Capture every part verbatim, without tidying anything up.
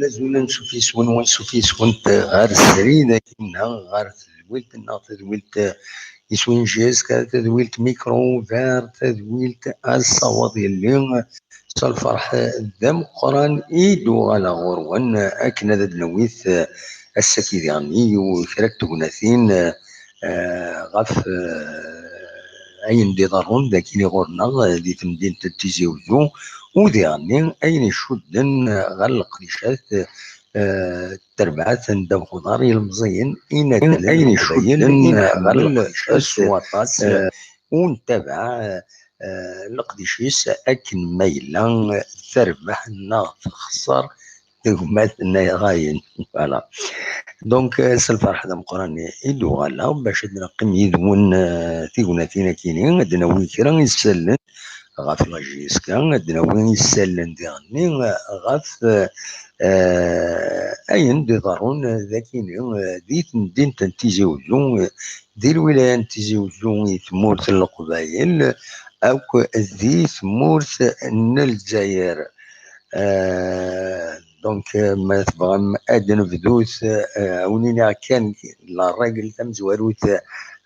Azul, ansuf yes-wen, wansuf yes-went ɣer srid-agi-nneɣ, ɣer tedwilt-nneɣ, tadwilt iswin jisk, tadwilt micro ouvert, tadwilt asawaḍ yelli. S lferḥ d ameqqran i d-uɣaleɣ ɣur-wen, akken ad d-nawi ass-agi diɣen i kra n tegnatin, eh, ɣef, eh, ayen d-iḍerrun dagi ɣur-neɣ, eh, di temdint n Tizi Uzzu, u diɣen ayen icudden, eh, ɣer leqdicat, eh, terbaɛt n ddabex uḍar, ilemẓiyen, inaddalen, ayen icudden, eh, ɣer leqdicat s waṭas, eh, u nettabaɛ, eh, eh, leqdic-is akken ma yella, eh, terbeḥ neɣ texṣer tegmat n yiɣayen. Voilà. Donc, eh, s lferḥ d ameqqran i d-uɣaleɣ bac ad neqqim yid-wen, eh, tignatin akini, ad d-nawi kra isallen ɣef la J S K, ad d-nawi isallen diɣenni, eh, ɣef, eh, eh, ayen d-iḍerrun, eh, d akini, eh, di temdint n Tizi Uzzu, eh, di lwilaya n Tizi Uzzu, i tmurt n Leqbayel, akk di tmurt n Lezzayer. Eh, donc, eh, ma tebɣam ad nebdut, eh, ad wen-iniɣ kan la règle tamezwarut, eh,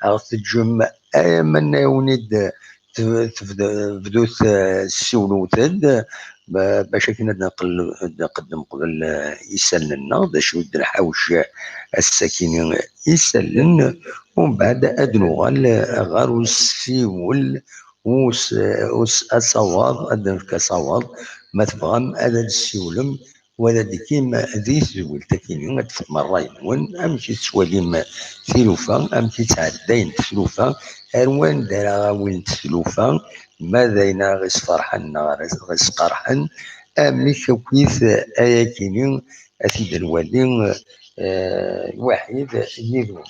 ad ɣ-teǧǧem, eh, aman awen-id tebdut, eh, ssiwlet-d, ba-, bac akken ad nqel-, ad nqeddem qbel, eh, isallen-nneɣ, d acu i d-nḥawec, eh, ass-akini isallen, umbeɛd ad nuɣal, eh, ɣer usiwel, us-, us-, asawaḍ, ad d-nefk asawaḍ, ma tebɣam ad d-tessiwlem, wa d adekim di tedwilt-akini, ad d-tefkem ṛṛay-nwen, amek i tettwalim tilufa, amek i ttɛeddayent tlufa, ar wanda ara awint tlufa, ma d ayen ara ɣ-isferḥen neɣ ara ɣ-isqerḥen, amek akkit ayakini ad t-id-nwali, eh, lwaḥid yid-wen.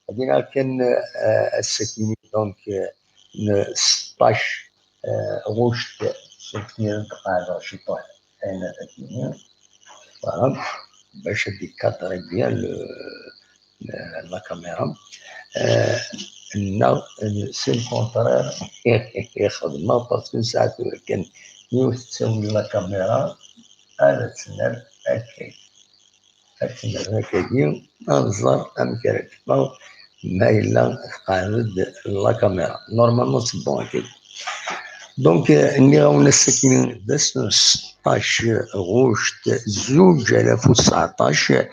Ad iniɣ kan, eh, ass-akini, donc, eh, n seṭṭac, eh, ɣuct, sufniren tqeɛdeɣ ciṭuḥ, ayen ara d-iniɣ. Voilà. Bac ad d-ikadri bien le, le, la caméra. Eh, neɣ, eh, c'est le contraire. Ixdem aṭas n saɛat tura kan yiwet ttawil la caméra, ad tt-nerr akkagi. Ad tt-nerr akkagi, ad nẓer amek ara teffeɣ ma yella tqeɛɛed-d la caméra. Normalement, c'est bon akkagi. Donc, eh, nniɣ-awen ass-akini d ass n seṭṭac ɣuct zuǧ alaf u tseɛṭac,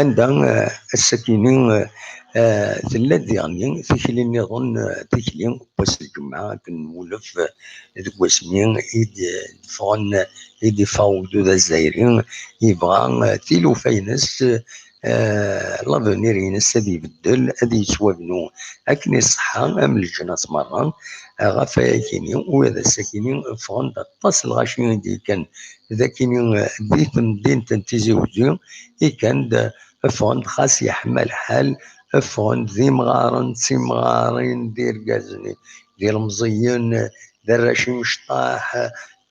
anda, eh, ass-akini, eh, tella-d diɣenni tikli nniḍen, eh, tikli n wass n lǧemɛa, akken nwulef, eh, deg wasmi i d-, d-ffɣen, i d-iffeɣ ugdud azzayri, yebɣa, eh, tilufa-ines, eh, l'avenir-ines ad ibeddel, ad yettwabnu akken iṣeḥḥa, am leǧnas merra, eh, ɣef wayakini, u d ass-akini ffɣen-d aṭas n lɣaci i d-yekkan d akini, eh, di temdint n Tizi Uzzu, ikkan-d, ffɣen-d xas yeḥma lḥal, ffɣen-d d imɣaren, d timɣarin, d irgazen, d ilemẓiyen, d arrac imecṭaḥ,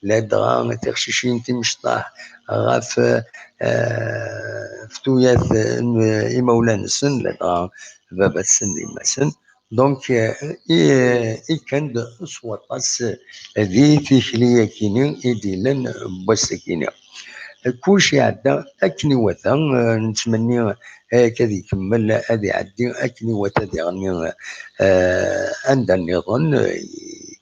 ladɣa tiqcicin timecṭaḥ ɣef, eh, ɣef tuyat n imawlan-nsen, ladɣa baba-tsen d yemma-tsen. Donc, eh, i, ikkan-d s waṭas di tikli-yakini i d-yellan n wass-akini. Kullec iɛedda akken iwata, eh, nettmenni, eh, ad ikemmel, ad iɛeddi akken iwata diɣenni, eh, anda nniḍen, eh,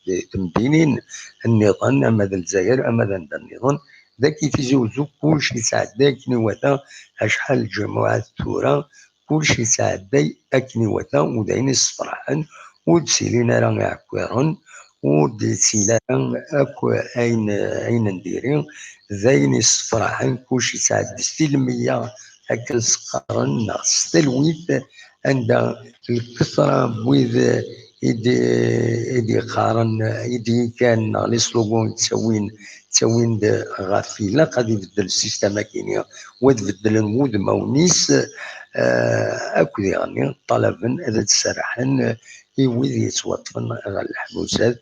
d-, temdinin nniḍen, ama d Lezzayer, ama d anda nniḍen. Dagi Tizi Uzzu, kullec yettɛedday akken iwata, acḥal n lǧamuɛat tura, kullec yettɛedday akken iwata, u d ayen issefraḥen, ur d-ttilin ara iɛekkiren, ur d-yettili ara akk ayen, ayen n diri, d ayen issefraḥen, kullec yettɛeddi s tilmeyya, akken s-qqaren, neɣ s talwit, anda lketṛa n wid i d-, i d-yeqqaren, i d-yekkan, neɣ les slogans ttawin, ttawin-d ɣef ilaq ad ibeddel système akini, u ad beddlen wudmawen-is, eh, akk diɣenni ṭṭalaben ad d-serrḥen i wid yettwaṭṭfen ɣer leḥbusat,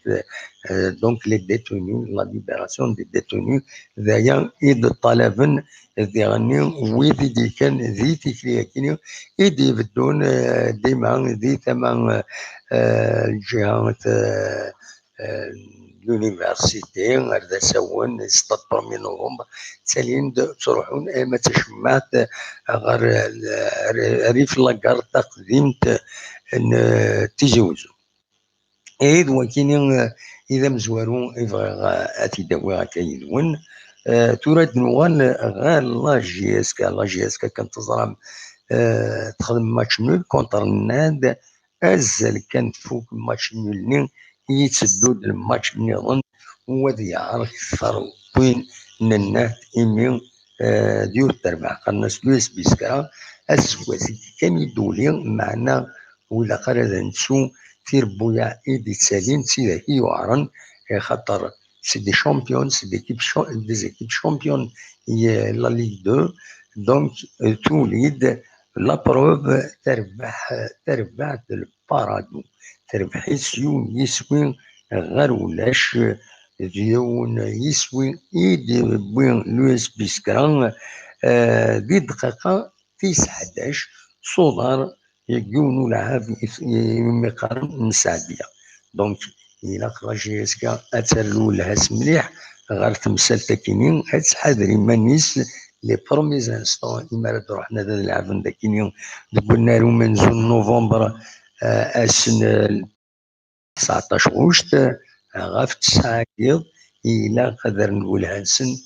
eh, donc les détenus, la libération des détenus, d aya i d-ṭṭalaben diɣenni wid i d-yekkan di tikli-yakini i d-ibeddun, eh, dima di tama, eh, lǧiha, eh, l'université, ar d asawen, stade premier novembre, ttalin-d, ttruḥun arma d tacemmaɛt ɣer, ar, ar rrif n la gare taqdimt n Tizi Uzzu. Ihi d wakini, eh, i d amezwaru i bɣiɣ, eh, ad t-id-awiɣ akka yid-wen. Eh, tura ad d-nuɣal ɣer la J S K. La J S K, kan teẓram, eh, texdem match nul contre Nad. Azal kan tfuk match nul-nni i yetteddu-d lmatch nniḍen, u ad yeɛreq kter win n Nad, imi, eh, d yiwet terbaɛt, qqaren-as l'U S B Skra. Aseggas-agi kan i d-tuli, meɛna ur ilaq ara ad nettu tirebbuyaɛ i d-yettalin d tidak i yuɛren, axaṭer c'est des champions, c'est des équipes cha-, des équipes championnes i la Ligue deux, donc, euh, tuli-d la preuve, terbeḥ, terbeḥ d Paradou, terbeḥ-itt s yiwen yiswi ɣer ulac, d yiwen yiswi i d-yewwi l'U S B Skra, eh, di dqiqa tis ḥdac s uḍar deg yiwen ulɛab i, i, imi qqaren n Seɛdiya. Donc, ilaq la J S K ad terr lwelha-s mliḥ ɣer temsalt akini, ad tḥader iman-is les premiers instants imi ara d-ruḥen ad, ad lɛaben dakini deg unnar umenzu n novembre, eh, ass n, eh, tseɛṭac ɣuct, eh, ɣef tesɛa n yiḍ, ilaq ad rren lwelha-nsen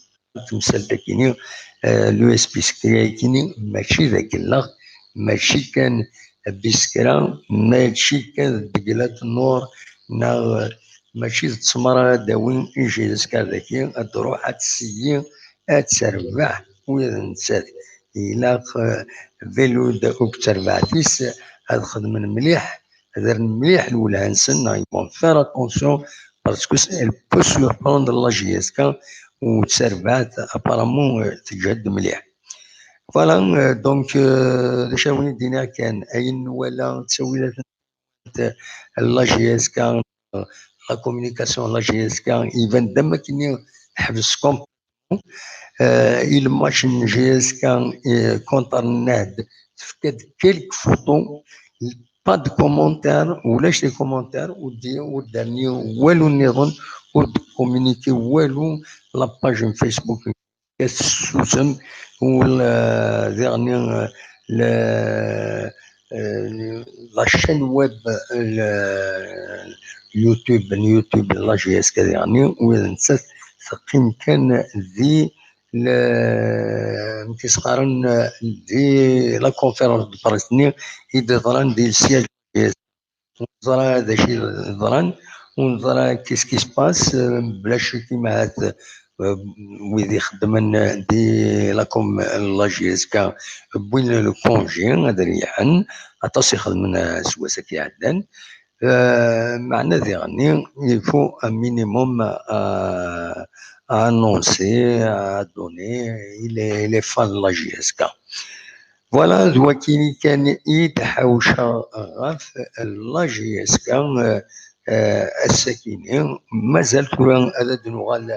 temsalt akini, eh, l'U S B Skra akini, mačči d akellex, mačči kan Biskra, mačči kan d Degla d Nnur, neɣ, eh, mačči d ttmer ara d-awin i J S K dagi, ad d-ruḥ, ad tseyyi, ad terbeḥ, ula d nettat. Ilaq, eh, Belud akked terbaɛt-is ad xedmen mliḥ, ad rren mliḥ lwelha-nsen, neɣ ils vont faire attention, parce que elle peut surprendre la J S K, u d tarbaɛt apparemment, euh, teǧhed mliḥ. Voilà, euh, donc, euh, d acu ara wen-d-iniɣ kan, ayen nwala d tawilat n la J S K, la communication n la J S K, iban-d am akken teḥbes complètement. Euh, i lmatch n J S K, euh, contre Nad, tefka-d quelques photos, pas de commentaires, ulac les commentaires, ur d-, ur d-terni walu nniḍen, ur d-communiqué walu la page n Facebook. Tessusem, u la, diɣen, euh, le, euh, la chaîne web, le, YouTube, n YouTube, la J S K diɣen, u d nettat teqqim kan di le, amek i s-qqaren, di la conférence de presse-nni i d-yeḍran di le siège. Ur neẓra d acu i yeḍran, ur neẓra qu'est-ce qui se passe, euh, bla ccek imahat, euh, wid ixeddmen di la com-, la J S K wwin le congé, ad reyḥen, aṭas i xedmen, euh, aseggas-agi iɛeddan. Euh, meɛna diɣenni, il faut un minimum, euh, à annoncer, à donner, il est, il est fan de la J S K. Voilà, d wakini kan i d-ḥawceɣ ɣef la J S K, euh, euh, ass-akini. Mazal tura ad d-nuɣal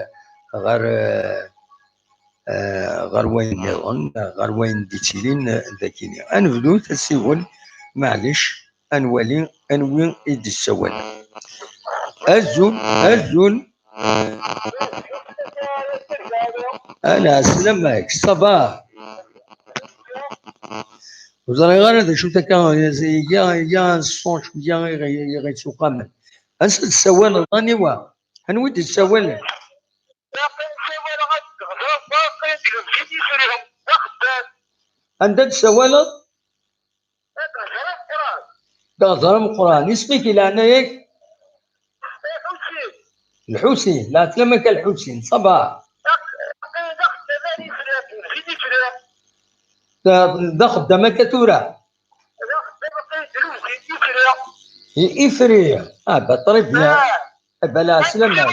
ɣer, euh, euh, ɣer wayen nniḍen, ɣer wayen d-ittilin, euh, dakini. Ad nebdu tasiwel, maɛlic, ad nwali anwi i d-issawalen. Azul, azul. Ana, sslam-ik, ça va? Ur ẓriɣ ara d acu akka, iga, iga ṣṣut cwiya i ɣ-, i ɣ-ittuqamen. Ansa d-tessawaleḍ, aniwa? Anwa i d-yessawalen? Anda d-tessawaleḍ? D aɣeẓra ameqqran. Isem-ik i leɛnaya-k? Lḥusin. Lɛeslama-k a Lḥusin. Ça va? D, d axeddam akka tura? I Ifri. Ah, bah, très bien. Eh ben, lɛeslama.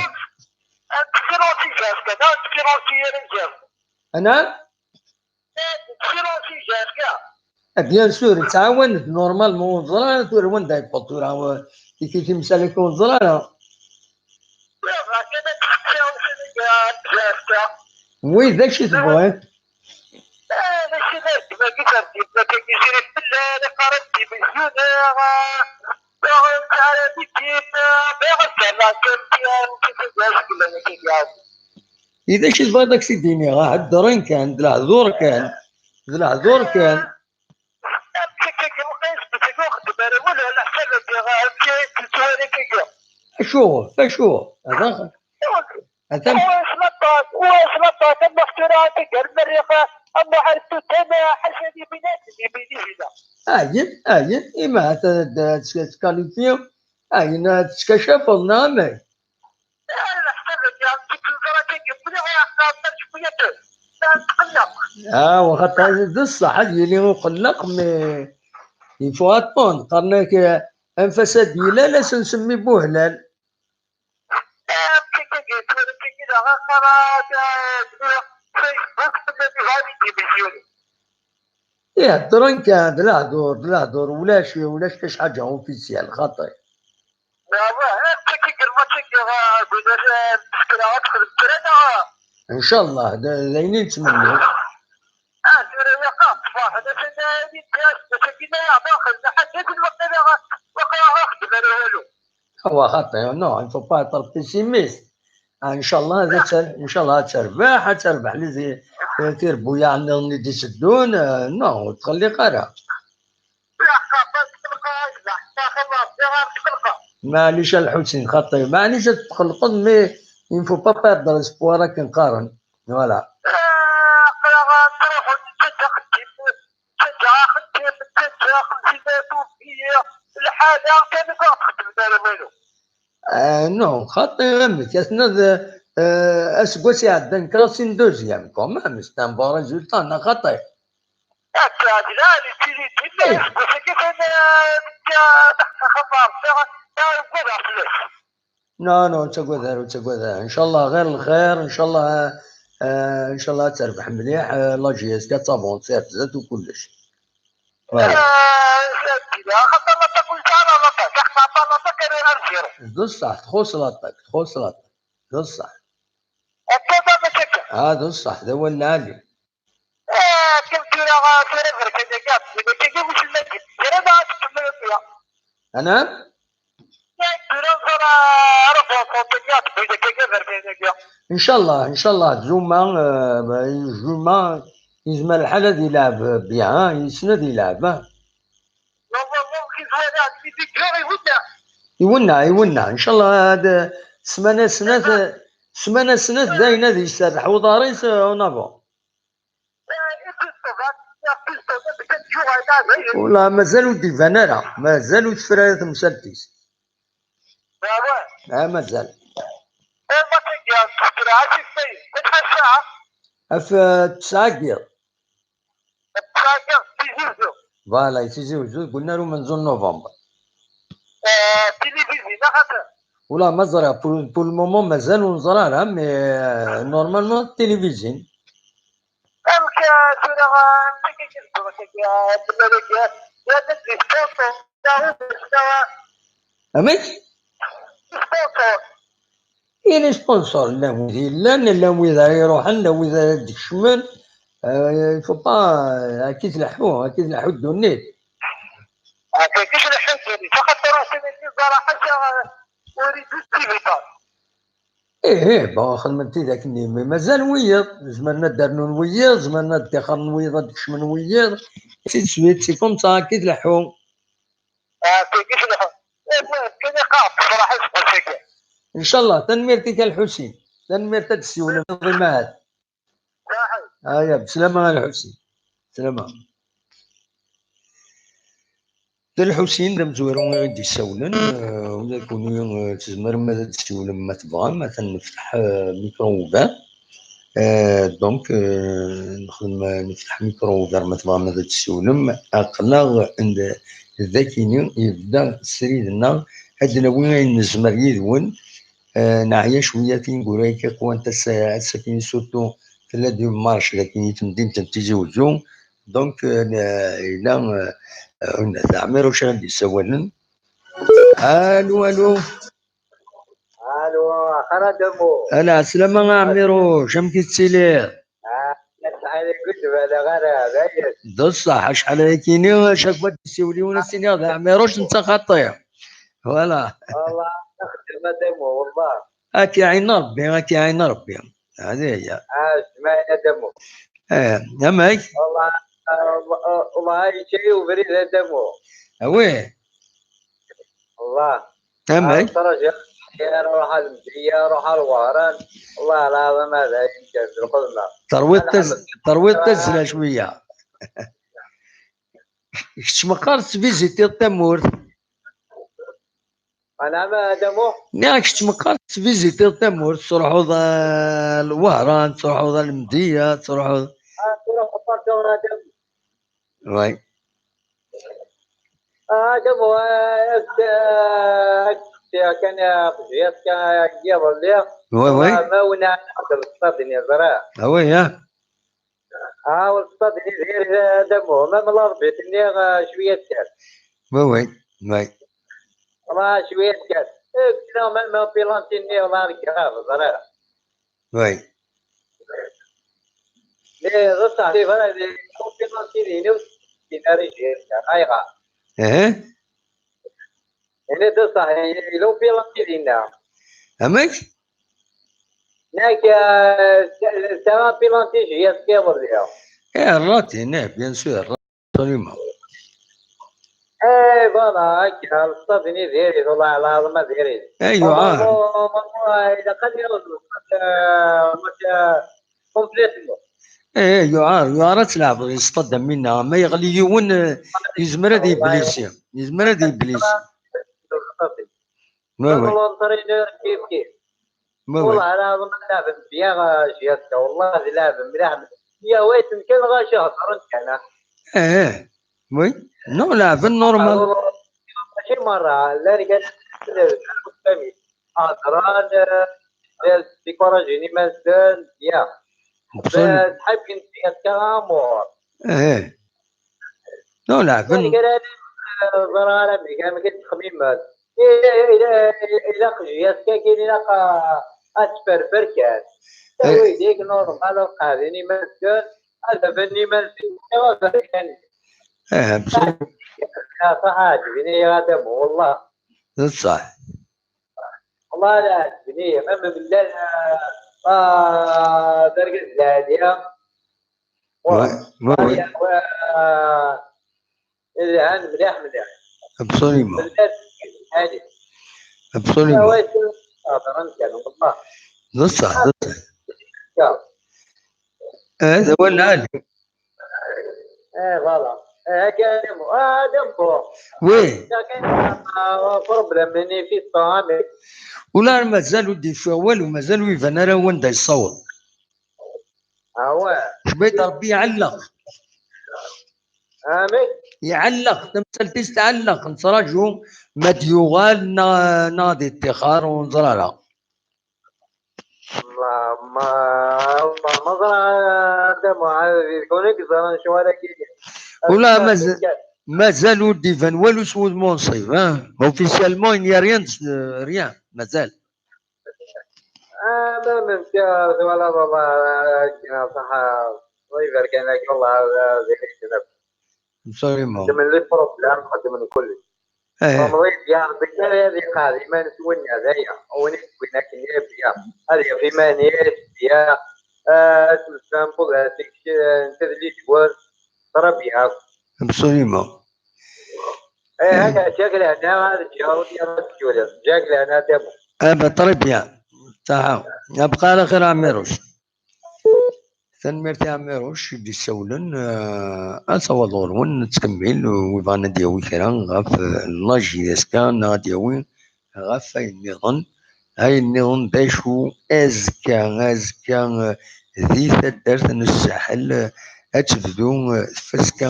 Ana? Eh, bien sûr, yettɛawan-d normalement, ur neẓri ara tura wanda yewweḍ tura, eh, tiki timsal-agi ur neẓri ara. Oui, d acu i tebɣiḍ? Daɣen ara d-inin, bɣiɣ ad d-rreɣ kan kra n tfeggas fell-awen. I d acu i tebɣiḍ ad k-t-id-iniɣ? Heddren kan, d lehdur kan, d lehdur kan. Amek akka, lqis, d tagi ur xeddem ara wala, ala ḥsab ad d-iɣer amek tettwali tagi. Acuɣef, acuɣef? Hada, hada. Wa s laṭak, wa s laṭak, am tura akka gar lmerriɣ, am uḥal tutan, ḥaca di binaten, di binaten. Ayen, ayen, ima ad tkalifyeḍ, ayen ad tettkacafiḍ, neɣ amek? Ah, waxa d ṣṣeḥ, ad yili uqelleq, mais il faut attendre. Qqaren-ak, anef-as ad d-yili, ad as-nsemmi Buhlal. Ih, heddren kan, d lehdur, d lehdur, ulac, ulac kac ḥaǧa officiel, xaṭi. Ncallah, d, d ayen i nettmenni. Ah, tura ya xaṭ, ṣṣbeḥ, d acu n, d acu n, d acu n, ma yeɛba, xedna ḥaǧa, d lweqt ara, waqila ara xedmen ara walu. Awa xaṭi, non, il faut pas être pessimiste. Ah, ncallah, ad tt-, ncallah ad terbeḥ, ad terbeḥ li zi-, tirbuyaɛ nniḍen i d-iteddun, euh, non, ur tqelliq ara. Maɛlic a Lḥusin, xaṭi, maɛlic ad tqelqeḍ, mais il ne faut pas perdre espoir akken qqaren. Voilà. Aql-aɣ ad nruḥ nettaǧǧa axeddim, nettaǧǧa axeddim, nettaǧǧa xemsin alef ukiya, lḥala kan ur ɣ-txeddem ara walu. Ah, non, xaṭi, amek, aten-a d, euh, aseggas iɛeddan kraḍ sin deuxième, quand même, c'est un bon résultat, neɣ xaṭi? Akka, d la, nettili dima aseggas-agi kan, euh, nekk, euh, neḥqeq axaṭer, euh, ugadeɣ fell-as. Non, non, ur ttagad ara, ur ttagad ara. Ncallah ɣir lxir, ncallah, euh, ncallah ad terbeḥ mliḥ, euh, la J S K ad tavansi ar zdat u kullec. Voilà. D ṣṣeḥ, txuṣṣ l'attaque, txuṣṣ l'attaque, d ṣṣeḥ. Ah, d ṣṣeḥ, d awal lɛali. Ah, akken tura, tura berkan-agi, ɣef win-agi, wissen ma d-, tura ma ad tkemmel tura. Ana? Tura nẓer, ah, ara ẓer ṭṭbel-agi, ɣef win-agi, berkan-agi. Ncallah, ncallah, Zuma, euh, Zuma, yezmer lḥal ad yelɛeb bien, yessen ad yelɛeb, ah. Normalement, ki twala, ki tijjar, iwenneɛ. Iwenneɛ, iwenneɛ. Ncallah, ad, ssmana snat, ssmana snat, d ayen ad iserreḥ uḍar-is, euh, en avant. Wala, mazal ur d-iban ara. Mazal ur tefra ara temsalt-is. Ah, mazal. Af, euh, tesɛa n yiḍ. Voilà, i Tizi Uzzu, deg unnar umenzu n novembre. Wala, ma ẓriɣ, pour, pour le moment, mazal ur neẓri ara, mais, euh, normalement, télévision. Amek, euh, tura, euh, amek akka i k-tebɣa tagi, euh, tebɣa tagi, euh, ya d sponsor, ya d sponsor. Amek? Sponsor. I les sponsors, llan wid yellan, llan wid ara iruḥen, llan wid ara d-kecmen. Euh, il faut pas, euh, akka i tleḥḥu, akka i tleḥḥu ddunit. Akka i tleḥḥu ddunit, axaṭer ur ttili ẓara ḥaca, euh, ur iǧǧi. Ih, ih, bon, xedmen tidak-nni, mais mazal wiyiḍ, zemren ad d-rnun wiyiḍ, zemren ad d-ixren wiyiḍ, ad d-kecmen wiyiḍ, ainsi de suite, c'est comme ça, akka i tleḥḥu. Ah, tagi tleḥḥu. Eh, kan iqaɛed tefraḥ aseggas-agi. Ncallah, tanemmirt-ik a Lḥusin, tanemmirt, ad d-ssiwlen iḍ imahat. Aya, bslama a Lḥusin. Bslama. D Lḥusin d amezwaru i d-yessawlen, eh, ula d kunwi, eh, tzemrem ad d-tessiwlem ma tebɣam, atan nefteḥ, eh, micro ouvert. Eh, donc, eh, nexdem, eh, nefteḥ micro ouvert ma tebɣam ad d-tessiwlem. Aql-aɣ d, d akini yebda srid-nneɣ, ad d-nawi ayen nezmer yid-wen. Eh, neɛya cwiya tineggura-agi, qwant ass-, ass-agi, surtout tella du marche dagi i temdint n Tizi Uzzu. Donc, eh, ne-, yella, eh, eh, d Ɛmiruc ara d-yessawalen. Alu, alu. Alu, axir a Dda Mmu. Ala, ɛeslama a Ɛmiruc, amek i tettiliḍ? Ah, acḥal i k-id-baleɣ ara, d ayes. D ṣṣeḥ, acḥal ayakini, chaque fois d-yessiwel yiwen ad s-iniɣ d Ɛmiruc, netta xaṭi. Voilà. والله نخدم هذا مو والله. Ad k-iɛin Rebbi, ad k-iɛin Rebbi. Hadi hiya. عاش ما هذا مو. Eh, amek? والله والله شيء وبريد هذا مو. Awi. والله Amek? ترجع روح المدية روح الوهران. والله العظيم هذا يمكن الخدمة. Terwiḍ taz- terwiḍ tazzla cwiya. Kečč meqqar tesvizitiḍ tamurt. أنا ما هذا مو. Nniɣ kečč meqqar tesvizitiḍ tamurt, truḥuḍ ɣer Lwehran, truḥuḍ ɣer Lemdeyya, truḥuḍ. تروح بارتو هذا. Oui. هذا مو. كان خزيت كان يضل لي. Oui, oui. ما ونا نقدر تصدني زرا. Ah oui, hein? ها والصدني غير هذا مو ما من الاربعين شويه كان. Oui, oui, oui. راه شويه كان. كنا ما ما بيلانتيني ولا ركاب زرا. Oui. لي غصة لي فرا لي بيلانتيني نو. كنا رجال ايغا. Eh? يعني ده صح لو بيلانتيني. Amek? هناك سوا بيلانتي جي يسكي وريا. Eh, rratine, bien sûr, absolument. ايه فوالا هكا الصدني ديري والله العظيم ما ديري. Eh, yuɛer. اذا قد يوصل كومبليتمون. Eh, yuɛer, yuɛer ad tleɛbeḍ yesṭaddam minna, ma yeɣli yiwen, eh, yezmer ad yeblisi, yezmer ad yeblisi. Oui, oui. لونترينور كيف كيف. Oui, oui. والله العظيم لعب مزيان جياسكا والله لعب مليح. يا ويت كان غا شهر كان. Eh, oui. Non, leɛben normal. ماشي مرة لا رجال فهمي هضران ديكوراجيني مازال يا Absolument. حابين جياسكا امور. Eh. Non, leɛben. ضرارة ميكا ما كتخميمات. إلا إلا إلا قجيات كاين إلا قا أتفرفر كان. تاوي ديك نورمال القاعدين يمسكن. هذا بني مالسي. إيوا كان. Eh, absolument. يا صح عاجبني هذا والله. صح. والله لا عجبني ما من بالله. آه درجة زادية. Oui, oui, oui. الآن مليح مليح. Absolument. بالله هذه. Absolument. هذا كان والله. بصح، بصح. يا. هذا هو العالم. ايه فوالا. ايه كان هذا مو. Oui. كاين بروبليم يعني في الطعام. ولا مازال ودي فيه والو، مازال ويبان راه وين دا يصور. هو. حبيت ربي يعلق. امين. يعلق، تمثلتيش تعلق، نتراجو ما ديوغال نا-، ناضي اتخار ونزرارة. ما ما ما زرع هذا معاذ يكون يقدر شو هذا كي. ولا مازال، مازال ودي فان والو سود منصف، ها؟ Officiellement, il n'y a rien, rien, مازال. آه، ما من شهر ولا والله، آه، صح. الله يبارك عليك والله، آه، زين الجنب. Absolument. قدم لي بروبليم، قدم لي كل. ايه. فمريض يا ربي، كان هذه قاعدة، ما نسوينا هذايا، وين نسوينا كنيا بيا. هذه في مانيس، بيا. آه، اسم السامبل، هذيك، آه، انت اللي تقول، ترى بيا. Absolument. ايه، هذا جاك لهنا، هذا جاك، يا رب تقول، جاك لهنا دابا. ابا très bien. صح. يبقى على خير عميروش. Tanemmirt i Ɛmiruc i d-issawlen, eh, ad taweḍ ɣur-wen, nettkemmil, wi bɣan ad d-yawi kra ɣef, eh, la J S K neɣ ad d-yawi ɣef ayen nniḍen. Ayen nniḍen d acu? Azekka, azekka, eh, di taddart n Ssaḥel, eh, ad tebdu, eh, tfaska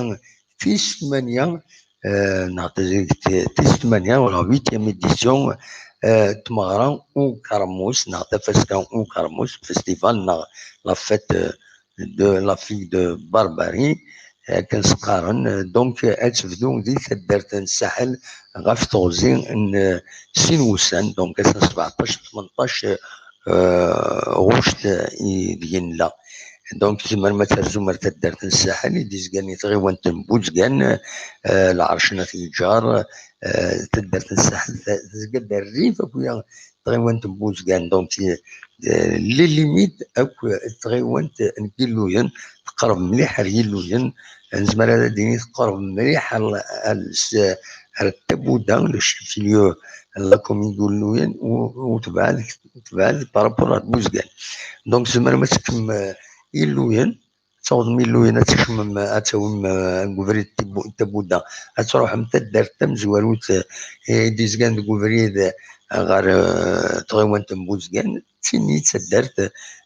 tis tmanya, eh, neɣ t-, t-, tis tmanya, la huitième édition, eh, n tmeɣra ukermus, neɣ tafaska ukermus, festival, neɣ la fête, eh, de la figue de Barbarie, eh, akken s-qqaren. Eh, donc, eh, ad tebdu di taddart n Ssaḥel ɣef teɣzi n, eh, sin wussan, donc ass n sbeɛṭac, tmenṭac, eh, ɣuct, eh, i deg nella. Donc, tzemrem ad terzum ar taddart n Ssaḥel, i d-izgan i tɣiwant n Buzgan, eh, Lɛerc n At Yeǧǧar, eh, taddart n Saḥel, ta-, tezga-d rrif akk ya tɣiwant n Buzgan. Donc, eh, les limites akk tɣiwant n Yilluyen, teqreb mliḥ ar Yilluyen. Nezmer ad d-nini teqreb mliḥ ar, ar, ar Tabuda, le chef-lieu n la commune n Yilluyen, u, u tebɛed, tebɛed par rapport ar Buzgan. Donc, tzemrem ad tekkem, eh, Yilluyen, ad tawḍem Yilluyen, ad tkemmem, ad tawim, eh, deg ubrid n Tibu-, Tabuda, ad truḥem taddart tamezwarut, eh, i d-izgan deg ubrid, eh, ɣer, eh, tɣiwant n Buzgan, d tin i d taddart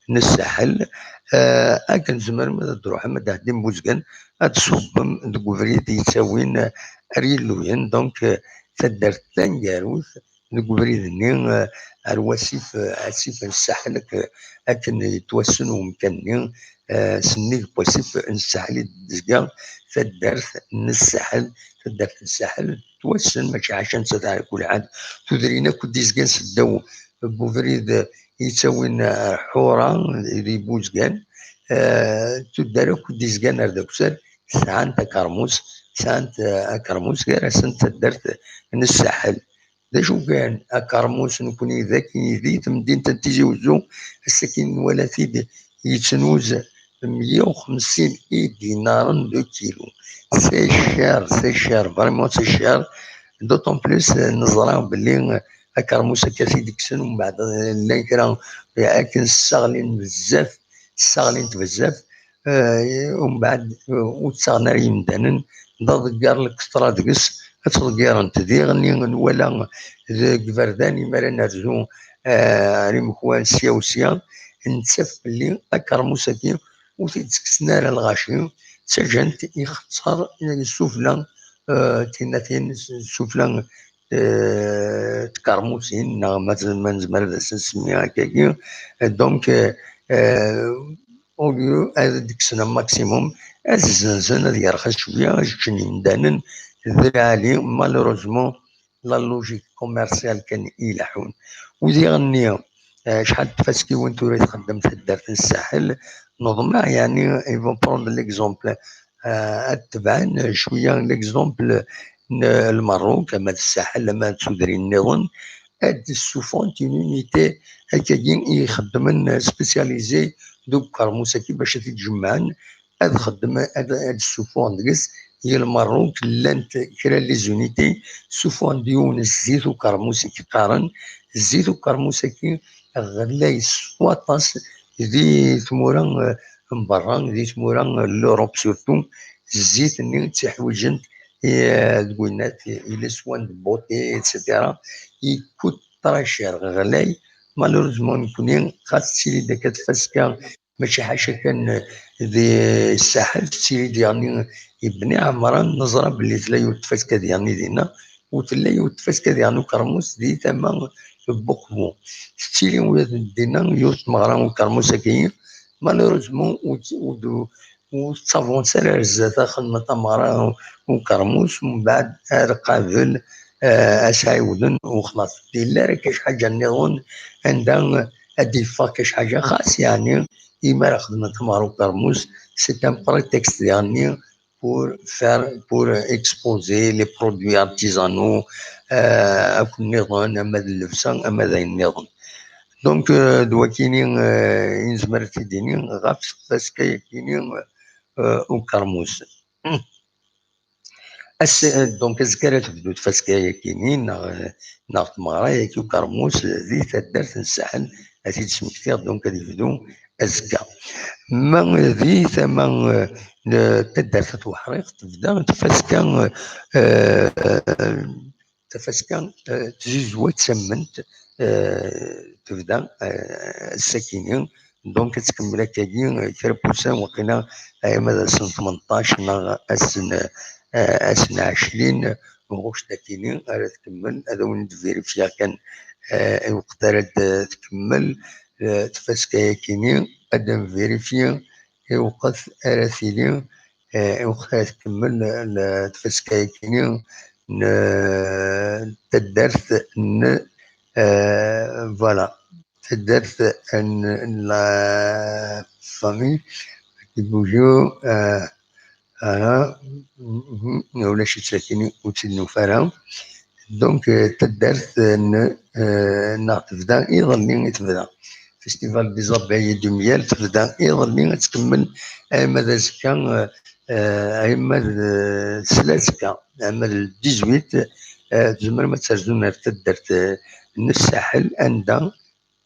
n Saḥel. Eh, akken tzemrem ad d-truḥem, ad d-tɛeddim Buzgan, ad tṣubbem deg ubrid yettawin, eh, ar Yilluyen. Donc, eh, taddart taneggarut deg ubrid-nni, eh, ar wasif, eh, asif n Saḥel, ak-, akken yettwassen umkan-nni, eh, s nnig n wasif n Saḥel i d-tezga taddart n Saḥel. Taddart n Saḥel tettwassen, mačči ḥaca nettat, ɛla kulli ḥal, tudrin akk i d-izgan seddaw n ubrid, eh, yettawin ar Ḥura di Buzgan, eh, tuddar akk i d-izgan ar d akessar, sɛant akermus, sɛant, eh, akermus gar-asent taddart n Saḥel. D acu kan, akermus nekkni d akin di temdint n Tizi Wezzu, ass-akin nwala-t-id yettnuz meyya u xemsin idinaren de kilo. C'est cher, c'est cher, vraiment c'est cher. D'autant plus, eh, neẓra belli, eh, akermus akka t-id-kksen, umbeɛd, eh, llan kra, eh, akken ssaɣlin bezzaf, ssaɣlin-t bezzaf, eh, umbeɛd, eh, ur ttaɣen ara yimdanen, d aḍeggar lkeṭra deg-s, ad ttḍeggirent. Diɣenni nwala deg iberdan, imi ara nerzu, eh, ar imekwan sya u sya, nettaf belli akermus-agi ur t-id-ttekksen ara lɣaci, ttaǧǧan-t ixeṣṣer sufla, eh, tinatin sufla, eh, tkermusin, neɣ ma, ma nezmer ad as-nsemmi akkagi. Donc, eh, eh, au lieu ad d-kksen un maximum, ad zzenzen, ad yerxes cwiya, ad ččen yimdanen d lɛali. Malheureusement, la logique commerciale kan i ileḥḥun. U diɣenni, eh, acḥal n tfaskiwin tura i txeddem taddart n Saḥel, neḍmeɛ, yeɛni, ils vont prendre l'exemple, eh, ad tebɛen cwiya l'exemple n Lmerruk, ama d Saḥel, ama d tudrin nniḍen, ad d-ssufɣent une unité akkagi i ixeddmen, spécialisée deg ukermus-agi, bac ad t-id-jemɛen, ad xeddmen, ad, ad d-ssufɣen deg-s. I Lmerruk llant kra n les unités, ssufɣen-d yiwen zzit ukermus i k-qqaren. Zzit ukermus-agi ɣlay s waṭas di tmura, eh, n berra, di tmura n l'Europe surtout. Zzit-nni ttiḥwiǧen, eh, deg winnat, i les soins de beauté, et cetera. Il coûte très cher, ɣlay. Malheureusement, nekkni xas tettili-d akka tfaska, mačči ḥaca kan di Saḥel, tettili-d yeɛni i Bni Ɛemran, neẓra belli tella yiwet tfaska diɣen dinna, u tella yiwet tfaska diɣen ukermus di tama n Buqbu. Tettili dinna yiwet tmeɣra ukermus-agi, malheureusement, ur, ur, ur tettavance ara ar zdat, ad xedmen tameɣra ukermus, mbeɛd ar qabel, eh, ad s-ɛiwden u xlaṣ. Yella ara kac ḥaǧa nniḍen anda ad d-yeffeɣ kac ḥaǧa, xas yeɛni imi ara xedmen tameɣra ukermus, c'est un prétexte diɣenni pour faire, pour exposer les produits artisanaux, euh, akk nniḍen, ama d llebsa, ama d ayen nniḍen. Donc, euh, d wakini, euh, i nezmer ad t-id-nini ɣef tfaska-yakini, euh, ukermus. Ass-, donc, azekka ara tebdu tfaska-yakini, neɣ, neɣ tmeɣra-yaki ukermus di taddart n Saḥel, ad t-id-smektiɣ, donc, ad yebdu azekka. Ma di tama, eh, n taddart At Weḥriq, tebda tfaska, eh, tafaska, eh, tzizwa d tamemt, eh, tebda, eh, ass-akini. Donc, ad tkemmel akkagi, eh, kra n wussan, waqila, eh, ama d ass n tmenṭac neɣ ass n, eh, ass n ɛecrin, ɣuct akini ara tkemmel. Ad awen-d-vérifier kan, eh, i weqt ara d-tkemmel, eh, tfaska-yakini, ad d-nvérifier i weqt ara tili, eh, i weqt ara tkemmel, eh, tfaska-yakini n, eh, taddart n, eh, voilà, taddart n, n la famille Tibujo, eh, ara, mhm, ulac-itt akini, ur tt-id-nufi ara. Donc, euh, taddart, euh, n, euh, neɣ tebda iḍelli i tebda. Festival des Abeilles et du Miel tebda iḍelli, ad tkemmel arma d azekka, euh, euh, arma d, euh, sla azekka, arma d dix-huit, euh, tzemrem ad terzum ar taddart, euh, n Ssaḥel, anda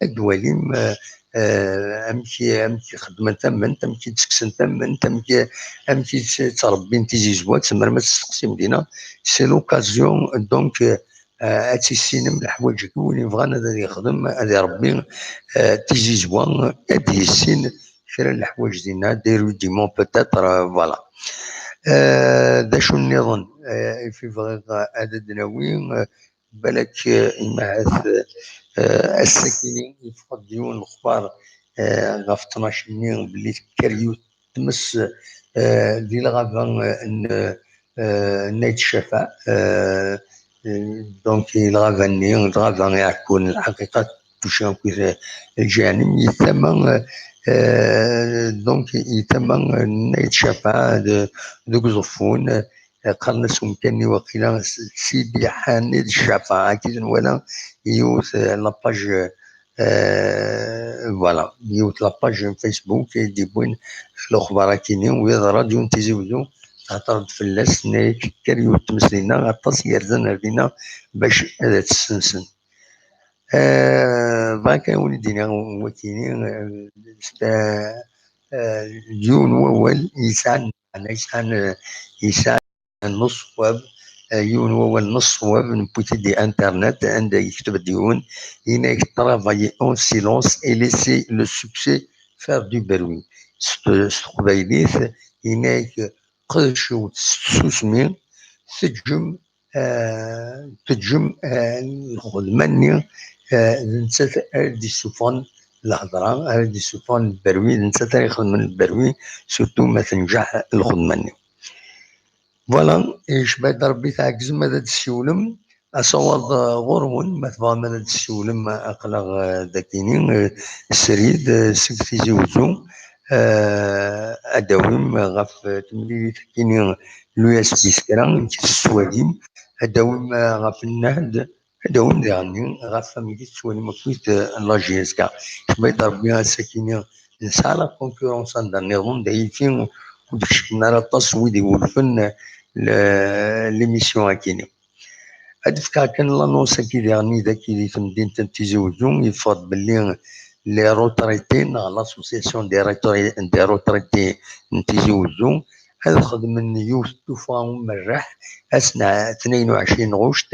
ad d-twalim, euh, euh, amek i, amek i xeddmen tamment, amek i d-ttekksen tamment, amek i, amek i tt-, ttrebbin tizizwa, tzemrem ad testeqsim dinna. C'est l'occasion, donc, euh, euh, ad tissinem leḥwayeǧ-agi. Win yebɣan ad, ad yexdem, ad irebbi, euh, tizizwa, ad yissin kra n leḥwayeǧ dinna, des rudiments peut-être, euh, voilà. Euh, d acu nniḍen, euh, i fi bɣiɣ ad d-nawi, euh, balak, euh, imahat, euh, ass-akini yeffeɣ-d yiwen n lexbar, euh, ɣef ttnac-nni belli tekker yiwet tmes, euh, di lɣaba, euh, n, euh, n Ayt Ccafa, euh, euh, donc i lɣaba-nni, lɣaba iɛekkun, lḥaqiqa touché akk lǧihanim, i tama, euh, euh, donc i tama n Ayt Ccafa, de, deg Uẓeffun, euh, qqaren-as umkan-nni waqila S-, Sidi Ḥanid Ccafa, akka i nwala yiwet, euh, la page, euh, voilà, yiwet la page n Facebook i d-yewwin lexbar-akini, u yeḍra-d yiwen Tizi Wezzu, tehder-d fell-as, tenna-yak kker yiwet tmes dinna, aṭas yerzan ar dinna bac ad tt-ssensen. Euh, bɣiɣ kan ad wen-d-iniɣ wakini, euh, s-, euh, euh, d yiwen wawal yesɛan, yesɛan, euh, yesɛan n ṣṣwab, euh, yiwen wawal n ṣṣwab, newwi-t-id di internet, anda yekteb-d yiwen, yenna-yak travailler en silence et laisser le succès faire du bruit. S t-, s teqbaylit, yenna-yak qedcewt s tsusmi, teǧǧem, euh, teǧǧem, euh, lxedma-nni, euh, d nettat ara d-yessufɣen lhedra, ara d-yessufɣen lberwi, d nettat ara ixedmen lberwi, surtout ma tenǧeḥ lxedma-nni. Voilà, icba-d Rebbi tɛeggzem ad d-tessiwlem, asawaḍ, euh, ɣur-wen, ma tebɣam ad d-tessiwlem, aql-aɣ, euh, dakini, euh, srid, euh, seg Tizi Wezzu, euh, ad d-tawim ɣef, euh, temlilit-akini, l'U S B s kra, amek tettwalim, ad d-tawim, euh, ɣef nnehd, ad d-tawim diɣenni ɣef amek i tettwalim akkit, euh, la J S K. Icba-d Rebbi ass-akini, nesɛa la concurrence anda nniḍen, d ayiti ur d-kecmen ara aṭas wid iwulfen, euh, le-, l'émission-akini. Ad d-fkeɣ kan l'annonce-agi diɣen, i daki di temdint n Tizi Wezzu, yeffeɣ-d belli les retraités neɣ l'association des retra-, des retraités n Tizi Wezzu ad xedmen yiwet n tuffɣa umerreḥ ass n tnayen u ɛecrin ɣuct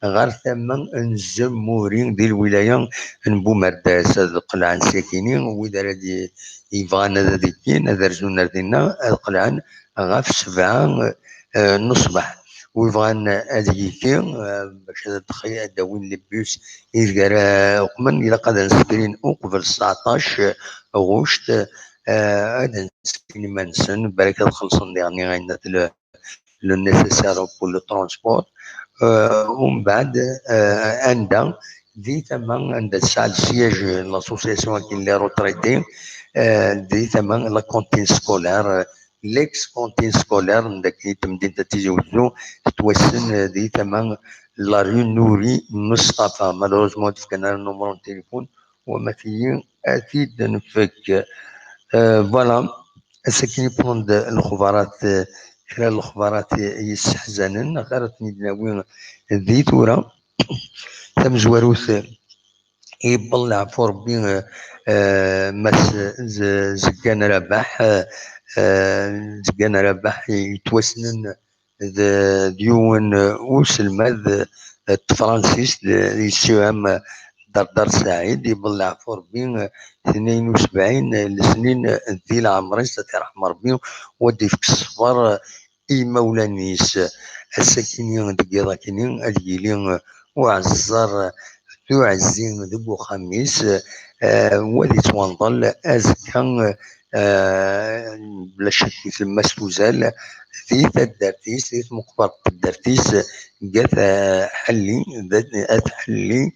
ɣer tama n Zemmuri di lwilaya n Bumerdas. Ad qelɛen sakini wid ara d-, yebɣan ad, ad ikkin, ad rzun ar dinna, ad qelɛen ɣef sebɛa, eh, n ṣṣbeḥ. Wi bɣan ad yiki, eh, bac ad d-, ad d-awin les bus ideg ara uqmen, ilaq ad nsekrin uqbel sseɛṭac ɣuct, eh, ad nsekrin iman-nsen, balak ad xellṣen diɣenni ayen le, le nécessaire pour le transport. Eh, umbeɛd, eh, anda, di tama anda tesɛa le siège n l'association akin les retraités, eh, di tama la cantine scolaire, eh, l'ex-cantine scolaire n dagi n temdint n Tizi Wezzu, tettwassen, eh, di tama la rue Nouri Mustafa. Malheureusement, ur d-fkan ara numru n téléphone, wama tili ad t-id-nfek. Eh, voilà, ass-akin i wwḍen-d lexbarat, eh, kra n lexbarat yesseḥzanen, neɣ ara ten-id-nawi di tura. Tamezwarut, eh, yewweḍ leɛfu Rebbi, eh, eh, Mass Z-, Zeggan Rabaḥ, eh, eh, Zeggan Rabaḥ yettwassnen d, d yiwen, eh, uselmad, eh, n tefransist, eh, di C E M, eh, Dardar Saɛid, yewweḍ leɛfu Rebbi, eh, tnayen u sebɛin, eh, lesnin, eh, di leɛmer-is, ad t-iṛḥem Rebbi, u ad d-ifk ṣṣber, eh, i yimawlan-is. Ass-akini deg yiḍ akini ad yili, eh, uɛeẓẓer, eh, d uɛezzi deg uxxam-is, eh, u ad yettwanḍel azekka, eh, bla ccek di tlemmast uzal, di taddart-is, di tmeqbert n taddart-is, deg At, eh, Ḥelli, d At, At Ḥelli,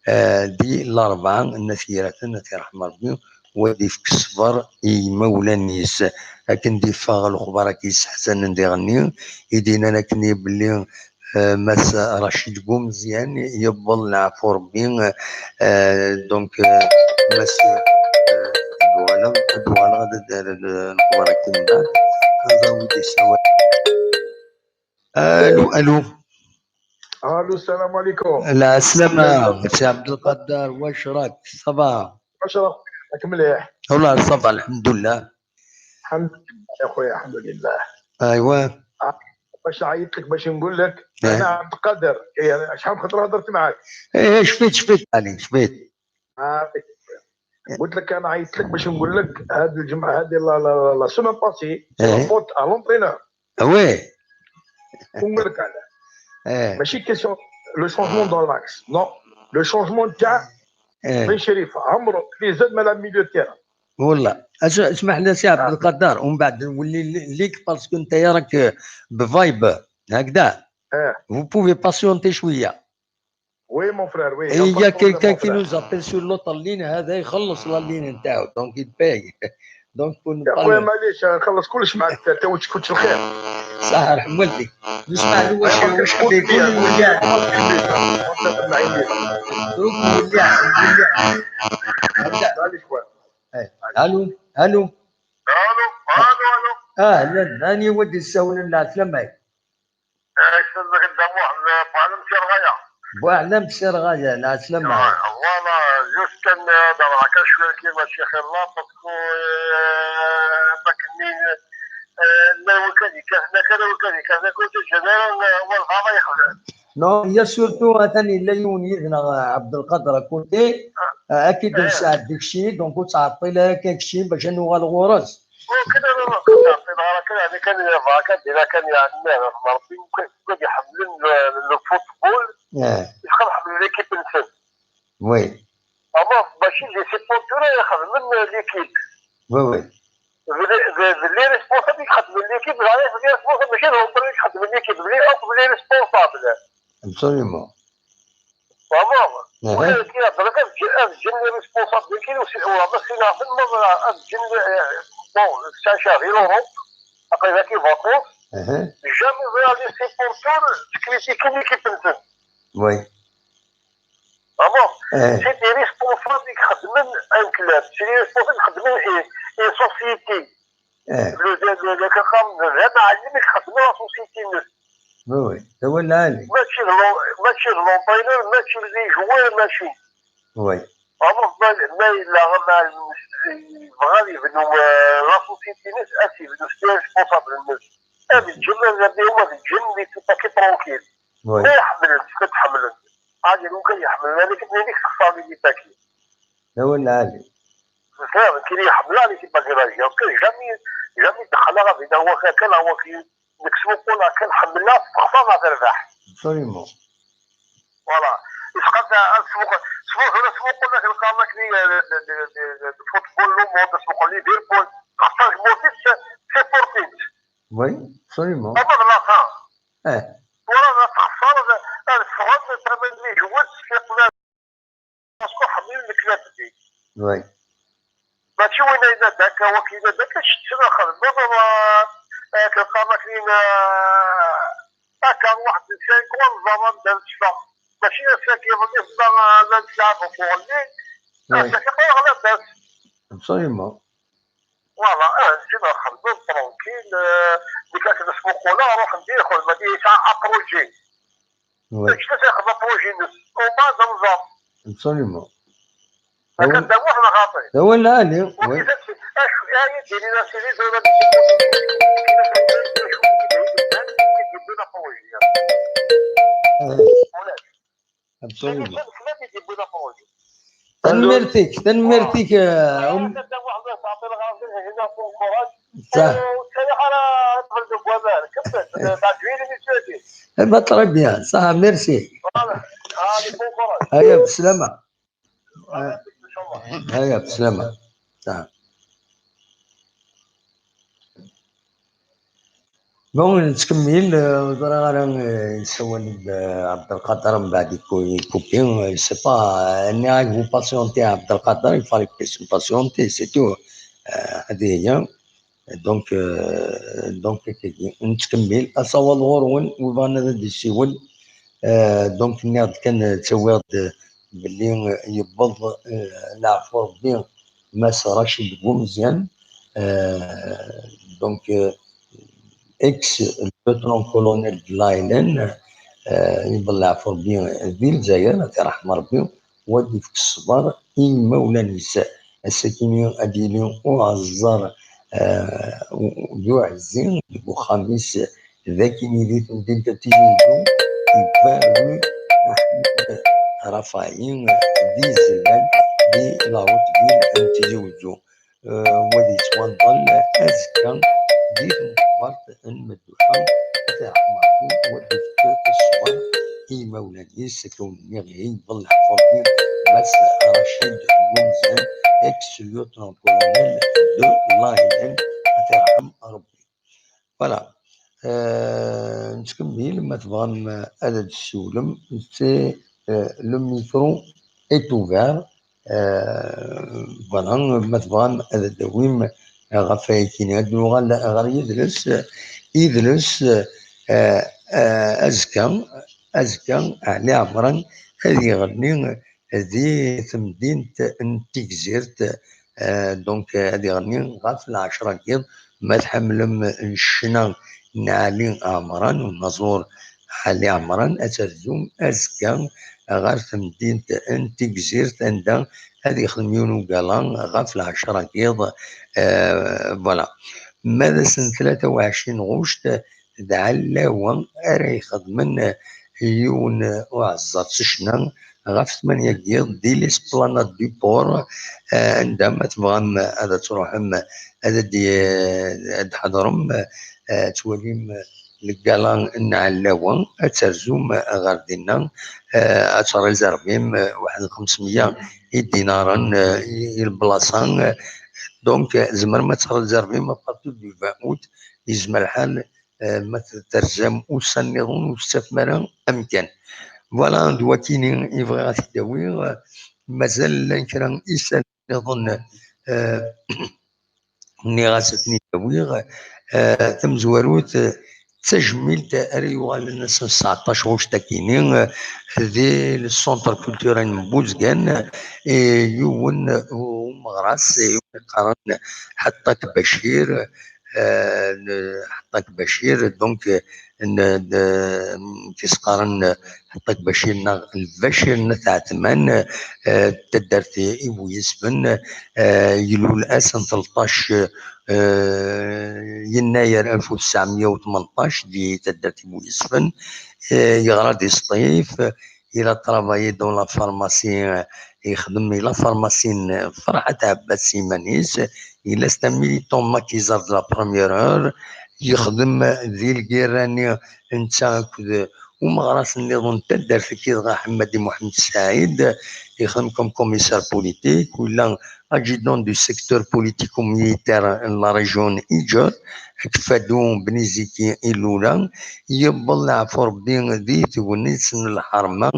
eh, di Larebɛa n At Yiraten, ad t-iṛḥem Rebbi, u ad d-ifk ṣṣber i yimawlan-is. Akken d-iffeɣ lexbar-agi yesseḥzanen diɣenni, i d-yennan akken belli euh, Mass Rachid Gumzian, yewweḍ leɛfu Rebbi, euh, donc, euh, Mass, euh, ad uɣaleɣ, ad uɣaleɣ ad, ad, ad nqeḍ akken da. Ad awi-d isawal. Allô, allô. Allô, السلام عليكم. العسلامة سي عبد القادر، واش راك؟ Ça va؟ واش راك؟ راك مليح؟ والله ça va، الحمد لله. الحمد لله يا خويا، الحمد لله. ايوا. باش عيطت لك باش نقول لك، إيه. انا عبد القادر، إيه، شحال من خطره هضرت معاك؟ ايه، شفيت، شفيت علي، شفيت. آه، قلت لك انا عيطت لك باش نقول لك هذه الجمعه، هذه لا لا لا semaine passée، إيه. فوت على l'entraîneur. Oui. نقول لك علاه. ايه، ماشي question le changement dans l'axe، non. Le changement تاع ايه. بن شريف، عمره اللي زاد ملعب milieu de terrain. والله. أس-، اسمح لي سي عبد القادر، ومن بعد نولي ل-، ليك، parce que انت راك ب Viber هكذا. ايه. Vous pouvez patienter شوية. Oui mon frère, oui. Il y a quelqu'un qui nous appelle sur l'autre ligne، هذا يخلص la ligne نتاعو، donc il paye. Donc pour ne يا pas خويا le- معليش، نخلص كلش معك، انت وش كنت الخير. صح، رحم والديك. نسمع له واش، واش حاب يقول، نولي عندك. دروك نولي عندك، نولي عندك. هكذا. معليش خويا. إيه. الو، الو. الو، الو، الو. اهلا، هاني ودي الساونة، العسلامة. ايش تسمى قدام واحد؟ بوعلام سير غاية. بوعلام سير غاية، العسلامة. Voilà، juste كان دابا كان شويه كي ماشي خير لا، parce que ما كني لا وكذا كان كذا وكذا كذا كنت جنرال، هو الغابه يخدم. Non, il y a surtout ثاني لا يون يدنا عبد القادر كوتي. اكيد نساعد داك الشيء، donc تعطي لها كاك شيء باش نوغال غورس. وكذا انا كنت عطينا راه كان هذا كان يرضى كان دينا كان يعني ربي كان يحمل le football. اه، يقدر يحمل l'équipe نفسها. Oui. اما ماشي les supporters يخدموا l'équipe. Oui, oui. Les responsables يخدموا l'équipe، les responsables ماشي هما اللي يخدموا l'équipe، les responsables. Absolument. Vraiment. اها. كي هضرك اف جن les responsables كاين وسي ولا ما سينا في المره اف جن. Bon، ساشا غير l'Europe. Après كي فاتوس. اها. Jamais les supporters تكريتيكي l'équipe نفسها. Oui. Vraiment. اه. C'est des responsables يخدموا un club، c'est des responsables يخدموا une société. اه. Le le le كنقارن زعما علمك يخدموا la société نفسها. Oui, oui. هو العالي. ماشي l'en- ماشي l'entraîneur، ماشي les joueurs، ماشي. Oui. Vraiment ما ما الا غير مع الناس يبغى يبنوا، آه، la société ناس اش يبنوا فيها responsable الناس. هذا الجن هذا هو هذا الجن اللي تبقى tranquille. Oui. ما يحملش، ما تحملش. عادي لو كان يحمل هذيك هذيك تخسر لي باكي. هو العالي. فاهم؟ كي يحمل هذيك باكي راجع. كان jamais jamais دخل غادي هو كان هو كي نكسبوا كل كان حملها تخسر ما تربح. Absolument. Voilà. يبقى اسمو اسمو هنا اسمو قلنا في القرن كبير football le monde اسمو ليفربول. خاصك موتيف سيبورتينغ. Oui, absolument. هذا لا فان. اه. ولا تخسر الفرد تمني جوز في قناه. اسكو حميم الكلاب دي. Oui. ماشي وين اين ذاك وكاين ذاك شت شنو خدمه. كنلقى مثلا هكا واحد cinq ans زعما دار الشفا. ماشي cinq ans بالنسبه للشعب وفوقني. Oui. هكا غلط بس. Absolument. Voilà، اه، نجي نخدم tranquille، آه، اللي كانت مسبوق ولا نروح ندير خدمه دي تاع ابروجي. Oui. اش تاخذ ابروجي نص وما نظام. Absolument. هكا دابا واحد خاطي. هو العالي. Oui. وكيفاش اش هي ديري لا سيري زولا دي. آه. Absolument. تنميرتك، تنميرتك، آه، أم. صح. Bah, très bien. صح، merci. هيا بسلامة. هيا بسلامة. صح. Bon, نتكمل، آه، ضروري، آه، نسول، آه، عبد القادر من بعد يكو-، يكوبي، آه، je sais pas، آه، أنا راك vous patienter عبد القادر، il fallait que patienter، c'est tout. آه، هذه هي. Donc, euh, donc, akkagi. Nettkemmil. Asawaḍ ɣur-wen, wi bɣan ad d-isiwel. Euh, donc, nniɣ-d kan, euh, ttawiɣ-d belli, euh, yewweḍ, euh, leɛfu Rebbi, Mass Racid Gumezyan, euh, donc, euh, ex-lieutenant-colonel de l'A L N, euh, yewweḍ leɛfu Rebbi di Lezzayer, ad t-iṛḥem Rebbi, u ad d-ifk ṣṣber i yimawlan-is. Ass-akini ad d-yili uɛeẓẓer, euh, d uɛezzi deg uxxam-is, d akini di temdint n Tizi Uzzu, ibarru Aḥmed Rafahi, di Zellal, di la haute ville n Tizi Uzzu. Euh, wa ad yettwanḍel azekka di tmeqbert n Medduḥa, ad iṛḥem Ṛebbi, wa ad ifk ṣṣber i yimawlan-is, akka ur nniɣ ihi, yewweḍ leɛfu Ṛebbi, Mass Racid Gumezyan, ex-lieutenant-colonel de l'A L N, ad iṛḥem Ṛebbi. Voilà. Euh, nettkemmil, ma tebɣam, euh, ad d-tessiwlem, c'est, euh, le micro est ouvert. Euh, voilà, ma tebɣam ad d-tawim, euh, ɣef wayakini. Ad nuɣal ɣer yidles, idles, euh, euh, azekka, azekka, Ɛli Ɛemran ad iɣenni di temdint n Tigzirt, euh, donc, euh, ad iɣenni ɣef lɛecṛa n yiḍ. Ma tḥemmlem ccna n Ɛli Ɛemran, unaẓur Ɛli Ɛemran, ad terzum azekka ɣer temdint n Tigzirt, anda ad yexdem yiwen ugala ɣef lɛecṛa n yiḍ. Euh, voilà. Ma d ass n tlata u ɛecrin ɣuct, d Ɛellawa ara ixedmen yiwen uɛeẓẓer s ccna ɣef tmanya n yiḍ di l'esplanade du port, euh, anda ma tebɣam ad truḥem ad d-, ad d-tḥeḍrem, euh, ad twalim lgala n Ɛellawa, ad terzum ɣer dinna, euh, ad tṛizervim, euh, waḥed xemsmeyya idinaren, euh, i, i lblaṣa. Donc, euh, tzemrem ad tṛizervim à partir du vingt août, yezmer lḥal, euh, ma t-, terzam ussan nniḍen ur tettafem ara amkan. Voilà, d wakini i bɣiɣ ad t-id-awiɣ. Mazal llan kra isalen nniḍen, euh, nniɣ-as ad ten-id-awiɣ. Euh, tamezwarut, euh, d tajmilt ara yuɣalen ass n tseɛṭac ɣuct akini, euh, di le centre culturel n Buzgan, euh, yiwen, euh, umeɣras, euh, i qqaren Ḥeṭṭak Bacir, euh, n-, Ḥeṭṭak Bacir, donc, euh, n-, n-, n-, i s-qqaren Ḥeṭṭak Bacir neɣ Lbacir n At Ɛetman, euh, taddart Ibuyesfen, euh, ilul ass n tleṭṭac, euh, yennayer alef u tesɛemya u tmenṭac di taddart Ibuyesfen, euh, yeɣra di Sṭif, il a travaillé dans la pharmacie, euh, yexdem di la pharmacie n Ferḥat Ɛebbas s yiman-is, il est un militant maquisard de la première heure, yexdem di lgirra-nni netta akked umeɣras nniḍen n taddart-agi dɣa Ḥemmadi Muḥemmed Saɛid, yexdem comme commissaire politique, u yella adjudant du secteur politico-militaire n la région n Iǧer, akked Fadu Beniziki ilula, yewweḍ leɛfu Rebbi di tegnit n lḥerma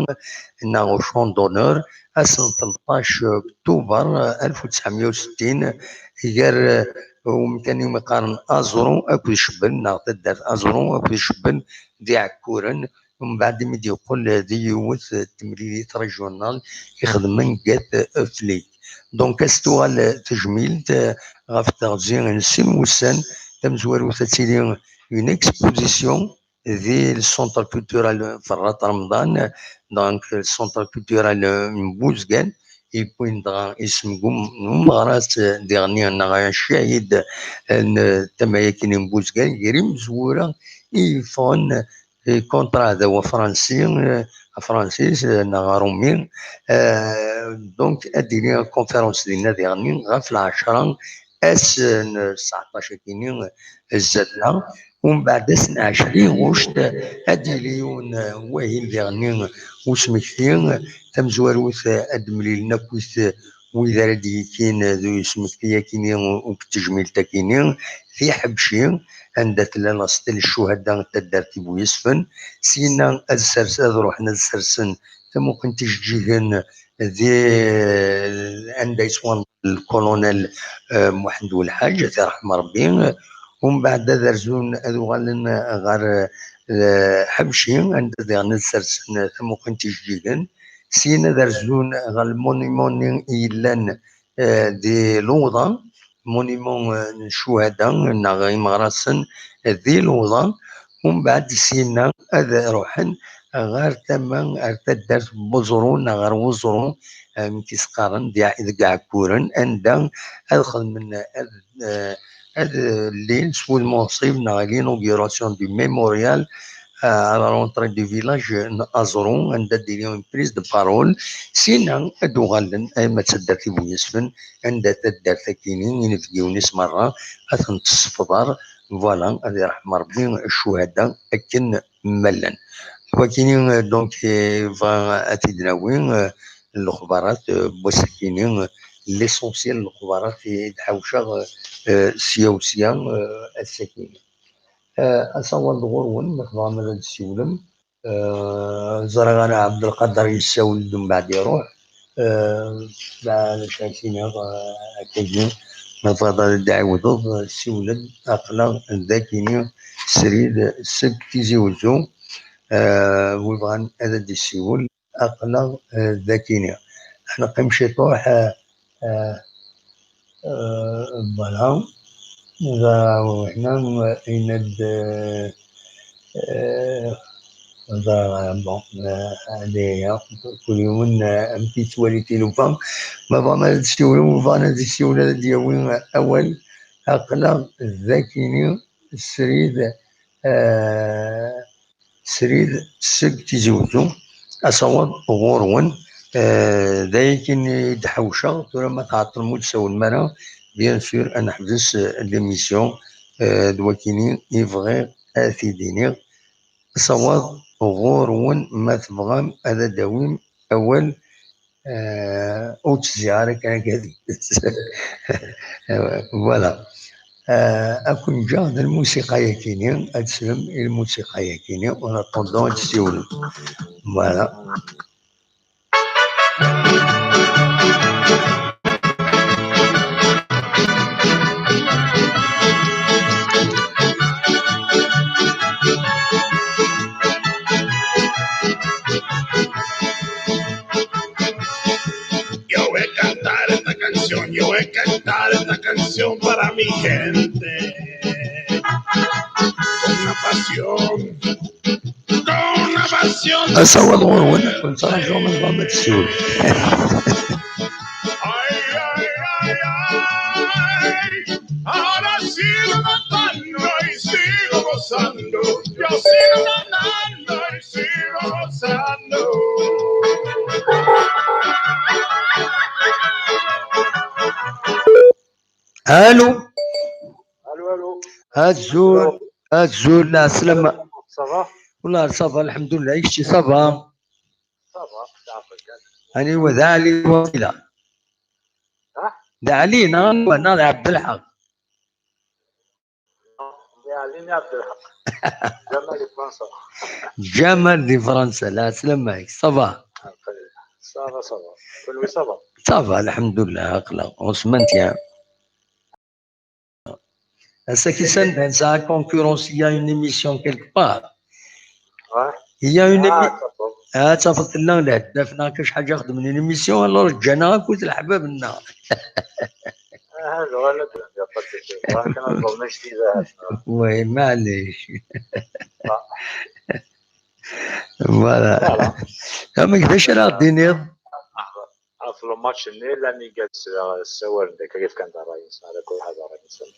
neɣ au champ d'honneur, ass n tleṭṭac Tubeṛ alef u tesɛemya u settin, gar, eh, umkan iwumi qqaren Aẓru akked Cebben, neɣ taddart Aẓru akked Cebben d Iɛekkuren, mbeɛd imi d-yeqqel d yiwet n temlilit régionale ixedmen get Flick. Donc, ad s-tuɣal tejmilt, eh, ɣef teɣzi n sin wussan, tamezwarut ad tili une exposition di le centre culturel Ferrat Remḍan, donc le centre culturel n Buzgan, yewwin dɣa isem n um-, n umeɣras diɣen-nni neɣ ccahid n tama-agi n Buzgan, gar imezwura i yeffɣen, eh, contre aɛdaw afransi, eh, afransis, eh, neɣ arumi. Eh, donc, ad d-tili conférence dinna diɣen-nni ɣef lɛecṛa ass n tseɛṭac akini zdat-a, umbeɛd ass n ɛecrin ɣuct ad d-yili yiwen, eh, wahil diɣen-nni usmekti, tamezwarut, eh, ad d-mlilen akkit, eh, wid ara d-yekkin, eh, d usmekti akini, akked tejmilt akini, di Ḥebci, anda tella la stèle Ccuhada n taddart Ibuyesfen, syenna ad sers-, ad ruḥen ad sersen tamuqint ijeǧǧigen di, anda yettwanḍ lkulunel, eh, Muḥend Welḥaǧ, ad t-iṛḥem Ṛebbi. Umbeɛd ad rzun, ad uɣalen ɣer, eh, Ḥemci, anda diɣen ad sersen tamuqint ijeǧǧigen. Syin ad rzun ɣer lmunimuni i yellan, eh, di Lewḍa, monument, eh, n ccuhada neɣ imeɣrasen, eh, di Lewḍa. Umbeɛd syin-a ad ruḥen ɣer tama, ar taddart n Weẓru neɣ ɣer Weẓru, eh, amek i s-qqaren di, deg Iɛekkuren, anda ad xedmen, ad, eh, ad llin s wudem uɣṣib neɣ l'inauguration du mémorial, eh, à la rentrée du village n Aẓru, anda d-ili une prise de parole. Syin-a ad uɣalen arma d taddart n Ibu Yesfen, anda taddart akkin-nni inebgiwen-is merra ad ten-tessefḍer. Voilà, ad iṛḥem Ṛebbi ccuhada akken ma llan. Wakini, eh, donc, eh, bɣa ad t-id-nawi, eh, lexbarat, eh, n wass-akini, eh, l'essentiel n lexbarat i d-ḥawceɣ, eh, sya u sya, eh, ass-akini. Eh, asawaḍ ɣur-wen, ma tebɣam ad d-tessiwlem, eh, ẓriɣ ara Ɛebdelqader yessawel-d, umbeɛd iruḥ. Eh, ma d acu ara k-iniɣ, eh, akkagi, ma tebɣiḍ ad d-tɛiwdeḍ, eh, siwel-d, aql-aɣ d akini srid seg Tizi Wezzu. Eh, wi bɣan ad d-yessiwel, aql-aɣ, eh, d akini. Ad neqqim ciṭuḥ, eh, eh, eh, voilà. Da, ḥna, eh, yenna-d, eh, eh, da, bon, eh, ad aya, kul yiwen, eh, amek yettwali tilufa. Ma bɣan ad d-siwlen, ma bɣan ad d-siwlen, ad d-yawi awal. Aql-aɣ d akini srid, eh, srid seg Tizi Wezzu, asawaḍ ɣur-wen. Eh, d ayakini i d-ḥawceɣ, tura ma tɛeṭṭlem ur d-tsawlem ara, bien sûr, ad neḥbes, eh, l'émission, eh, d wakini i bɣiɣ ad t-id-iniɣ. Asawaḍ ɣur-wen, ma tebɣam ad d-tawim awal, eh, ur ttezziɣ ara kan akka di-, voilà. Eh, ad ken-ǧǧeɣ d lmusiqa-yakini, ad teslem i lmusiqa-yakini, en attendant ad tessiwlem. Voilà. Yo voy a cantar esta canción, yo voy a cantar esta canción para mi gente. Con una pasión, con una pasión. Asawaḍ ɣur-wen, ur nettṛaju ma tebɣam ad tessiwlem. Ay, ay, ay, ay. Ahora sigo cantando y sigo gozando. Yo sigo cantando y sigo gozando. Allô. Allô, allô. Azul, azul, lɛeslama. Ça va? Wallah, ça va, الحمد لله. Kečč, ça va? Ça va, ça va. Aniwa, d Ali waqila? Ha? D Ali, neɣ anwa, neɣ d Ɛebdelḥaq? D Ali, d Ɛebdelḥaq. Ǧamal di Fransa. Ǧamal di Fransa, lɛeslama-k, ça va? Ça va, ça va. Kenwi, ça va? Ça va, الحمد لله, aql-aɣ, on se maintient. Ass-agi sanda nesɛa concurrence, il y a une émission quelque part. Ouais. Il y a une Ah, émi-, ça va. Ah, ça va, tella lehna, fna kac ḥaǧa xedmen une émission, alors ǧǧan-aɣ akked leḥbab-nneɣ. Ah, هذا هو الندم، il y a pas de souci. Voilà, كان نظلم شتي ذا. Oui, معليش. Ah. Voilà. Voilà. Amek, d acu ara ɣ-d-tiniḍ? Ɣef le match-nni, l'Amiga d-sɛiɣ ssawalen deg rif kan d ṛṛay-nsen, ala kul ḥaǧa ṛṛay-nsen.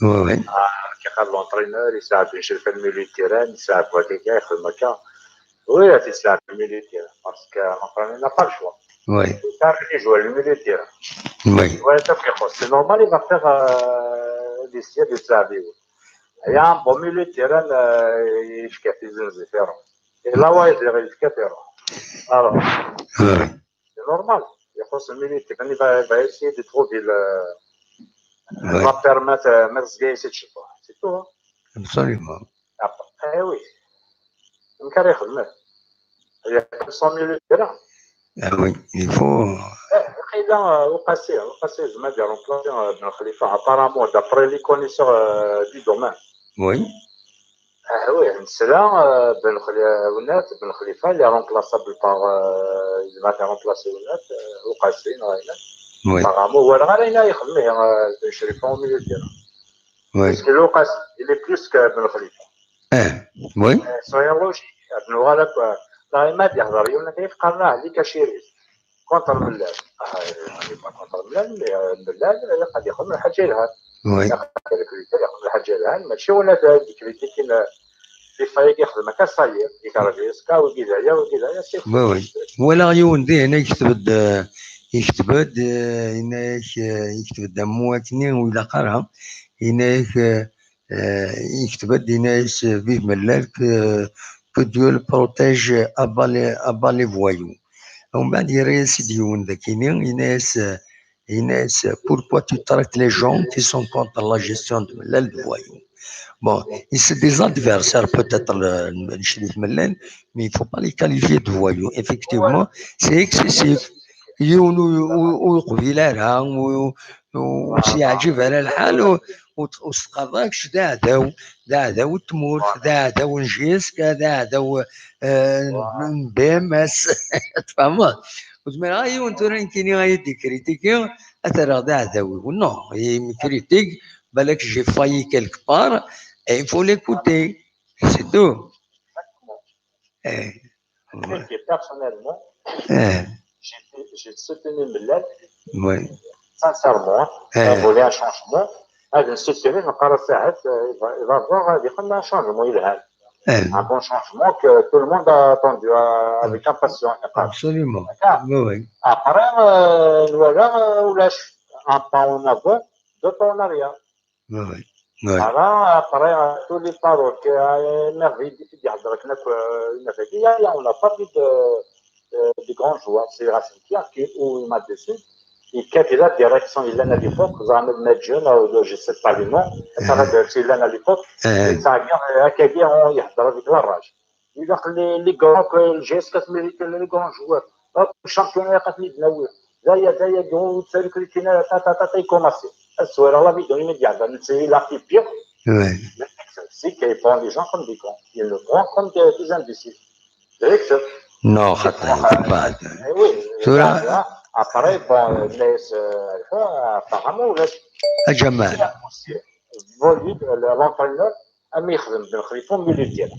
Oui, oui. Ah, kif qal l'entraîneur, yesɛa bin celfa le milieu de terrain, yesɛa wakka, yexdem akka. Oui, ad yesɛa le milieu de terrain, parce que l'entraîneur n'a pas le choix. Oui. Il faut faire jouer le milieu de terrain. Oui. Ouais, ça fait quoi? C'est normal, il va faire, euh, des sièges de sa vie. Il y a un bon milieu de terrain, euh, il est différent. Et là, ouais, il est différent. Alors. Oui. C'est normal. Il y a pas ce milieu, il va, il va essayer de trouver le, ouais, va permettre, euh, Merzguez, et cetera. C'est tout, hein. Absolument. Après, eh oui. Une carrière, mais il y a pas cent mille euros. Ah oui, il faut. Qila Uqasi, Uqasi yezmer ad iremplaṣi Ben Xlifa, apparemment, d'après les connaissances du domaine. Oui. Ah oui, nesla Ben Xlifa, Ben Xlifa il est remplaçable par, yezmer ad iremplaṣi Uqasi neɣ ayen. Oui. Apparemment, walaɣ ara ayen ay ixdem ihi Ben Xlifa au milieu de terrain. Oui. Parce que Uqasi il est plus que Ben Xlifa. Eh, oui. Soyons logiques, ad nuɣal akk. Neɣ ma ad yehder yiwen akka i teqqaren ah les cacheries contre Mellal. Ah, pas contre Mellal, mais Mellal ad ixdem lḥaǧa yelhan. Oui. Ad ixdem lḥaǧa yelhan, mačči win ad yekritikun les faits i yexdem akka, ça y est, yekreh-it, wigi d aya, wigi d aya, c'est Oui, oui. Walaɣ yiwen dihin yekteb-d, yekteb-d, yenna-yak, yekteb-d am wakni ur ilaq ara, yenna-yak, yekteb-d, yenna-yas vive Mellal, que, que Dieu le protège à bas les, à bas les voyous. Umbeɛd yerra-yas-d yiwen dakini, yenna-yas, yenna-yas, pourquoi tu traites les gens qui sont contre la gestion de Mellal de voyous? Bon, c'est des adversaires peut-être, le, le Chérif Mellal, mais il faut pas les qualifier de voyous. Effectivement, c'est excessif. Yiwen ur yeqbil ara, ur s-yeɛǧib ara lḥal, ur s-tqaḍ akk, d aɛdaw, d aɛdaw n tmurt, d aɛdaw n J S K, d aɛdaw n B M S. Tfehmeḍ? Ur zmireɣ ara yiwen tura nekkini ad yi-d-ikritiki, ad t-rreɣ d aɛdaw-iw. Non, il me critique, balak j'ai failli quelque part, et il faut l'écouter. C'est tout. Eh. Moi, personnellement, Eh. J'ai soutenu Mellal, Oui. Sincèrement, Eh. On voulait un changement. Ad nsoutenir, neqqar saɛet, il va, il va avoir, ad ixdem un changement yelhan. Eh. Un bon changement que tout le monde a attendu euh, avec impatience. Absolument. D'accord. Oui, oui. Après, euh, voilà, euh, ulac, un pas en avant, deux pas en arrière. Oui, oui. Oui. Voilà, après, euh, tous les paroles que euh, Merville dit, il y a, il y a, on n'a pas vu de, euh, de grands joueurs. C'est Racine Pierre qui, où il m'a déçu. Il a la direction, il en a des fois, vous avez le match, là, je sais pas le nom, ça va dire, il en a des fois, Euh, et ça vient, euh, à Kadir, on y a, avec la rage. Il a les, les grands, que le G S quatre mérite les grands joueurs. Hop, le championnat, il y a quatre mille, là, oui. Là, il y a, là, il y a des gros, c'est le Christina, ta, ta, ta, ta, il commence. Elle se voit la vidéo, il me dit, ah, ben, c'est la plus pire. ouais. C'est qu'il prend les gens comme des cons. Il le prend comme des, des imbéciles. C'est vrai que c'est Non, attends, il faut pas. Eh oui, Tu vois, là, là, après, bon, euh, mais euh, apparemment, là, à Jamal. Aussi, voulu, euh, l'entraîneur, a mis Ben Khalifa au milieu de terrain.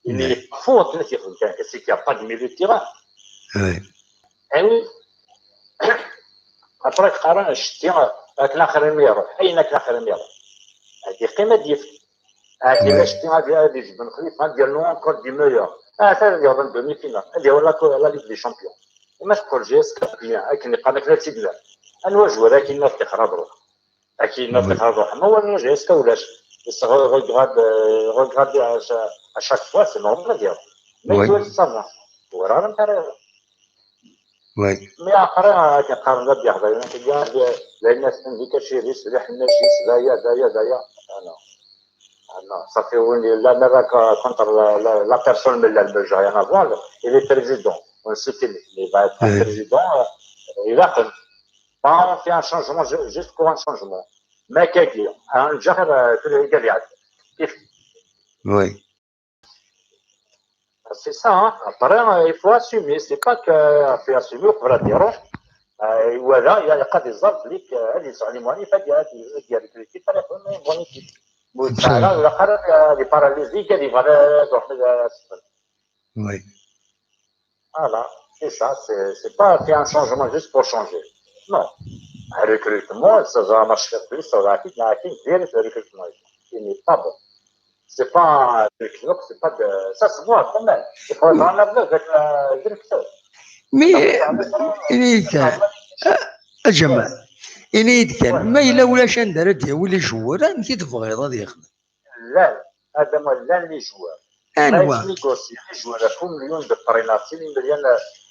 Il Ouais. Est fou, c'est qu'il n'y a pas de milieu de terrain. Ouais. Eh oui. Après, qqaren, ccettiɣ, akken axir-nni iruḥ. Ayen akken axir-nni iruḥ. Ad yeqqim ad yefk. Ad Ouais. yella ccettiɣ ad ad yejben xlif, ad yernu encore du meilleur. Ah, ad yaweḍ en demi-finale. Ad yaweḍ la, la Ligue des Champions. Ma teqqel J S K bien, akken iqqar akken ad tt-id-nerr. Anwa joueur akken ad tixer ad ruḥ? Akken ad Ouais. tixer ad ruḥ. Ma wala J S K ulac. Regarde, euh, regarde à, cha- à chaque fois, c'est normal ad yaweḍ. Mais Ouais. tu vois, ça va. Ur ara ara. Ouais. Mais après, euh, akken qqaren d abeḥḍa, d ayen asen di kaciri, s leḥnac-is, d aya, d aya, d aya. Ah non. Ah non, ça fait une la mère contre la, la, la personne, mais là, j'ai rien à voir. Il est président. On sait qu'il il va être Ouais. président. Euh, il a pas fait un changement ju- juste pour un changement. Mais quelqu'un, un genre, euh, que les gars, Ouais. C'est ça, hein. Après, euh, il faut assumer. C'est pas que euh, faut assumer, il faut dire. Euh, voilà, il y a le cas des autres, euh, les Salimani, il faut dire, il y a des critiques, il faut dire, bon, il dit, bon, ça, là, la part, euh, les paralysés, il y a des valeurs, donc, euh, Ouais. Voilà, c'est ça, c'est c'est pas faire un changement juste pour changer. Non. Un recrutement, ça va marcher plus, ça va vite, mais il y a un recrutement. Il n'est pas bon. C'est pas un recrutement, c'est pas de. Ça se voit quand même. Il faut être en avenir avec le directeur. Mais, ini-yi-d kan, a Ǧamal, ini-yi-d kan, ma yella ulac anda ara d-yawi les joueurs, amek i tebɣiḍ ad yexdem? Llan, ad am llan les joueurs. Anwa? Négocier les joueurs à un million de prix, à six millions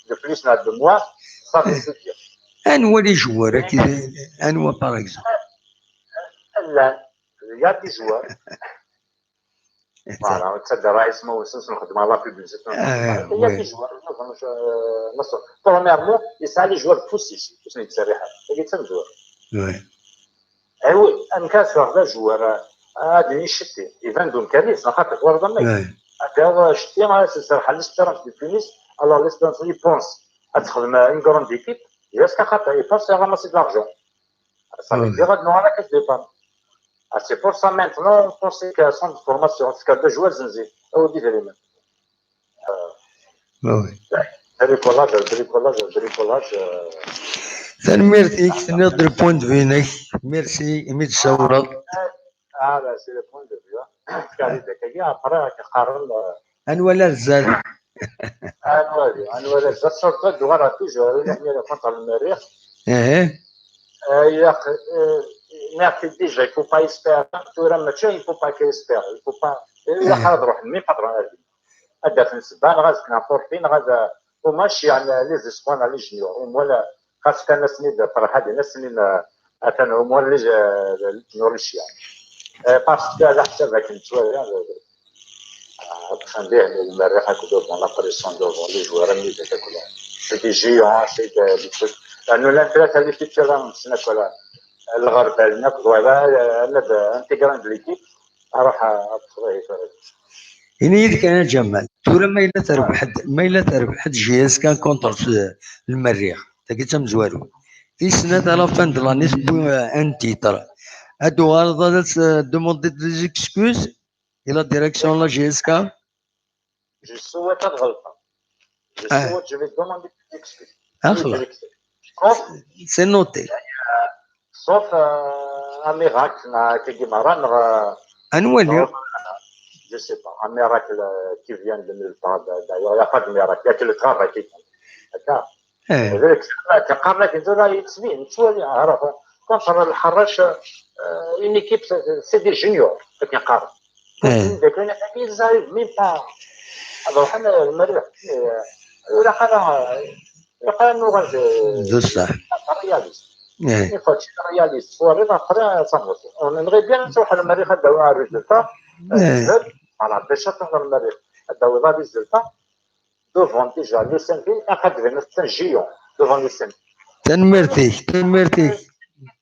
de plus, à deux mois, ça veut tout dire. Anwa les joueurs, anwa par exemple? Llan, il y a des joueurs. Voilà, ttadar ismawen-nsen, nxeddem la publicité. Il y a des joueurs, premièrement, yesɛa les joueurs de poussif, ur sen-yettserriḥ ara. Tagi d tamezwarut. Oui. Awi, amek ara teffeɣ d ajewwer, ad d-yini Cetti, iban-d umkan-is, neɣ xaṭi, twalaḍ amek? Ad d-yaweḍ Cetti, ad s-iserreḥ à l'Espérance de Tunis, alors l'Espérance, il pense ad texdem une grande équipe, jusqu'à xaṭi, il pense à ramasser de l'argent. Ça veut dire, ad nuɣal akka s départ. Ah, c'est pour ça maintenant, on pense que centre de formation, c'est que deux joueurs, zenzi, ou différemment. Ah oui. Bricolage, bricolage, bricolage. Tanemmirt-ik, tenniḍ-d le point de vue-inek. Merci imi d-tsawleḍ. Ah, là, c'est le point de vue. Kari d akkagi, après, ad k-qqaren. Ad nwali ar zdat. Ad nwali, ad nwali ar zdat, surtout ad uɣaleɣ toujours, ad nehni le contre le Merrix. Ilaq, nniɣ-t-id déjà, il faut pas espérer, tura mačči, il faut pas qu'espérer, il faut pas, ilaq ad ruḥen, mi patron ad d-afen ssebba, neɣ ad zden un forfait, neɣ ad, au moins, yeɛni, les espoirs, neɣ les juniors, au moins, xas kan asen-id ferḥ, ad in-asen-in, atan, au moins, les, les juniors, les chiens. Parce que, ala ḥsab akken ttwaliɣ, atan dihin, le Merrix akked devant, la pression devant, les joueurs, am yid-k akk, c'est des géants, c'est des, des trucs. Nous, l'intérêt, c'est les futurs, nsna akk, lɣerbal, akk, voilà, ad intégrer de l'équipe, aruḥ, ad teffeɣ ihi tura. Ini-yi-d kan a Ǧamal, tura ma yella terbeḥ-d, ma yella terbeḥ-d J S K contre le Merrix, tagi d tamezwarut. Tis snat à la fin de l'année tewwi un titre. Ad tuɣaleḍ ad as-demandiḍ des excuses i la direction n la J S K? Je souhaite ad ɣelṭeɣ. Je souhaite, je vais demander des excuses. Ah, xlas. C'est noté. Sauf un miracle, neɣ akka i merra, neɣ... Ad nwali. Je sais pas, un miracle qui vient de nulle part. D'ailleurs, il n'y a pas de miracle, il n'y a que le travail qui compte. D'accord. Qqaren akken tura yettbin, nettwali, ɛraf, contre Lḥerrac, une équipe, c'est des juniors, akken qqaren. Ils arrivent même pas. Ad ruḥen Lmerrix, ilaq ara, ilaq ara nuɣal d réaliste. Une fois que tu es réaliste, twaliḍ, après, ça va. On aimerait bien ad truḥ Lmerrix ad d-tawi un résultat. Voilà, bac ad truḥ Lmerrix ad d-tawiḍ un résultat. Devant déjà le Saint-Louis, aqad d-tban un géant devant le Saint-Louis. Tanemmirt-ik, tanemmirt-ik.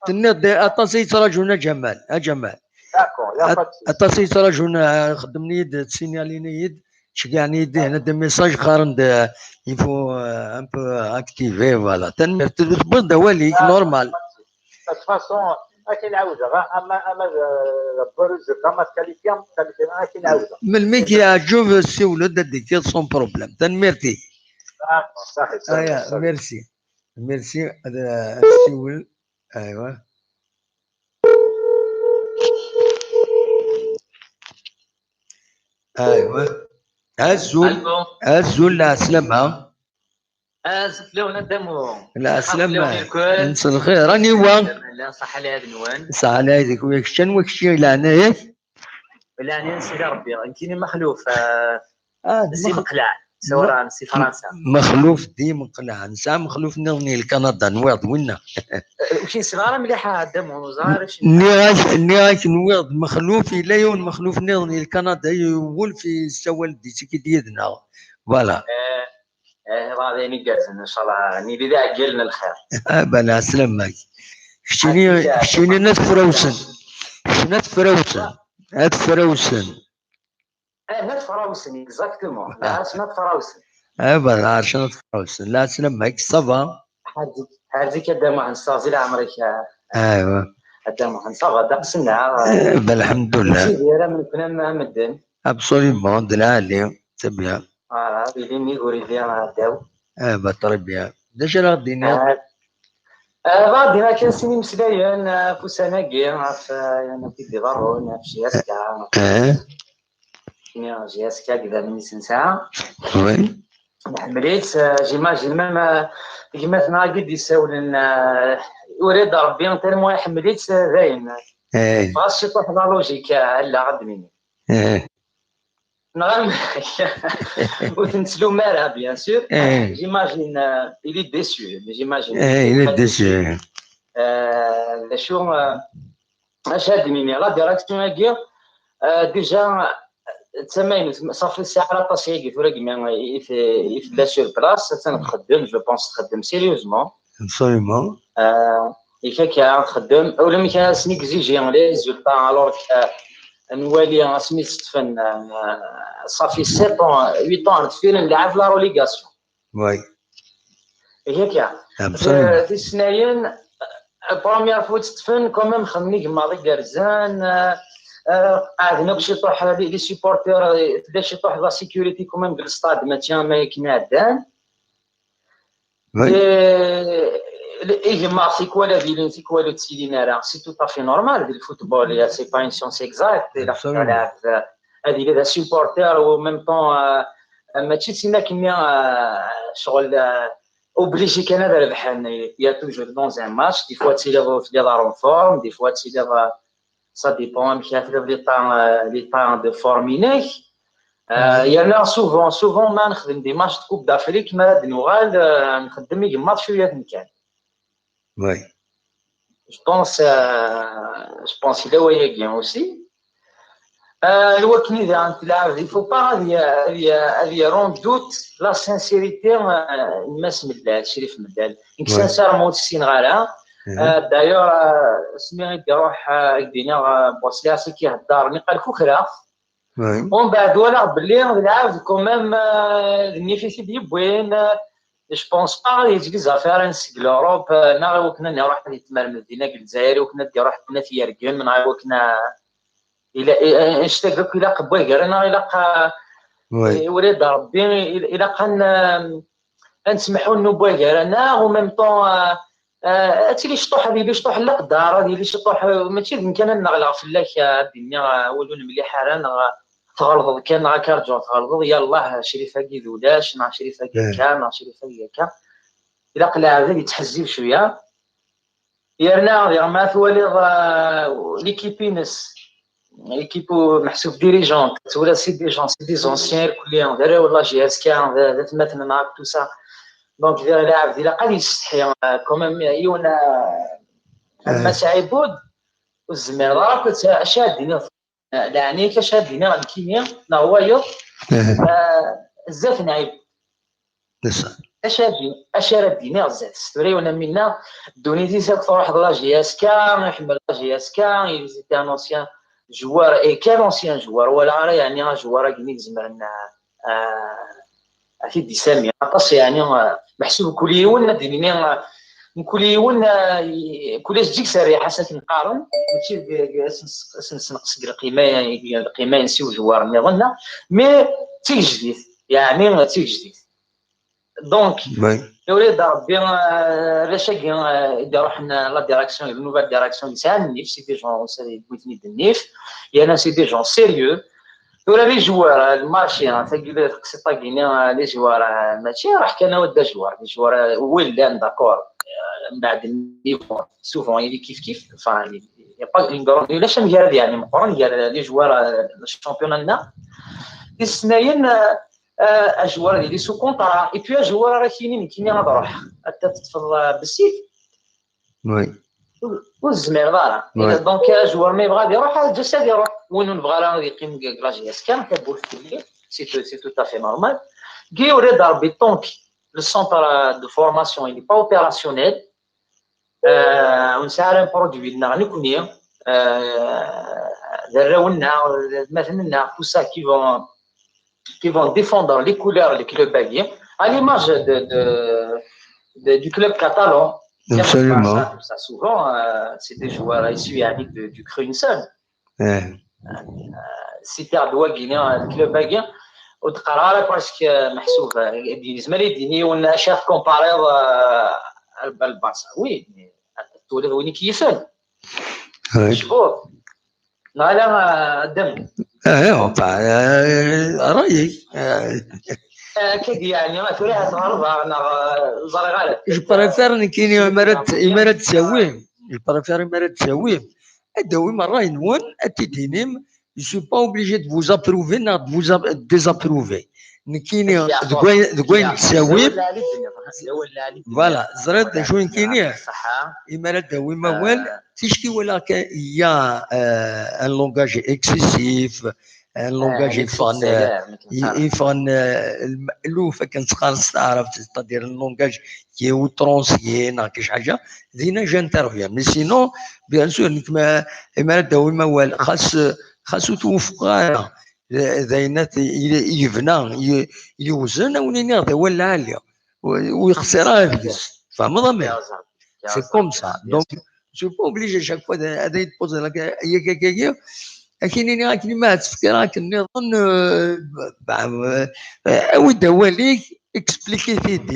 Tenniḍ-d aṭas i yettraǧun a Ǧamal, a Ǧamal. D'accord, il n'y a pas de souci. Aṭas i yettraǧun, xeddmen-iyi-d, ttsinalin-iyi-d, ceggɛen-iyi-d dihin-a des messages, qqaren-d il faut un peu activer, voilà. Tanemmirt, tewwiḍ-d awal-ik, normal. De toute façon, akken ɛawdeɣ, ama, ama d, d Bordeaux, ama tkalifya, tkalifya, akken ɛawdeɣ. Melmi k-yeɛǧeb, ssiwel-d ad d-tekkiḍ sans problème. Tanemmirt-ik. D'accord, صحيح. Aya, merci. Merci, ad, ad nessiwel. Aywa. Aywa. Azul. Azul, lɛeslama. Azul fell-awen a Dda Muḥ. Lɛeslama. Mselxir, aniwa? Ṣaḥa lɛid-nwen. Ṣaḥa lɛid-ik, wa kečč, anwa kečč, leɛnaya-k? Leɛnaya n Sidi Ṛebbi, nekkini Mexluf, si Meqleɛ, sawra si Fransa. Mexluf di Meqleɛ, nesɛa Mexluf nniḍen i Lkanada, nwiɣ d winna. Ur k-nsiɣ ara mliḥ a Dda Muḥ, ur ẓriɣ ara. Nniɣ-ak, nniɣ-ak nwiɣ d Mexluf, yella yiwen Mexluf nniḍen i Lkanada, yewwel fi ssawal d-ittekki-d yid-neɣ. Voilà. Eh, ḍaden igerrzen, ncallah, nili d iɛeggalen n lxir. Ah, bala, ɛeslama-k. Keččini, keččini n At Frawsen. Keččini n At Frawsen. At Frawsen. Eh, n At Frawsen, exactement. Lɛerc n At Frawsen. Ah, bala, lɛerc n At Frawsen. Lɛeslama-k, ça va? Ḥerzik a Dda Muḥ, nessaɣ zi leɛmer-ik. Aywa. A Dda Muḥ, ça va, ddeqs-nneɣ. Eh, bala, lḥemdullah. Ur ara mennken am medden. Absolument, d lɛali, c'est bien. Voilà, ilin nnig ur illi ɛdaw. Ah, bah, très bien. D acu ara ɣ-d-tiniḍ? Ah, ah, ɣa d-iniɣ kan sin imeslayen, ah, ɣef ussan-agi, ɣef, ah, yan akk i d-iḍerrun, ɣef J S K. Nniɣ J S K deg idammen-is nesɛa. Oui. Nḥemmel-itt, ah, j'imagine même, ah, gma-tneɣ-agi d-isawlen, ah, ur id Rebbi, tellement iḥemmel-itt, ah, dayen. Ɣas ciṭuḥ la logique, ah, allaɣ ad d-nini. Neɣ am ur t-nettlum ara, bien sûr. J'imagine, euh, il est déçu, j'imagine. Eh, il est déçu. Euh, d acu, euh, acu ad d-nini, la direction-agi, euh, déjà, d tamaynut, ṣafi sɛiɣ aṭas yagi tura gmi i tella sur place, attan txeddem, je pense txeddem sérieusement. Absolument. Yak akka txeddem, ulamek ara sen-exigi les résultats, alors que nwali asmi tt-ṭṭfen, ṣafi sept ans, huit ans ar deffir nlɛab la relégation. Oui. Yak akka. Tisnayen, première fois tt-ṭṭfen, quand même xedmen igmaḍ igerrzen, qeɛden akk ciṭuḥ les supporters, tella ciṭuḥ la sécurité quand même deg le stade, mačči am akken ɛeddan. Igmaḍ tikwal ad ilin, tikwal ur ttilin ara, c'est tout à fait normal, di le football, c'est pas une science exacte, ilaq ad yili d asupporter ou en même temps mačči d tin akkenni, ccɣel obligé kan ad rebḥen. Il y a toujours dans un match, des fois ad tiliḍ ur telliḍ ara en forme, des fois ad tiliḍ, ça dépend amek ara tiliḍ, l'état de forme-inek. Yerna souvent, souvent ma nexdem des matchs de Coupe d'Afrique, mi ara d-nuɣal nxeddem igmaḍ cwiya kan. Oui. Je pense, je pense yella wayagi aussi. Lwakken i daɣen tleɛb, il faut pas ad yerr en doute la sincérité n Mass Mellal, Crif Mellal. Nekk sincèrement ur t-ssineɣ ara. D'ailleurs asmi i d-iruḥ, ad k-d-iniɣ, Bouassias i k-iheddren, iqal kukraɣ-t. Umbeɛd walaɣ belli d lɛebd quand même, d nnif i t-id-yewwin. Je pense pas ad yezg les affaires-nnes seg l'Europe, neɣ i wakken ad iruḥ ad yetmermed dinna deg Lezzayer, i wakken ad d-iruḥ ad t-yergem, neɣ i wakken annect-agi akk ilaq n wagar-a, neɣ ilaq, i wala d Rebbi, ilaq ad ad nsemḥunnu n wagar-a, neɣ en même temps ad tili ciṭuḥ, ad yili ciṭuḥ n leqder, ad yili ciṭuḥ, mačči d nekk ara nneɣleɣ fell-ak, ad d-iniɣ awal ur nemliḥ ara, neɣ tɣelḍeḍ kan, neɣ akka rǧuɣ tɣelḍeḍ, yallah, Crif-agi d ulac, neɣ Crif-agi akka, neɣ Crif-agi akka. Ilaq lɛebd ad yettḥezzib cwiya. Yerna diɣ ma twaliḍ l'équipe-ines, l'équipe meḥsub dirigeante, tura c'est des gens, c'est des anciens irkelli, d arraw n la J S K, d atmaten-nneɣ akk, tout ça. Donc diɣ lɛebd ilaq ad yessetḥi quand même, yiwen am Mass Ɛibud ur tezmireḍ ara akk acu ara d-tiniḍ. Leɛnaya-k, acu ara d-iniɣ nekkini neɣ wayeḍ zdat n Ɛibud? Acu ara d-iniɣ zdat-s? Tura yiwen am winna, ddunit-is akk truḥ d la J S K, iḥemmel la J S K, il était un ancien joueur, et quel ancien joueur, walaɣ ara yeɛni ajewwar-agi i izemren ad t-id-isami aṭas, yeɛni meḥsub mkul yiwen ad d-nini, mkul yiwen, kul ajeǧǧig s rriḥa-s akken qqaren, mačči ad s-nessenqes deg lqima, deg lqima-ines i ujewwar-nniḍen, mais d tigejdit, yeɛni d tigejdit. Donc, ula d Rebbi, arrac-agi i d-iruḥen la direction, la nouvelle direction, yesɛan nnif, c'est des gens, wwin-ten-id nnif, yerna c'est des gens sérieux. Tura les joueurs, le marché, tagi teqsiṭ-agi-nni, les joueurs, mačči ruḥ kan awa d ajewwar, les joueurs wi llan, d'accord, mbeɛd niveau, souvent il est kif kif, enfin, il y a pas une grande, ulac amgarad yeɛni meqqren gar les joueurs, le championnat-nneɣ. Tisnayen, ajewwar ad yili sous contrat, et puis ajewwar ara k-yinin nekkini ad ruḥeɣ, ad t-teṭṭfeḍ bessif. Oui. Ur tezmireḍ ara. Donc ajewwar ma yebɣa ad iruḥ, just ad iruḥ. Win ur nebɣi ara ad yeqqim deg la J S K, tawwurt fell-i, c'est tout à fait normal. Gi ula d Rebbi, donc le centre de formation il n'est pas opérationnel. Ur nesɛi ara un produit-nneɣ nekkni, d arraw-nneɣ, d atmaten-nneɣ, tout ça qui vont qui vont défendre les couleurs du club-agi, à l'image de, de, de, du club catalan. Absolument. Ça, souvent, c'est des joueurs issus du, du Cru Niçanne. C'était à Douagine, le club-agi. Ur d-qqareɣ ara parce que meḥsub, yezmer ad d-yini yiwen acu ad comparer le Barça. Oui, mais twalaḍ win i k-yifen. Cbur. Neɣ ala, a Dda Mlal? Ah, enfin, ṛṛay-ik. Akkagi yeɛni, tura ahat ɣelḍeɣ neɣ ẓriɣ ara. Je préfère nekkini imi ara d-tawi, je préfère imi ara d-tawi, ad d-tawim ṛṛay-nwen, ad t-id-tinim, je suis pas obligé de vous approuver neɣ de vous désapprouver. Nekkini deg wayen, deg wayen d-tawim, voilà, ẓriɣ d acu nekkini, imi ara d-tawim awal, ticki walaɣ kan, il y a un langage excessif, un langage yeffɣen, yeffɣen, euh, lme'luf, akken teqqar s taɛrabt, c'est-à-dire un langage qui est outrancier, neɣ quelque حاجة, dinna j'interviens. Mais sinon, bien sûr, nekk ma, imi ara d-awim awal, xas, xas ur twufqeḍ ara, d, d ayen at, i, i yebna, i, i yewzen, ad wen-iniɣ d awal lɛali. Ur, ur yexsir ara deg-s. Tfehmeḍ, a mmi? C'est comme ça. Donc, je suis pas obligé chaque fois de, ad yi-d-poser la que-, yak, yak, yak, yak. Ad k-iniɣ akken ma ad tefkiḍ akken nniḍen, euh, bah, euh, awi-d awal-ik, explique-it-id,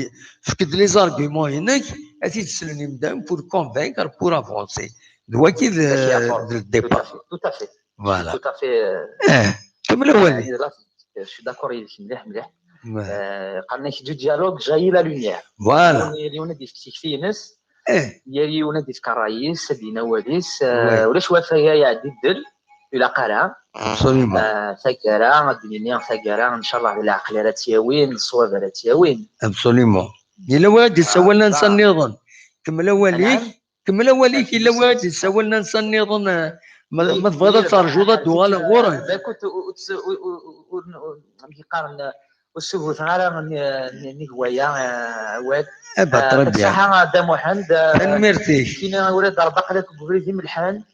efk-d les arguments-inek, ad t-id-slen imdanen pour convaincre, pour avancer. D waki d, d le départ. Tout à fait, tout à fait. Voilà. Tout à fait, euh, eh, kemmel awal. Euh, là, je suis d'accord avec lui, mliḥ, mliḥ. Ouais. Euh, qqaren-ak du dialogue jaillit la lumière. Voilà. Yal yiwen ad yefk tikti-ines, eh, yal yiwen ad yefk ṛṛay-is, ad d-yini awal-is, euh, ouais, ulac wafag iɛeddi ddel, ur ilaq ara. Absolument. Euh, taggara, ad d-nini taggara, ncallah d leɛqel ara tt-yawin, d ṣṣwab ara tt-yawin. Absolument. Yella win ad d-yessawalen ansa nniḍen. Kemmel awal-ik. Kemmel awal-ik, yella win ad d-yessawalen ansa nniḍen, eh, ma, ma tebɣiḍ ad terjuḍ ad d-uɣaleɣ ɣur-k. Bah, écoute, ur, ur, ur, ur, ur, ur, amek i qqaren, ur ssuguten ara n-, n-, nnig waya, eh, awal. Eh ben, très bien. Ṣaḥa a Dda Muḥend, eh, tanemmirt-ik. Kini ula d Rebbeḥ deg ubrid imelḥan.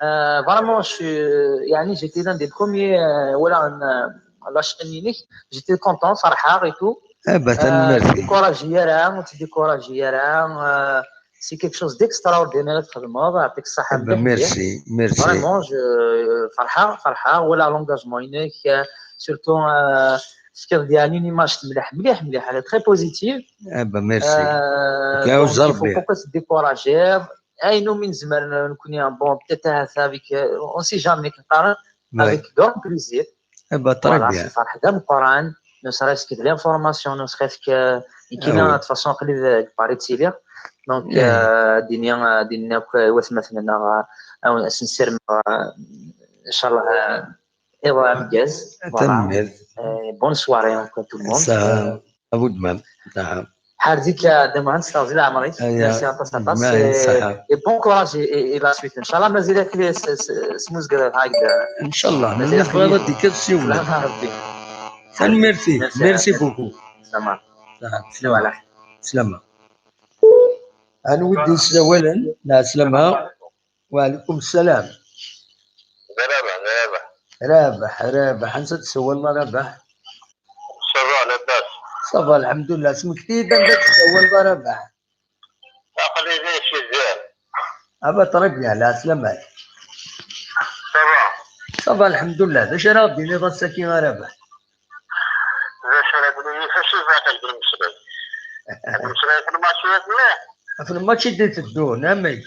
Euh, vraiment, je suis, euh, يعني, j'étais l'un des premiers, euh, voilà, euh, la chaîne-inek. J'étais content, فرحان et tout. Eh ben, tanemmirt-ik. Ur ttdikuraji ara, ur ttdikuraji ara, euh, c'est quelque chose d'extraordinaire i txedmeḍ, يعطيك الصحة. Eh ben, mliḥ, mliḥ. Merci, merci. Vraiment, je, فرحان, فرحان, ولا l'engagement-inek, euh, surtout, euh, tefkiḍ-d يعني une image mliḥ, mliḥ, mliḥ, elle est très positive. Eh ben, merci. Euh, donc, il faut pas se décourager. Ayen umi nezmer nekkni, bon, peut-être ahat avec, euh, on sait jamais, avec grand plaisir. Eh ben, très bien. Voilà, c'est فرحة d ameqqran, ne serait-ce que de l'information, ne serait-ce que, euh, de toute façon, aql-i deg Paris ttiliɣ. Donc, euh, ad d-iniɣ, euh, ad d-iniɣ akk i watmaten-nneɣ, euh, ad sen-ssirmeɣ, euh, inchallah, euh, iḍ ameggaz. Voilà. Tanemmirt. Euh, bonne soirée encore tout le monde. Euh, A weltma. Ḥerz-ik a Dda Muḥend s teɣzi n leɛmer-ik. Merci aṭas, aṭas. Et bon courage et, et, et la suite. Inchallah, mazal-ak s, s, smuzget hagda. Inchallah, mazal tebɣiḍ ad d-tekkiḍ, siwel. Tanemmirt-ik. Merci beaucoup. Slama. Slama. Slama. Anwa i d-yessawalen? Lɛeslama. Wa ɛlikum ssalam. D Rabaḥ, d Rabaḥ. Rabaḥ, Rabaḥ, ansa d-tsawaleḍ a Rabaḥ? Ça va, labas. Ça va, lḥemdullah. Smekti-yi-d anda d-tsawaleḍ a Rabaḥ? Aql-i di Cizan. Ah bah, très bien, lɛeslama-k. Ça va. Ça va, lḥemdullah. D acu ara ɣ-d-tiniḍ ass-agi a Rabaḥ? D acu ara d-nini, d acu i bɣiɣ ad d-nemmeslay? Ad nemmeslay ɣef lmatch-inek? Ɣef lmatch i d-iteddun, amek?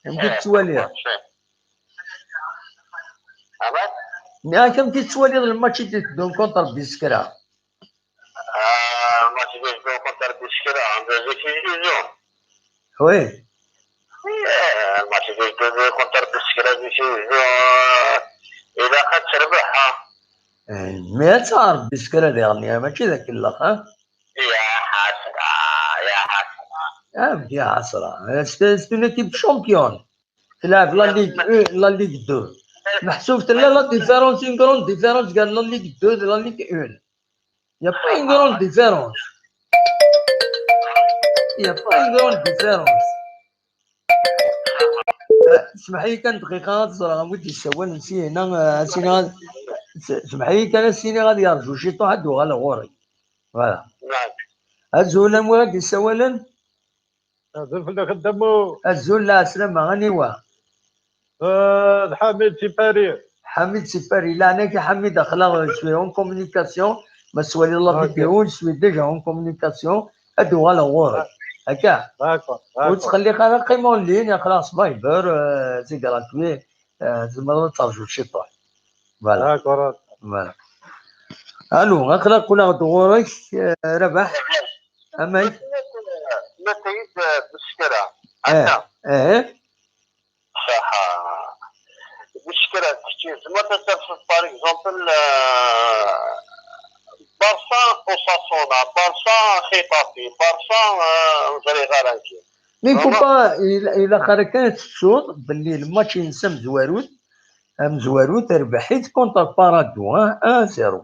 Amek i tettwaliḍ? Amek? Nniɣ-ak, amek i tettwaliḍ lmatch i d-iteddun contre Biskra? Ah, lmatch i d-iteddun contre Biskra, d Tizi Uzzu. Oui. Eh, lmatch i d-iteddun contre Biskra, Tizi Uzzu, eh, ilaq ad terbeḥ, ha? Eh, mais ad taɣ Biskra diɣen, mačči d akellex, ha? Ya ḥasra, ya ḥasra. Ah, ya ḥasra. C'est, c'est une équipe championne. Tleɛɛeb la Ligue un, la Ligue deux. Meḥsub tella la différence, une grande différence entre la Ligue deux et la Ligue un. Il n'y a pas une grande différence. Il n'y a pas une grande différence. Eh, smeḥ-iyi kan dqiqa ad ẓreɣ anwa i d-yessawalen syin-a, eh, ad s-iniɣ ad, s-, smeḥ-iyi kan ad s-iniɣ ad yerǧu ciṭuḥ ad d-uɣaleɣ ɣur-k. Voilà. Azul, anwa i d-yessawalen? Azul fell-ak a Dda Mu. Azul, lɛeslama, aniwa? Euh, d Ḥamid si Paris. Ḥamid si Paris. Leɛnaya-k a Ḥamid, aql-aɣ, je suis en communication. Ma tettwaliḍ la vidéo, je suis déjà en communication. Ad d-uɣaleɣ ɣur-k. Akka? D'accord, d'accord. Ur ttqelliq ara, qqim en ligne, aql-aɣ s Viber, euh, c'est gratuit. Euh, tzemreḍ ad terjuḍ ciṭuḥ. Voilà. D'accord. Voilà. Allo, aql-aɣ qqleɣ-d ɣur-k, euh, Rabaḥ. Amek? Ma tayit, euh, Biskra. Eh, eh. Ṣaḥa. Biskra, kečč tzemreḍ ad terseḍ, par exemple, euh, Barça Osasuna, Barça Xitafi, Barça, euh, ur ẓriɣ ara nekk. Mais il faut pas, il, ilaq ara kan ad tettuḍ belli lmatch-ines amezwaru, amezwaru terbeḥ-it contre Parado, ah, un zéro.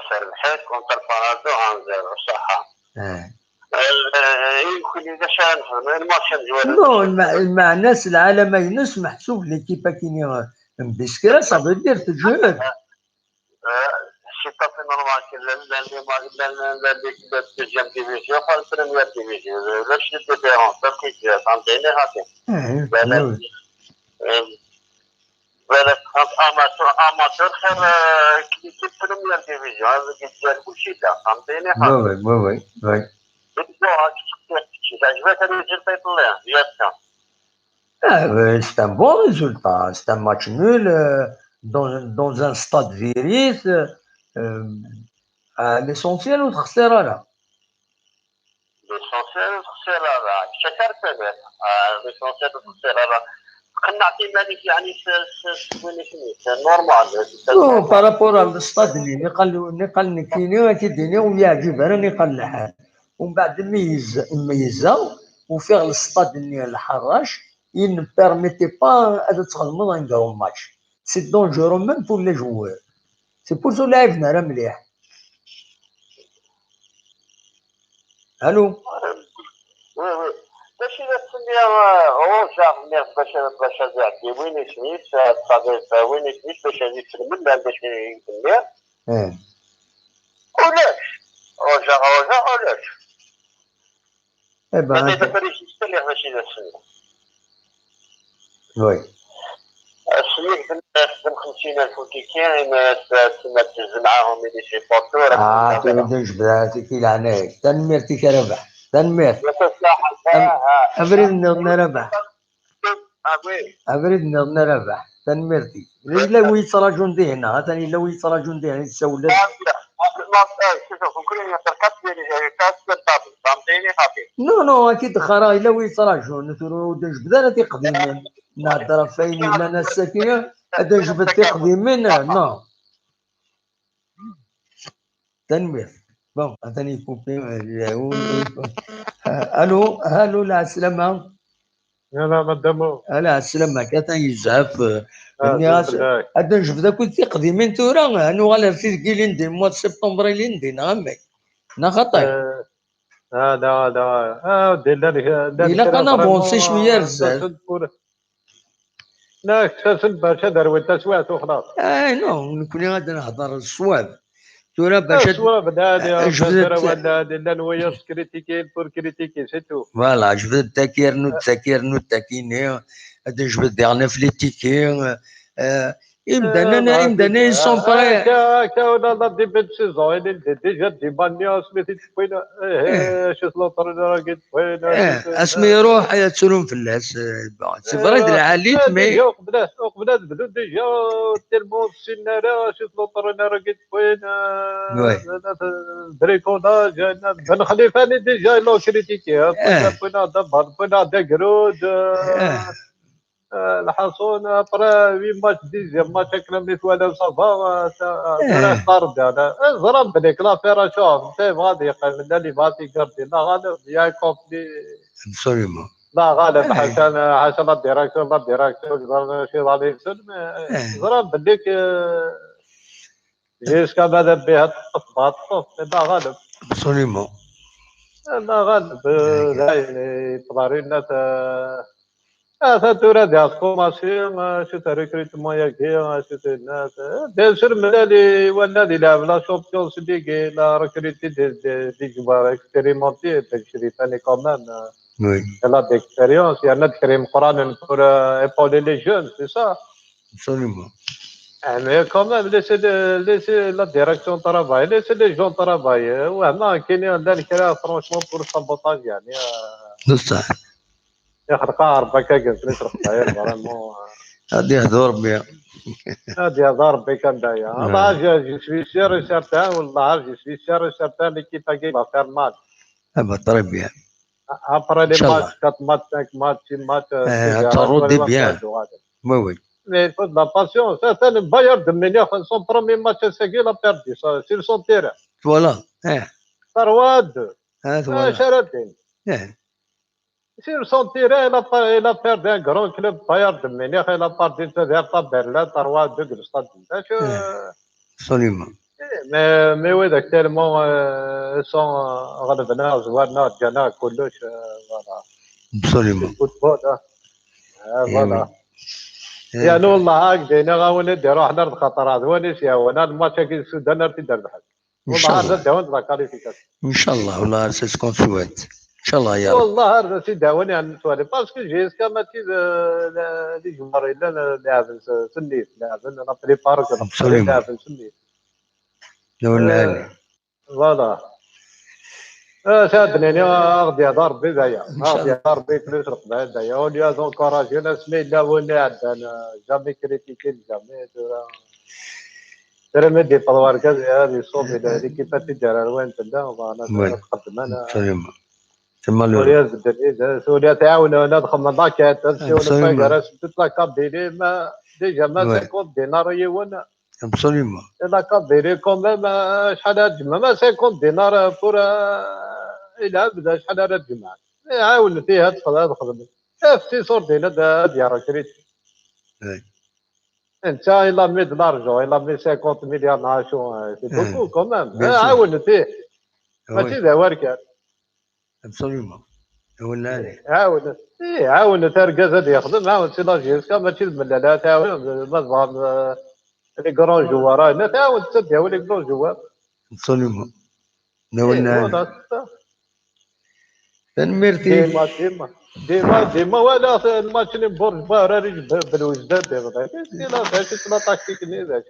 Terbeḥ-it contre Parado, un zéro, ṣaḥa. Ah. Eh, yemkuni d acu ara nexdem, lmatch amezwaru. Non, lma- lmeɛna-s, lɛalama-ines meḥsub l'équipe akini n Biskra, ça veut dire tejhed. C'est pas normal que la, la, la, la, la, la, la deuxième division, pas la première division. Le, le chef de terrain, ça fait que ça me dénerve. Eh, Voilà. oui. Euh, voilà, amateur, amateur, خير, euh, كي يجي première division, هذا كي تجي كل شيء تاع، فهمتيني؟ Oui, oui, oui, oui, oui. بون، راك تخسر كل شيء. عجبك الريزلتا يطلع، يا سلام. Ah, euh, c'est un bon résultat. C'est un match nul, euh, dans, dans un stade viril. Euh, à l'essentiel, on ne خسر rien. L'essentiel تخسر راه شكر ثلاثة. آه، l'essentiel تخسر راه قنعتي مالك يعني في في في وين اسمي؟ C'est normal. Non, par rapport à l'stade-nni, niqal, niqal nekkini, ad k-id-iniɣ ur yi-yeɛǧib ara, niqal lḥal. Umbeɛd meyyez, meyyzeɣ, ufiɣ l'stade-nni lḥerrac, il ne permettait pas ad txedmeḍ un grand match. C'est dangereux même pour les joueurs. C'est pour ça ur lɛiben ara mliḥ. Allô? Oui, oui. Mačči d ass-nni, euh, ṛujaɣ, nniɣ bac, bac ad iɛeddi win isem-is, euh, ttqabal, euh, win isem-is bac ad iselmen, llan d acu i d-nniɣ. Eh. Ulac. Ṛujaɣ, ṛujaɣ, ulac. Eh ben, Mačči d ok. ass-nni, nniɣ mačči d ass-nni. Oui. Ass-nni xdem xemsin alef utiki, yenna-yas, euh, tma tezzi mɛahum i les supporters. Ah, tura d anejbed, ah, tiki leɛnaya-k. Tanemmirt-ik a Rabaḥ. Tanemmirt. Yasa saḥa, Ab- ah, ah. Abrid nniḍen a Rabaḥ. Ah, oui. Abrid nniḍen a Rabaḥ. Tanemmirt-ik. Yella wi yettraǧun dihin, atan yella wi yettraǧun dihin, yessawel-d. Ah, oui. Ah, oui. Ah, c'est ça, vous connaissez, il y a quatre minutes, il y a quatre minutes, ça, ça, ça, ça, ça, ça, ça. Non, non, ad k-id-qqareɣ, yella wi yettraǧun, tura ur d-nejbed ara tiqdimin. Nehder ɣef wayen yellan ass-agi, ad d-nejbed tiqdimin, non. Tanemmirt. Bon, atan yekupi, euh, allô, allô, lɛeslama. Yala, madamo. Ala, ɛeslama-k, atan yezɛef. Euh, Ah, nniɣ-as, fell-ak. ad d-nejbed akk tiqdimin tura, ad nuɣal ar tid n yilindi, mois de septembre ilindi, neɣ amek? Neɣ xaṭi? Eh, ah, da, da. Ah, d-, llan, llan Ilaq kra ad navansi vraiment, cwiya ar ah, zdat. ttasen-d ur-, la, ttasen-d bac ad rwin taswiɛt uxlaṣ. Eh, non, nekkni ad nehder s ṣṣwab. Tura bac ad, Ṣṣwab, llan, eh, jebdet, llan, llan wayeḍ s critiquer, pour critiquer, c'est tout. Voilà, jebdet-d taki, rnu-d taki, rnu-d takini, ad nejbed diɣen ɣef les tickets, eh, imdanen, Eh, imdanen ils sont prêts. Akka, akka, ula d début de saison, il est déjà démarré, asmi t-id-wwin, eh, eh, acu-t l'entraîneur-agi d-wwin, Eh, asmi iruḥ, ad ttrun fell-as. Eh, bon, c'est vrai, d lɛali, eh, mais déjà, uqbel ad, uqbel ad bdun, déjà, tellement ur ssinen ara, acu-t l'entraîneur-agi d-wwin, eh, Ouais. bricolage, eh, Ben Khalifa, déjà, ils l'ont critiqué, hein, Eh. wwin-aɣ-d abar, wwin-aɣ-d agrud, eh, Eh. Eh, lḥaṣun, après huit matchs, dixième match, akken mi twalam ça va, eh, ça, eh, Eh. tura ixtar-d, eh, ẓran belli que l'affaire acu, c'est vrai, ad yeqqim, llan yebɣa ad igardi, la ɣaleb, il y a un conflit. Absolument. La ɣaleb, Eh. ḥaca, ḥaca la direction, la direction, ẓran acu yeḍran yid-sen, mais, eh, Eh. ẓran belli que, jusqu'à ma d abbihat teṭṭef, teṭṭef, mais la ɣaleb. Absolument. Eh, la ɣaleb, eh, Eh. dayen, yeṭṭlar-inna, eh, Ata tura di la formation, eh, acu-t recrutement-agi, acu-t inna, eh, bien sûr, mlal i wanna di lɛeb la Champions League, il a recruté des, des, des joueurs expérimentés, Ben Crifani quand même, eh, Oui, il a de l'expérience, il y en a de très meqqranen pour, eh, épauler les jeunes, c'est ça. Absolument. Eh, mais quand même, laissez, de- laissez la direction travailler, laissez les gens travailler. Ouais, non, كاين اللي كرا, franchement, pour sabotage, يعني, eh, C'est ça. يخلق ربك كنت نشرح داير vraiment. Ad yehdu Rebbi. هذه هذا ربي كان داير. آه. Là, je, je suis sûr et certain, والله, je suis sûr et certain, l'équipe-agi va faire mal. Ah bah, très bien. Après les Inch'Allah. matchs, quatre matchs, cinq matchs, six matchs, Euh, tu verras, tu tu vas bien. faire du mal. Oui, oui. Mais il faut de la patience. Certains, le Bayern de Munich, son premier match, c'est qu'il a perdu ça, sur son terrain. Voilà. Eh, trois deux. ah, Ah, voilà. Sharadin. Eh. Si le sentire, il a, pas- il a perdu un grand club, Bayern de Munich, il a perdu une dernière tabelle, trois deux, le stade. Absolument. Mais, mais oui, donc tellement, euh, ils sont, euh, غلبنا زوارنا جانا كلش, euh, voilà. Absolument. Football, hein. Euh, voilà. يعني والله هاك دينا غاون يديروا حنا الخطر هذا وين يسياونا الماتش كي السودان راه تدربح. والله هذا داون لا كاليفيكاسيون. ان شاء الله والله c'est ce qu'on souhaite. ان شاء الله يا رب. والله هذا سي داون يعني سوالي parce que jusqu'à ماتشي لي جمهور الا لاعب سنيت لاعب لا بريبار لاعب سنيت. لو العالي. Voilà. اه ساعدني انا غادي يهضر ربي دايا غادي يهضر ربي بلوس رقبه دايا وليا زونكوراجي ناس ما الا وين عندنا جامي كريتيكي جامي ترى ما دي بروار كاز هذه صوب الى ليكيبات تدار وين تلا انا تقدم انا تما وليا بدل وليا تعاون انا دخلنا لاكات تسيون فاكر سدت لا كابيلي ما ديجا ما cinquante دينار يون Absolument. لا كابيلي كوميم شحال هاد الجمعة ما cinquante دينار pour يلعب بدا شحال هاد الجمعة عاون فيها تقدر تخدم في سور دينا هاد يا راه كريت انت الا مي دو لارجون الا مي cinquante مليار مع شو c'est beaucoup quand même عاون فيه ماشي ذا واركان Absolument. ولا عاون ايه عاون ترقز هذا يخدم عاون سي لاجيسكا ماشي الملالات عاون ما تبغى les grands joueurs هنا تعاون تسد هو les grands joueurs. Absolument. ولا voilà. تنميرتي ديما ديما ديما ديما ولا الماتش اللي مبورج باه راه ريج بالوجدان ديما لا لا تاكتيك ني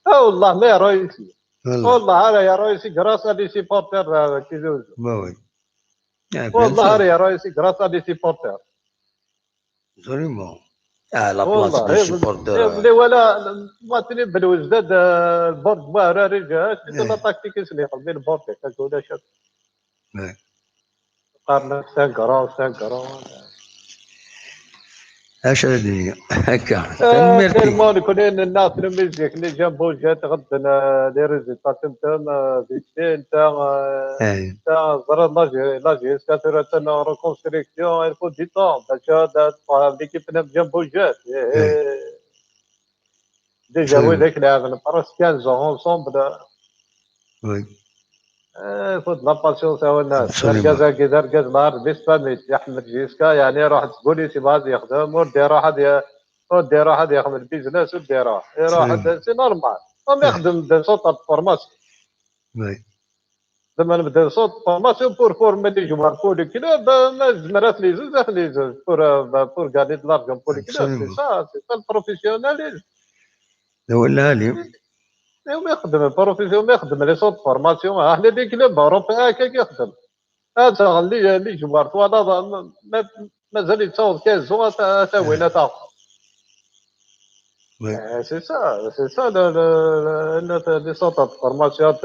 اه والله ما راه يسير والله هذا يا رئيسي grâce à les supporters كي زوج ما وي والله هذا يا رئيسي grâce à les supporters. Absolument. اه لا بلاص دي سيبورتور اللي ولا ماتني بالوجداد البرد ما راه رجع شفت لا تاكتيك سلي قلبي البرد كتقول شاف قارنا cinq grands cinq grands. اش هذه هكا تنميرتي تلمون كلين الناس الميزيك اللي جنبو جات غدنا les résultats تمتم بيتي انت انت زرا لاجي لاجي سكاتورة reconstruction il faut du temps باش هذا ليكيب نام جنبو جات déjà وي ذاك لعب presque quinze ans ensemble. وي ايه faut de la patience هو الناس الرجاز هكي دار رجاز نهار بيس فاميت يحمد جيسكا يعني يروح تقولي سي بازي يخدم ودي يروح هذه ودي يروح هذه يخدم البيزنس ودي يروح يروح c'est normal هم يخدم des centres de formation. وي زعما نبدا صوت فورماسيون pour former les joueurs pour le club ما زمرات les joueurs les joueurs pour pour gagner de l'argent pour le club c'est ça c'est ça le professionnalisme. ولا لي يوم يخدم البروفيسيون ما يخدم les centres de formation احنا des clubs européens هكا يخدم هذا les joueurs voilà مازال يتصاوب quinze ans حتى وين تاخذ. C'est ça c'est ça les centres de formation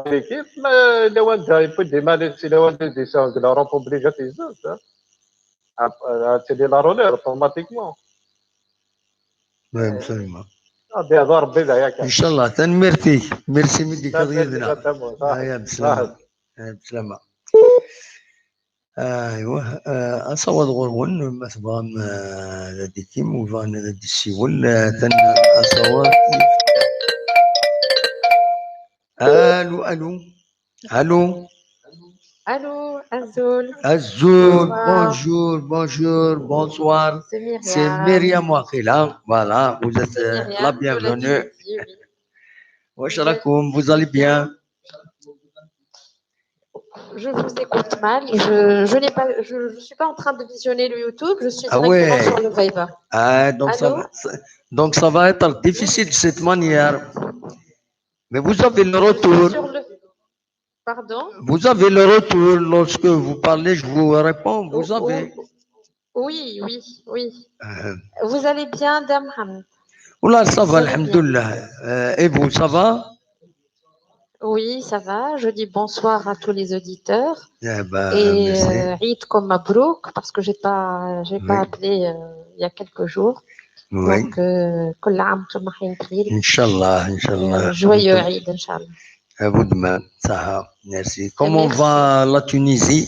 l'équipe mais لو انت يبدي مالك لو انت دي سانك لا روب اوبليجا تيزوز تسيدي لا رولير اوتوماتيكمون. وي absolument. ربي هذا ربي لا ياك ان شاء الله تنميرتي merci ميدي كثير. هيا بسلامة. بسلامة. ايوه. اصوات غرون ما تبغى ديكيم وبغى ديسيول تن اصوات. الو الو الو. الو الزول. الزول bonjour bonjour bonsoir. C'est Myriam. C'est Myriam واقيلا voilà vous êtes la bienvenue. واش راكم vous allez bien؟ Je vous écoute mal. Je, je n'ai pas, je, je suis pas en train de visionner le YouTube. Je suis directement sur le Viber. Ah, donc ça va, donc ça va être difficile de cette manière. Mais vous avez le retour. Pardon ? Vous avez le retour lorsque vous parlez, je vous réponds. Vous avez. Oui, oui, oui. Vous allez bien, Dame Mohamed ? Oula, ça va, alhamdoulilah. Et vous, ça va ? Oui, ça va. Je dis bonsoir à tous les auditeurs. Eh ben, et euh, Eid Kom Mabrouk, parce que j'ai pas, j'ai pas appelé euh, il y a quelques jours. Oui. Donc, euh, كل عام وانتم بخير. Inch'Allah, Inch'Allah. Euh, joyeux Eid, Inch'Allah. À vous de même. Ça va. Merci. Comment va la Tunisie ?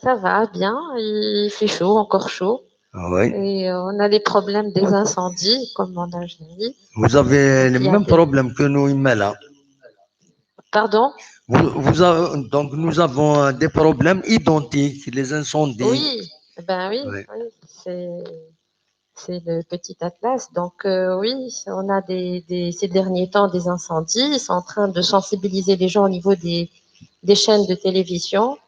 Ça va bien, il fait chaud, encore chaud. Ah oui. Et on a les problèmes des incendies, comme en Algérie. Vous avez le Il y a même des- problème que nous, Imala. Pardon? Vous, vous avez- donc, nous avons euh, des problèmes identiques, les incendies. Oui, ben oui, Oui. oui, c'est c'est le Petit Atlas. Donc euh, oui, on a des, des- ces derniers temps des incendies. Ils sont en train de sensibiliser les gens au niveau des, des chaînes de télévision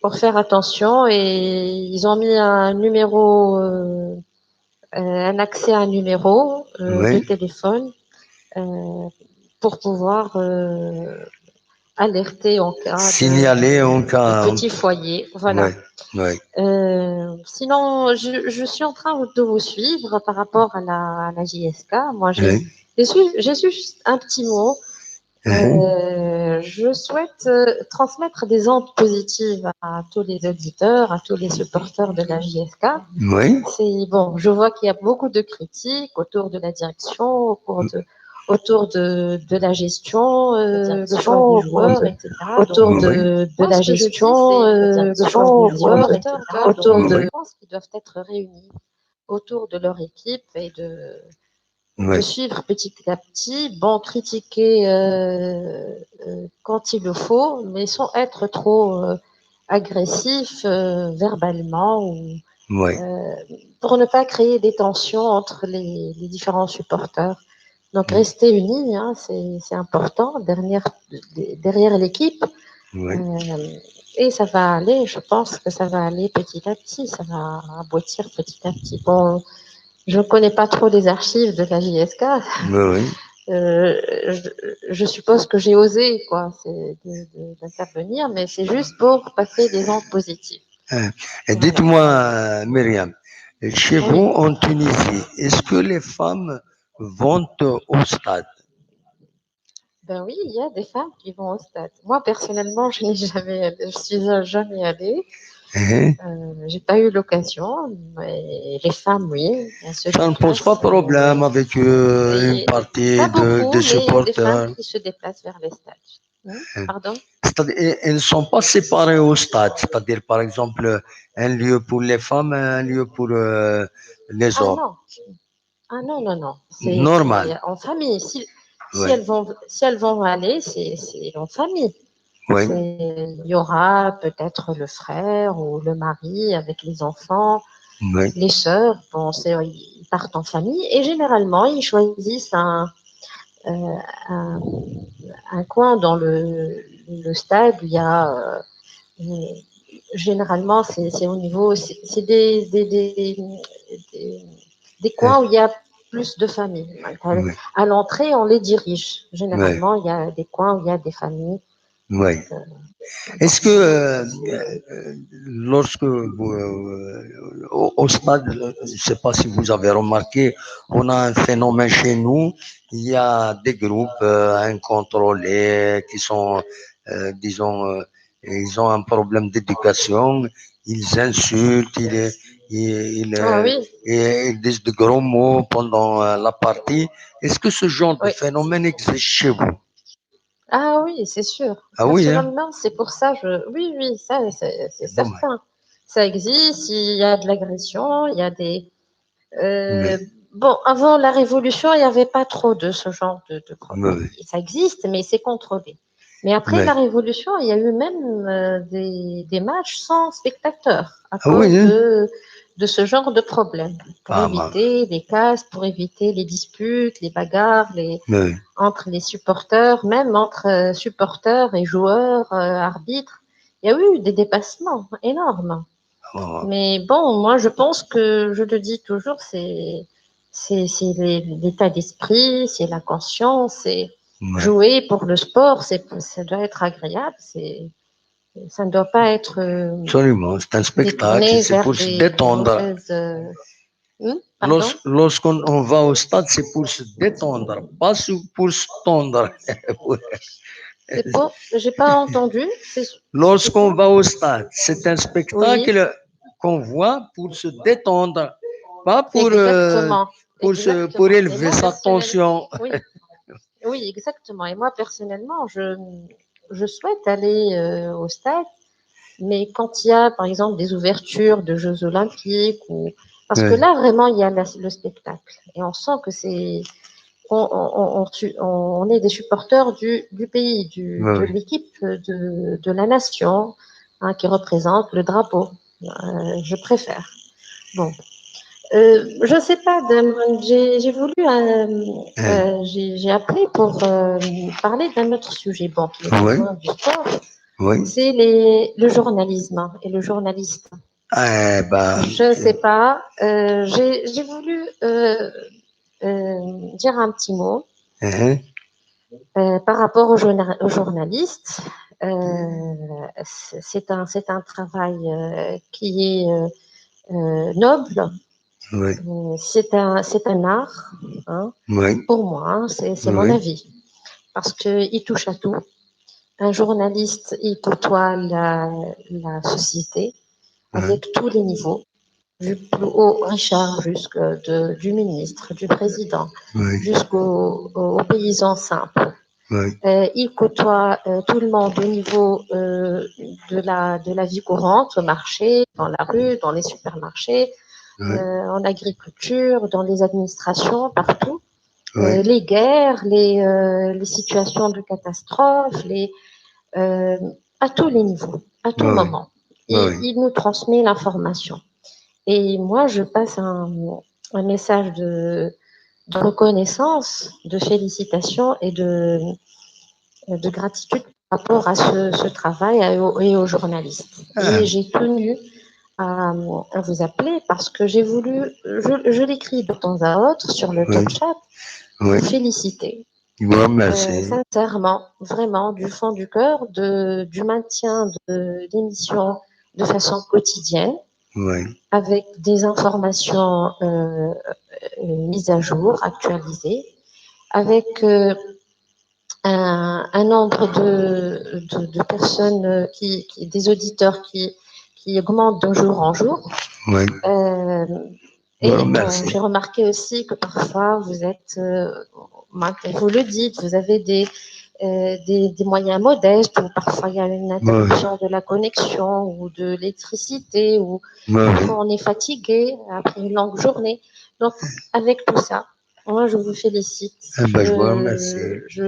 pour faire attention. Et ils ont mis un numéro, euh, euh, un accès à un numéro euh, Oui. de téléphone euh, pour pouvoir euh, alerter en cas Signaler de, en de cas. petit foyer. Voilà. Oui, oui. Euh, sinon, je, je suis en train de vous suivre par rapport à la, à la J S K. Moi, j'ai Oui. j'ai su- j'ai juste un petit mot. Mhm. Euh, je souhaite euh, transmettre des ondes positives à tous les auditeurs, à tous les supporters de la J S K. Oui. C'est bon, je vois qu'il y a beaucoup de critiques autour de la direction, autour de, autour de, de la gestion, euh, le choix des joueurs, et cetera. Autour de, de la gestion, euh, le choix des joueurs, et cetera. Autour de, je pense qu'ils doivent être réunis autour de leur équipe et de, de Oui. suivre petit à petit. Bon, critiquer euh, euh, quand il le faut, mais sans être trop euh, agressif euh, verbalement ou Oui. euh, pour ne pas créer des tensions entre les, les différents supporters. Donc Mm. rester unis, hein, c'est c'est important derrière, derrière l'équipe. Oui. Euh, et ça va aller, je pense que ça va aller petit à petit, ça va aboutir petit à petit. Bon, je ne connais pas trop les archives de la J S K. Oui, oui. Euh, je, je suppose que j'ai osé, quoi, c'est de- de- d'intervenir, mais c'est juste pour passer des ondes positives. Et dites-moi, euh, Myriam, chez Oui. vous en Tunisie, est-ce que les femmes vont au stade? Ben oui, il y a des femmes qui vont au stade. Moi, personnellement, je n'ai jamais allé, je suis jamais allée. Hein? Euh, j'ai pas eu l'occasion, mais les femmes, oui, elles se Ça ne pose pas déplacent, problème euh, avec euh, et une partie pas de, beaucoup, des mais il y a des femmes supporters. Qui se déplacent vers les stades. Hmm? Hein. Pardon? C'est-à-dire, elles ne sont pas séparées au stade, c'est-à-dire, par exemple, un lieu pour les femmes, un lieu pour euh, les Ah hommes. Non. Ah non, non, non. C'est Normal. C'est en famille. Si, si Ouais. Elles vont, si elles vont aller, c'est c'est en famille. Oui, C'est- Il y aura peut-être le frère ou le mari avec les enfants, oui, les sœurs. Bon, c'est- ils partent en famille et généralement, ils choisissent un, euh, un, un coin dans le, le stade où il y a. Euh, euh, généralement, c'est c'est au niveau. C'est c'est des, des, des, des- des coins où il y a plus de familles. oui. À l'entrée, on les dirige. Généralement, il y a des coins où il y a des familles. Oui. Est-ce que euh, euh, lorsque vous, euh, au, au stade, euh, je ne sais pas si vous avez remarqué, on a un phénomène chez nous, il y a des groupes euh, incontrôlés qui sont, euh, disons, euh, ils ont un problème d'éducation, ils insultent, ils, ils, ils, Ah euh, oui. et ils disent de gros mots pendant euh, la partie. Est-ce que ce genre de Oui. Phénomène existe chez vous? Ah oui, c'est sûr. Ah oui, hein? Personnellement, c'est pour ça, je... Oui, oui, ça, c'est c'est C'est dommage. certain. Ça existe, il y a de l'agression, il y a des... euh, Mais Bon, avant la Révolution, il n'y avait pas trop de ce genre de, de problème. Oui, oui. Ça existe, mais c'est contrôlé. Mais après Ouais. La Révolution, il y a eu même euh, des, des matchs sans spectateurs à Ah oui, cause hein? de, de ce genre de problème. Pour Ah, bah. Éviter les casses, pour éviter les disputes, les bagarres, les, Oui. Entre les supporters, même entre euh, supporters et joueurs, euh, arbitres. Il y a eu des dépassements énormes. Ah, Mais bon, moi, je pense que, je le dis toujours, c'est c'est c'est les- l'état d'esprit, c'est la conscience, c'est ouais. Jouer pour le sport, c'est ça doit être agréable, c'est ça ne doit pas être euh, Absolument, c'est un spectacle, détourné c'est vers pour se des détendre. mauvaises, euh, hmm, pardon. Lorsque- Lorsqu'on on va au stade, c'est pour se détendre, pas su- pour se tendre. C'est pour, j'ai pas entendu. C'est Lorsqu'on va au stade, c'est un spectacle qu'on voit pour se détendre, pas pour, euh, Exactement. pour, se, Exactement. Pour Et élever moi, sa personnel- tension. Oui. Oui, exactement. Et moi, personnellement, je, je souhaite aller euh, au stade Mais quand il y a, par exemple, des ouvertures de Jeux Olympiques, ou... parce que là, vraiment, il y a la- le spectacle. Et on sent que c'est... On, on- on- on su- on est des supporters du, du pays, du- Ouais, de ouais. l'équipe, de, de la nation, hein, qui représente le drapeau. Euh, je préfère. Bon. Euh, je sais pas, Damon, j'ai j'ai voulu, euh, Hein. euh, j'ai j'ai appelé pour euh, parler d'un autre sujet, bon, qui est Oui, loin du sport, oui. c'est les- le journalisme et le journaliste. Eh ben, Je sais pas, euh, j'ai j'ai voulu euh, euh, dire un petit mot hein, euh, par rapport au, journa- au journaliste. Euh, c'est c'est un, c'est un travail euh, qui est euh, euh, noble. oui, Euh, c'est un, c'est un art, hein, oui, pour moi, hein, c'est c'est mon oui, avis. Parce qu'il touche à tout. Un journaliste, il côtoie la, la société oui, avec tous les niveaux, du plus haut Richard jusqu'à de- du ministre, du président, oui, jusqu'au au, au paysan simple. oui, Euh, il côtoie euh, tout le monde au niveau euh, de, la, de la vie courante, au marché, dans la rue, dans les supermarchés, oui, euh, en agriculture, dans les administrations, partout. Euh, oui, les guerres, les, euh, les situations de catastrophe, les, euh, à tous les niveaux, à tout oui, oui, moment. Et oui, il nous transmet l'information. Et moi, je passe un, un message de, de reconnaissance, de félicitations et de, de gratitude par rapport à ce, ce travail et aux, et aux journalistes. Ah, Et j'ai tenu à, à vous appeler parce que j'ai voulu, je, je l'écris de temps à autre sur le top oui, chat, oui. Féliciter Je vous euh, remercie. Sincèrement, vraiment, du fond du cœur, de, du maintien de l'émission de façon quotidienne, Oui, avec des informations euh, euh, mises à jour, actualisées, avec euh, un, un nombre de, de, de personnes, euh, qui, qui- des auditeurs qui, qui augmentent de jour en jour. oui. Euh, Je vous et bon, remercie. J'ai remarqué aussi que parfois vous êtes, euh, vous le dites, vous avez des, euh, des, des moyens modestes, ou parfois il y a une Oui, interruption de la connexion ou de l'électricité, ou oui, oui. Parfois on est fatigué après une longue journée. Donc, avec tout ça, moi, je vous félicite. Eh ben, je vous Je, remercie. je,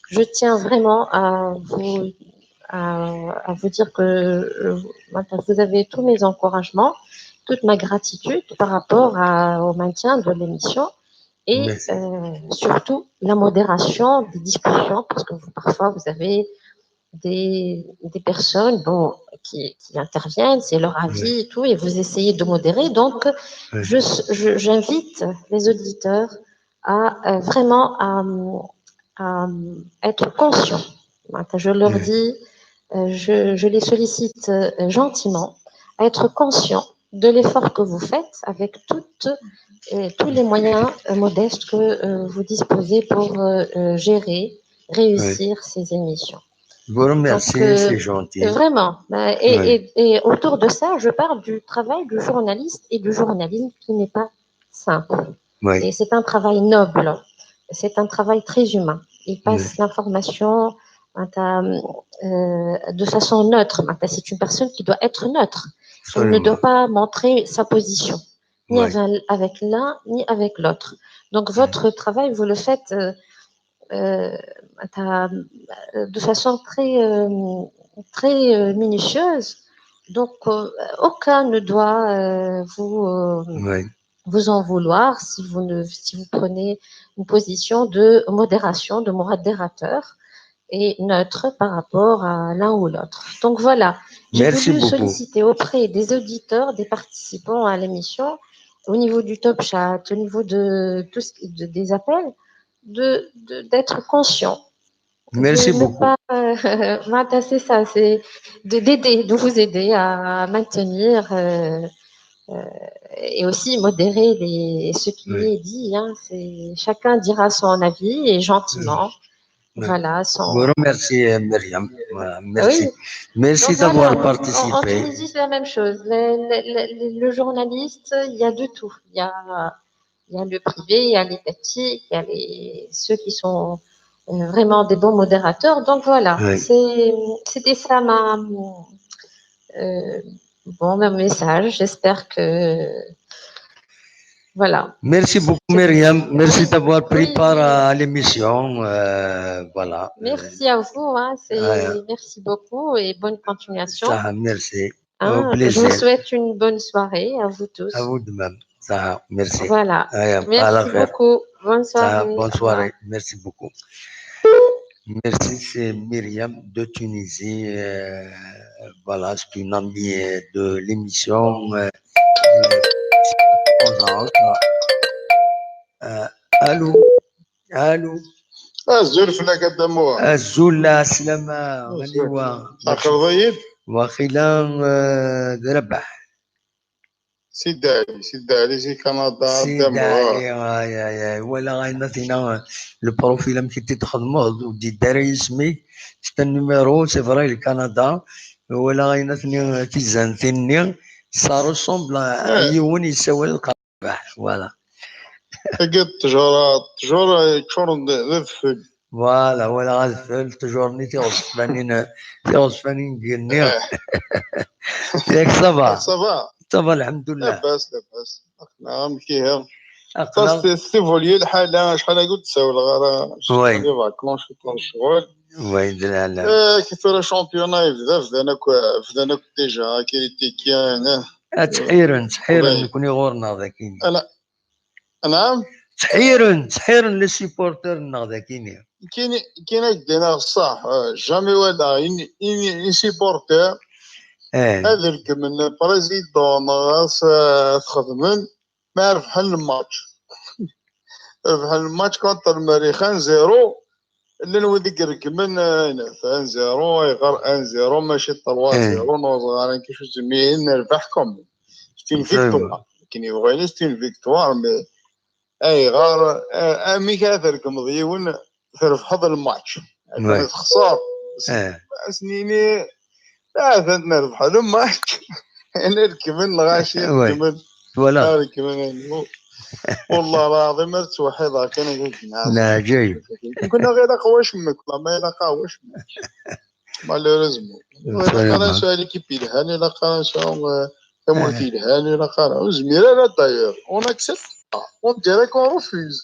je tiens vraiment à vous, à, à vous dire que euh, maintenant, vous avez tous mes encouragements, toute ma gratitude par rapport à- au maintien de l'émission et Merci. Euh, surtout la modération des discussions, parce que vous, parfois, vous avez des, des personnes, bon, qui, qui interviennent, c'est leur Oui, avis et tout, et vous essayez de modérer. Donc, oui, je- je- j'invite les auditeurs à euh, vraiment à, à être conscients. Enfin, je leur oui. Dis, euh, je, je les sollicite euh, gentiment à être conscients de l'effort que vous faites avec toutes, euh, tous les moyens euh, modestes que euh, vous disposez pour euh, euh, gérer, Oui. Réussir ces émissions. Je vous remercie, Donc, euh, c'est gentil. Vraiment, euh, et, Oui, et- et autour de ça, je parle du travail du journaliste et du journalisme qui n'est pas simple. oui, Et c'est un travail noble, c'est un travail très humain. Il oui, passe l'information, euh, euh, de façon neutre. C'est une personne qui doit être neutre. Elle ne doit absolument. Pas montrer sa position, ni Oui, avec, avec l'un, ni avec l'autre. Donc, oui, votre travail, vous le faites euh, euh, euh, de façon très, euh, très euh, minutieuse. Donc, euh, aucun ne doit euh, vous, euh, oui. Vous en vouloir si vous, ne, si vous prenez une position de modération, de modérateur et neutre par rapport à l'un ou l'autre. Donc voilà, j'ai Merci voulu beaucoup. Solliciter auprès des auditeurs, des participants à l'émission, au niveau du top chat, au niveau de tout ce qui- de- des appels, de- de- d'être conscient. Merci De ne beaucoup. Pas, euh, voilà, c'est ça, c'est de- d'aider, de vous aider à maintenir euh, euh, et aussi modérer les, ce qui Oui, est dit. Hein. C'est, chacun dira son avis et oui, gentiment. oui. Voilà, Je vous sans... remercie, euh, Myriam. Voilà, merci. Oui. Merci Donc d'avoir voilà, en, en participé. Tunisie, c'est la même chose. Le, le- le- le journaliste, il y a de tout. Il y a, il y a le privé, il y a l'étatique, il y a les, ceux qui sont euh, vraiment des bons modérateurs. Donc voilà, Oui, c'est, c'était ça ma, euh, bon, mon message. J'espère que, voilà. Merci beaucoup, Myriam. Merci d'avoir pris Oui. part à l'émission. Euh, voilà. Merci à vous. Hein, c'est- Ouais. Merci beaucoup et bonne continuation. Ça, merci. Hein, Au je plaisir. Vous souhaite une bonne soirée à vous tous. À vous de même. Ça, merci. Voilà. Ouais, à la Merci خير. beaucoup. Bonne Ça, soirée. bonne Au revoir. Soirée. Merci beaucoup. Merci, c'est Myriam de Tunisie. Euh, voilà, c'est une amie euh, de l'émission. Euh, euh, euh, allô? Allô? Azul fell-ak a Dda Muḥ. Azul, la slama, aniwa? Aqrḍ-iyi-d? Waqila, euh, d Rabaḥ. Sidi Ali, Sidi Ali, si Kanada, Sidi Ali, ay, ay, ay. Wala ayen atina, le profil amek i t-id-txedmeḍ, ur d-yeddi ara yisem-ik, c'est un numéro, c'est vrai, le Canada. Wala ayen atina, tizantin-nni, ça ressemble à Ouais. Yiwen yessawal Rabaḥ, voilà. Tagi d ttjur, ttjur yeččuren d d adfel. Voilà, wala adfel, ttjur-nni tiɣezfanin, tiɣezfanin n yigenni. Yak, ça va? Ça va? Ça va, lḥemdullah. Labas, labas. Amek ihi? Aql-aɣ. Tevulyi lḥala, acḥal agi ur d-ssawleɣ ara. Oui. Les vacances, ccɣel. Oui, d lɛala. Eh, kif tura championnat yebda, bdan akk, bdan akk déjà, critiquer, eh. Ad ttḥiren, ttḥiren Oui. Nekni ɣur-neɣ dagi. Ana, naam? Ttḥiren, ttḥiren les supporters-nneɣ dagi. Kini, kini ak-d-iniɣ ṣṣeḥ, eh, jamais walaɣ in, in, in supporter Eh, ad regmen président neɣ ad s-, ad xedmen ma rebḥen le match. Rebḥen le match contre Lmerrix un zéro, llan wid i iregmen, eh, un zéro, ayɣer un zéro mačči trois zéro, ur ẓriɣ ara acu tsemmihin, nerbeḥ comme. C'est une Vraiment. Victoire. Akken yebɣa yili, c'est une victoire, mais ayɣer, eh, amek ara tregmeḍ yiwen, trebḥeḍ le match? Ouais. Texṣer. Eh. Ad s-nini, ah, nerbeḥ le match. Ana rekmen, lɣaci Ouais. rekmen. Voilà. Ah, rekmen, anu. Wallah lɛaḍim, ar ttweḥḥideɣ kan akka. Leɛǧayeb. Nekni ɣir aqwa cemmek, la ma ilaq aqwa cemmek. Malheureusement. Ur ilaq ara nesɛu l'équipe yelhan, ilaq ara nesɛu, eh, tamurt yelhan, ilaq ara. Ur nezmir ara d'ailleurs. On accepte pas. On dirait qu'on refuse.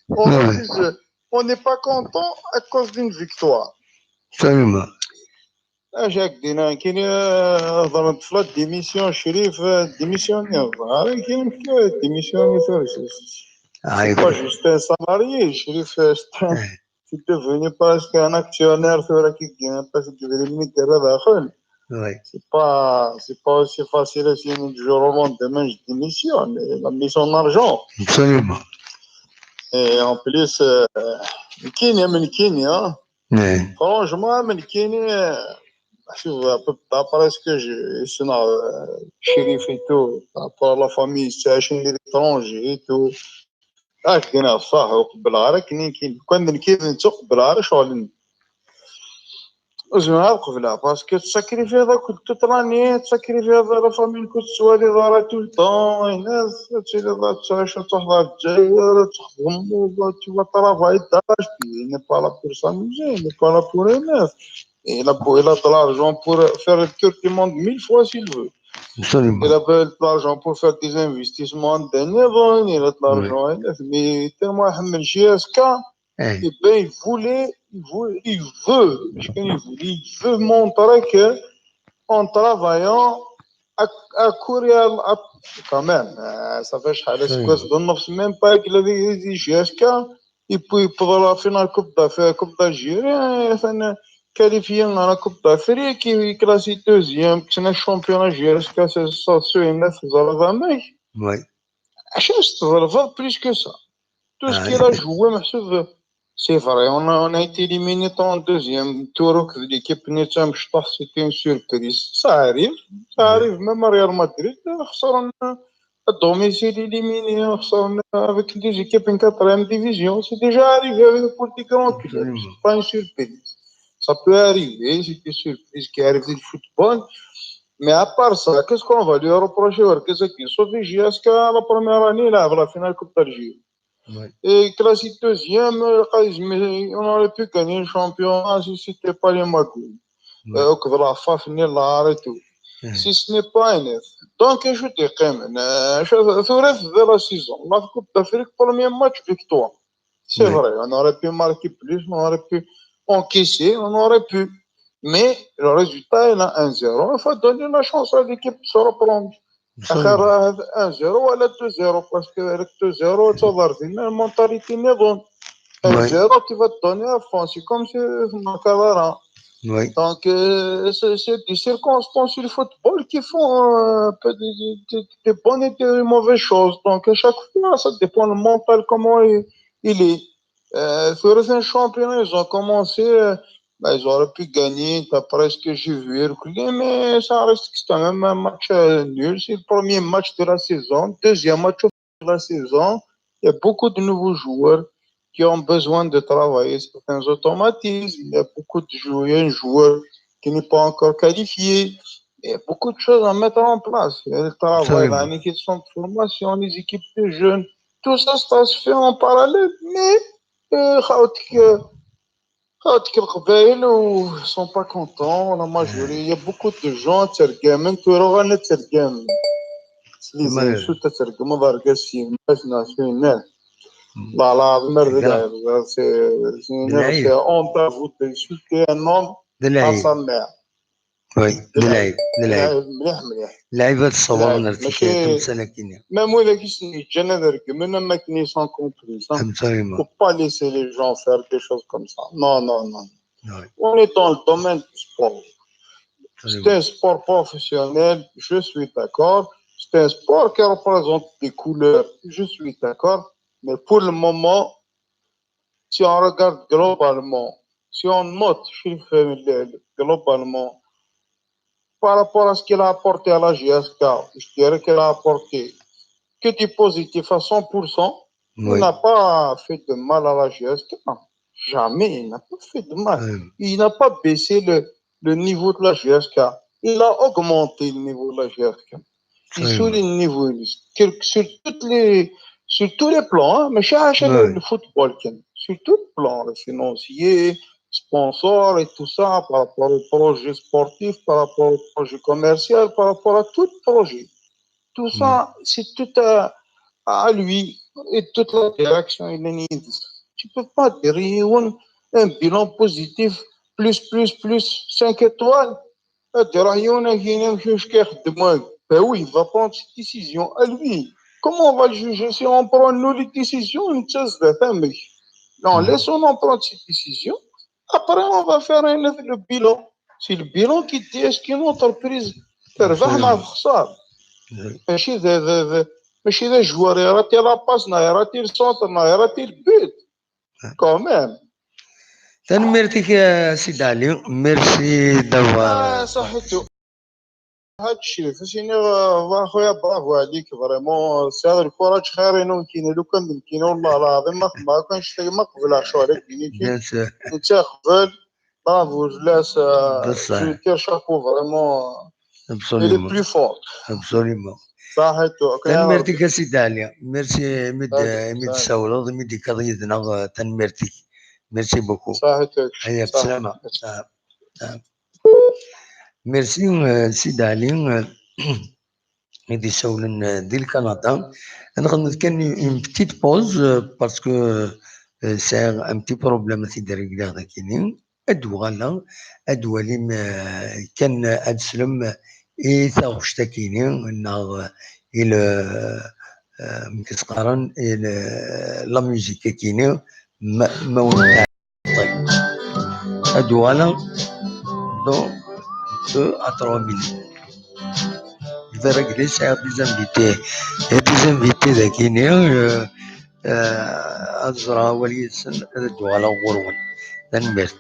On Ouais. refuse. On n'est pas content à cause d'une victoire. Absolument. Acu ak-d-iniɣ, kini, eh, hḍrent f la démission, Crif, eh, démissionniḍ. Ara kini, démissionniḍ tura. Ah, C'est pas juste un salarié, Crif, eh, c'est un, c'est devenu presque un actionnaire tura, qui gagne parce que le mec est là. Oui. C'est pas, c'est pas aussi facile à signer du jour au lendemain, je démissionne. Il a mis son argent. Absolument. Et en plus, euh, kini, mais kini, hein. Eh. Franchement, mais kini, euh, شوف, d'après ce que je sais, euh, Crif et tout, par rapport à la famille, c'est à l'étranger et tout. Ah, كنا صح, وقبل غير كني كي كان نكيد نتو قبل غير شغل. وزعما غير قبلها, parce que تساكريفيض اكل toute l'année, تساكريفيض la famille كنت سوالي ضارة tout le temps, الناس تسيري ضارة تعيش تحضر الجزائر, تخدم, tu vas travailler d'arrache-pied, il n'est pas là pour s'amuser, il n'est pas là pour rien. Il a, il a de l'argent pour faire le tour du monde mille fois s'il veut. Absolument. Il a de l'argent pour faire des investissements d'un niveau, il a de l'argent, mais tellement يحمل J S K, Eh. eh ben, il voulait, il voulait, il veut, parce qu'il voulait, il veut montrer que en travaillant à, à courir à, à, quand même, euh, ça fait شحال, c'est quoi, ça donne même pas que la J S K, et puis pour la finale Coupe d'Afrique, Coupe d'Algérie, hein, enfin, qualifié à la Coupe d'Afrique, il est classé deuxième, c'est un championnat J S K, c'est ça, c'est une, c'est ça, la vameuse. Oui. Acu teḍlbeḍ plus que ça? Tout ce Ah, qu'il a joué, محسوب, c'est vrai, on a, on a été éliminé trente-deuxième tour, que l'équipe نتاع مشطح, c'était une surprise. Ça arrive, ça arrive, même à Real Madrid, خسرنا à domicile, éliminé, خسرنا avec des équipes en quatrième division. C'est déjà arrivé avec le, pour des grands clubs. Absolument. C'est pas une surprise. Ça peut arriver, c'est des surprises qui arrivent dans le football. Mais à part ça, qu'est-ce qu'on va lui reprocher? Qu'est-ce qui sauve J S K la première année, là, la finale Coupe d'Algérie? Oui. Et classé deuxième, euh, on aurait pu gagner le championnat si c'était pas les Magouilles. Oui. Euh, وكذا la F A F, ni la et tout. Si ce n'est pas un F. Donc, je dis quand même, euh, je- ثورة de la saison. La Coupe d'Afrique, premier match, victoire. C'est vrai, on aurait pu marquer plus, on aurait pu encaisser, on aurait pu. Mais le résultat, il a un zéro. Il faut donner la chance à l'équipe de se reprendre. اخر un zéro ولا deux zéro, parce que avec deux zéro, ça va revenir, la mentalité n'est bonne. Un zéro, tu vas te donner à fond. C'est comme si tu marques à la. Donc, euh, c'est c'est des circonstances du football qui font euh, un peu des, des- des bonnes et des mauvaises choses. Donc, à chaque fois, ça dépend le mental, comment il, il est. Euh, sur un championnat, ils ont commencé, euh, bah, ils auraient pu gagner, d'après ce que j'ai vu, mais ça reste quand même un match euh, nul. C'est le premier match de la saison, deuxième match de la saison. Il y a beaucoup de nouveaux joueurs qui ont besoin de travailler certains automatismes. Il y a beaucoup de joueurs, un joueur qui n'est pas encore qualifié. Il y a beaucoup de choses à mettre en place. Il y a le travail, la question de formation, les équipes de jeunes. Tout ça, ça se fait en parallèle, mais euh, خاوتك خاوتك القبايل و sont pas contents, la majorité, il y a beaucoup de gens ترقامن ثورة غانا ترقامن. Les insultes ترقم ضرقة سيماس ناسيونال. لا لا، عظيم الرقا. C'est c'est honte à vous d'insulter un homme à sa mère. Oui, d lɛib, d lɛib. Mliḥ mliḥ. Lɛib ad ṣewwren ar tikelt umsal-agi-nni. Même wid-agi s-yeǧǧan ad regmen am akken ils sont complices. Faut pas laisser les gens faire des choses comme ça. Non, non, non. On est dans le domaine du sport. C'est un sport professionnel, je suis d'accord. C'est un sport qui représente des couleurs, je suis d'accord. Mais pour le moment, si on regarde globalement, si on note globalement, par rapport à ce qu'il a apporté à la J S K, je dirais qu'il a apporté que du positif à cent pour cent. Il n'a pas fait de mal à la J S K. Jamais, il n'a pas fait de mal. Il n'a pas baissé le, le niveau de la J S K. Il a augmenté le niveau de la J S K. Il souligne le niveau. Sur toutes les, sur tous les plans, hein, mais chaque le football, sur tous les plans, le financier, sponsor et tout ça, par rapport au projet sportif, par rapport au projet commercial, par rapport à tout projet. Tout ça, c'est tout à, à lui et toute la direction. Tu peux pas dire un bilan positif, plus, plus, plus, cinq étoiles. Ben oui, il va prendre ses décisions à lui. Comment on va le juger si on prend nous les décisions? Non, laissons-nous prendre ses décisions. Après, on va faire un, le bilan. C'est le bilan qui dit est-ce qu'une entreprise تربح ولا تخسر. ماشي ذا ذا ذا ماشي ذا joueur يراتي la passe, يراتي le centre, يراتي le but. Quand même. Tanemmirt-ik a Sidi Ɛli, merci d'avoir. صحيتو. هاد الشيء فهمتيني. خويا، bravo عليك vraiment. سعر الكرة خير، انه كاين لو كان كاين والله العظيم ما ما كانش ما قبل شهر كاين. انت قبل. Bravo, je laisse. Je tire chapeau vraiment. Absolument. Plus fort. Absolument. صحيتو. Tanemmirt-ik a Sidi Ɛli. Merci imi d-, imi d-tsawleḍ, imi d-tekkaḍ yid-neɣ, tanemmirt-ik. Merci beaucoup. صحيتو. Aya, bselama. Merci, euh, Sidi Ɛli, euh, i d-isawlen, euh, di Lkanada. Ad nexdem kan une petite pause, euh, parce que, euh, sɛiɣ un petit problème ad t-id-regleɣ dagini. Ad d-uɣaleɣ, ad d-walim, euh, kan ad slem i taɣect-akini, neɣ i le, euh, amek i s-qqaren, i le, la musique-akini, ma, ma ur Ad uɣaleɣ dans deux à trois minutes. Berrek di sɛiɣ des invités. Et des invités dagini, euh, euh, ad ẓreɣ awal yid-sen, ad d-uɣaleɣ ɣur-wen. Tanemmirt.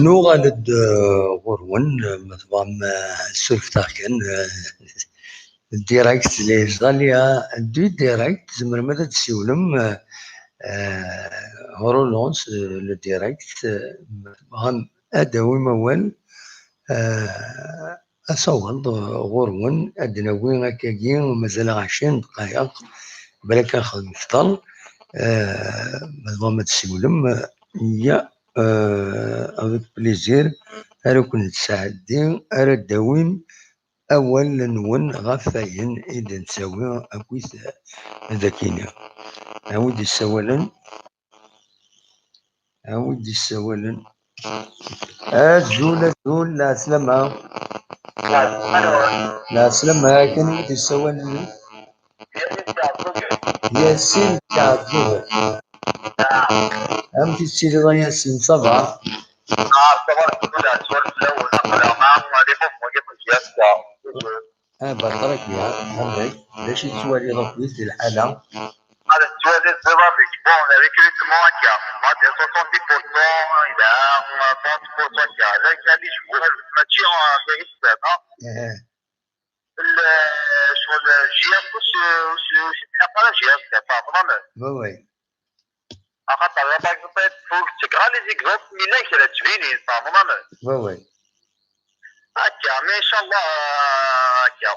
Nuɣal-d, eh, ɣur-wen, eh, ma tebɣam, eh, surfet-aɣ kan, eh, direct, les aléas du direct, tzemrem ad d-tessiwlem, eh, eh, relance, eh, le direct, eh, ma tebɣam ad d-tawim awal, eh, asawaḍ, eh, ɣur-wen, ad d-nawi akkagi, mazal ɛecrin dqayeq, balak ad nexdem kter, eh, ma tebɣam ad d-tessiwlem, eh, ya, eh, avec plaisir, ara ken-nesɛeddi, ara d-tawim awal-nwen ɣef wayen i d-nettawi akkit dagini. Awi-d issawalen. Awi-d issawalen. Azul, azul, lɛeslama. Lɛeslama, kan awi-d issawalen. Yasin Kɛebbuben. Amek i tettiliḍ a Yasin, ça va? Ah, ça va, alhamdulillah, swal fell-awen, aql-aɣ ma les mouvements i ken-ǧǧiɣ akka. Ah, berka, amek? D acu i tettwaliḍ akk di lḥala? Ad tettwaliḍ d amek, bon, recrutement akka, ma d soixante-dix pour cent, il a trente pour cent akka, la qualité joueur, mačči, ah, d ayen tfehmeḍ. Eh. Ccɣel J F ur s-, ur s-, ur s-ilḥaq ara J F, tfehmeḍ amek? Oui, oui. Axaṭer, par exemple, ur d-ttakeɣ ara les exemples, mi llan kra ttbinin, tfehmeḍ amek? Oui, oui. Akka, mais ncallah, akka,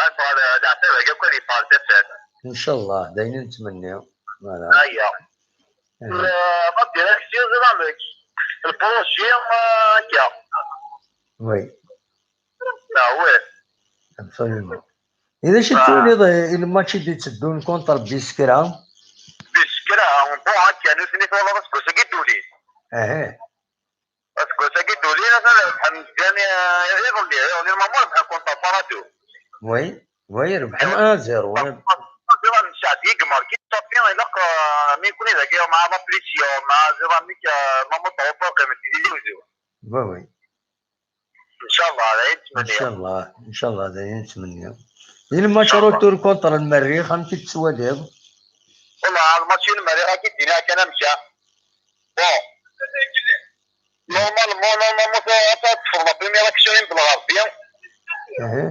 akka, leɛtab-agi akk ad yeffeɣ ar tafat. Ncallah, d ayen i nettmenni. Voilà. Aya. Eh. La direction, ẓriɣ amek. Le projet, euh, akka. Oui. Ah, ouais. Absolument. Et d acu tettwaliḍ, eh, i lmatch i d-itteddun contre Biskra? Biskra, bon, akka, nutni twalaḍ aseggas-agi d-ulin. Aha. Aseggas-agi d-ulin, atan rebḥen mezgan, eh, iḍelli, iḍelli, normalement rebḥen contre Paradou. Oui, oui, rebḥen un zéro. Rebḥen un zéro, nesɛeddi deg marki, ṣafi, ilaq, eh, mi nekni dagi, mɛa la pression, mɛa zéro, mik, eh, normalement, tɛufer qqimen tizi Tizi Uzzu. Oui, oui. Ncallah, d ayen nettmenni. Ncallah, ncallah, d ayen nettmenni. I lmatch retour contre Lmerrix, amek i t-tettwaliḍ? Wallah, lmatch n Lmerrix, ad k-id-iniɣ kan amek. Bon. Normalement, normalement, ça, ça, teṭṭfeḍ la première action n Belɣerbi. Aha.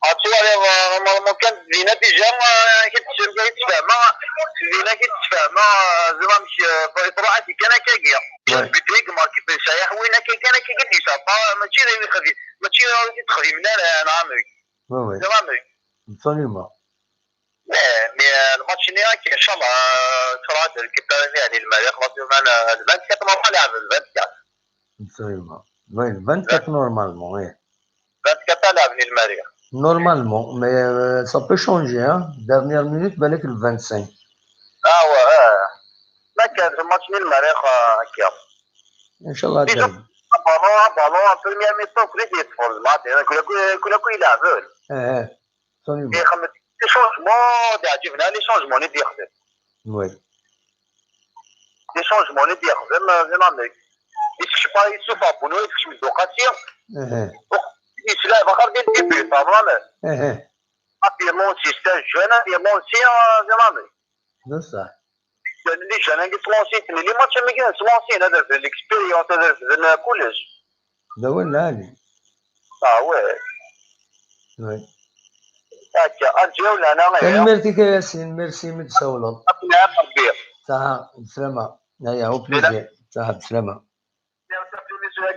Ad twaliḍ, euh, normalement kan dinna déjà, euh, kif tfehmeḍ, dinna kif tfehmeḍ, euh, ẓriɣ amek, euh, truḥ-as kan akkagi. Ouais. But-nni marki ben Sayaḥ win akka kan, akka i d-yesɛa, mačči d ayen ixdi-, mačči d ayen i d-xdimen ara, neɣ amek? Ouais, ouais. Ẓriɣ amek? Absolument. Mais, mais, euh, lmatch-nni akka, ncallah, euh, tura ad récupérer Lmerrix, xlaṣ, le vingt-quatre, normalement, leɛben le vingt-quatre. Absolument. Oui, le vingt-quatre normalement, oui. Vingt-quatre à l'avenir, Maria. Normalement, mais, euh, ça peut changer, hein. Dernière minute, balak le vingt-cinq. Ah ouais, ouais. Ma kan, le match n Lmerrix, euh, akka. Ncallah. Déjà, un ballon, un ballon, en première mi-temps, كل شيء يدخل. ما أدري، كل، كل، كل، كل يلعبون. Eh, eh. Absolument. Mais comme les changements, يعجبنا les changements اللي يخدم. Oui. Les changements اللي يخدم، euh, زعما يكشف، يشوف ابونو، يكشف الدوقاتي. اها. يسلم اخر ديال الديبي، فاهم؟ اها. ابيرلون سي ستان جون، ابيرلون سي، آه، زعما. بصح. Llan les jeunes-agi ttlansiten, les matchs-agi ttlansin, ad refden l'expérience, ad refden kullec. D awal lɛali. Ah ouais. Ouais. Akka, adieu lehna. Tanemmirt-ik a Yasin, merci mi d-tsawleḍ. Ad nɛam Rebbi. Saha, bslama. Aya, au plaisir. Saha, bslama.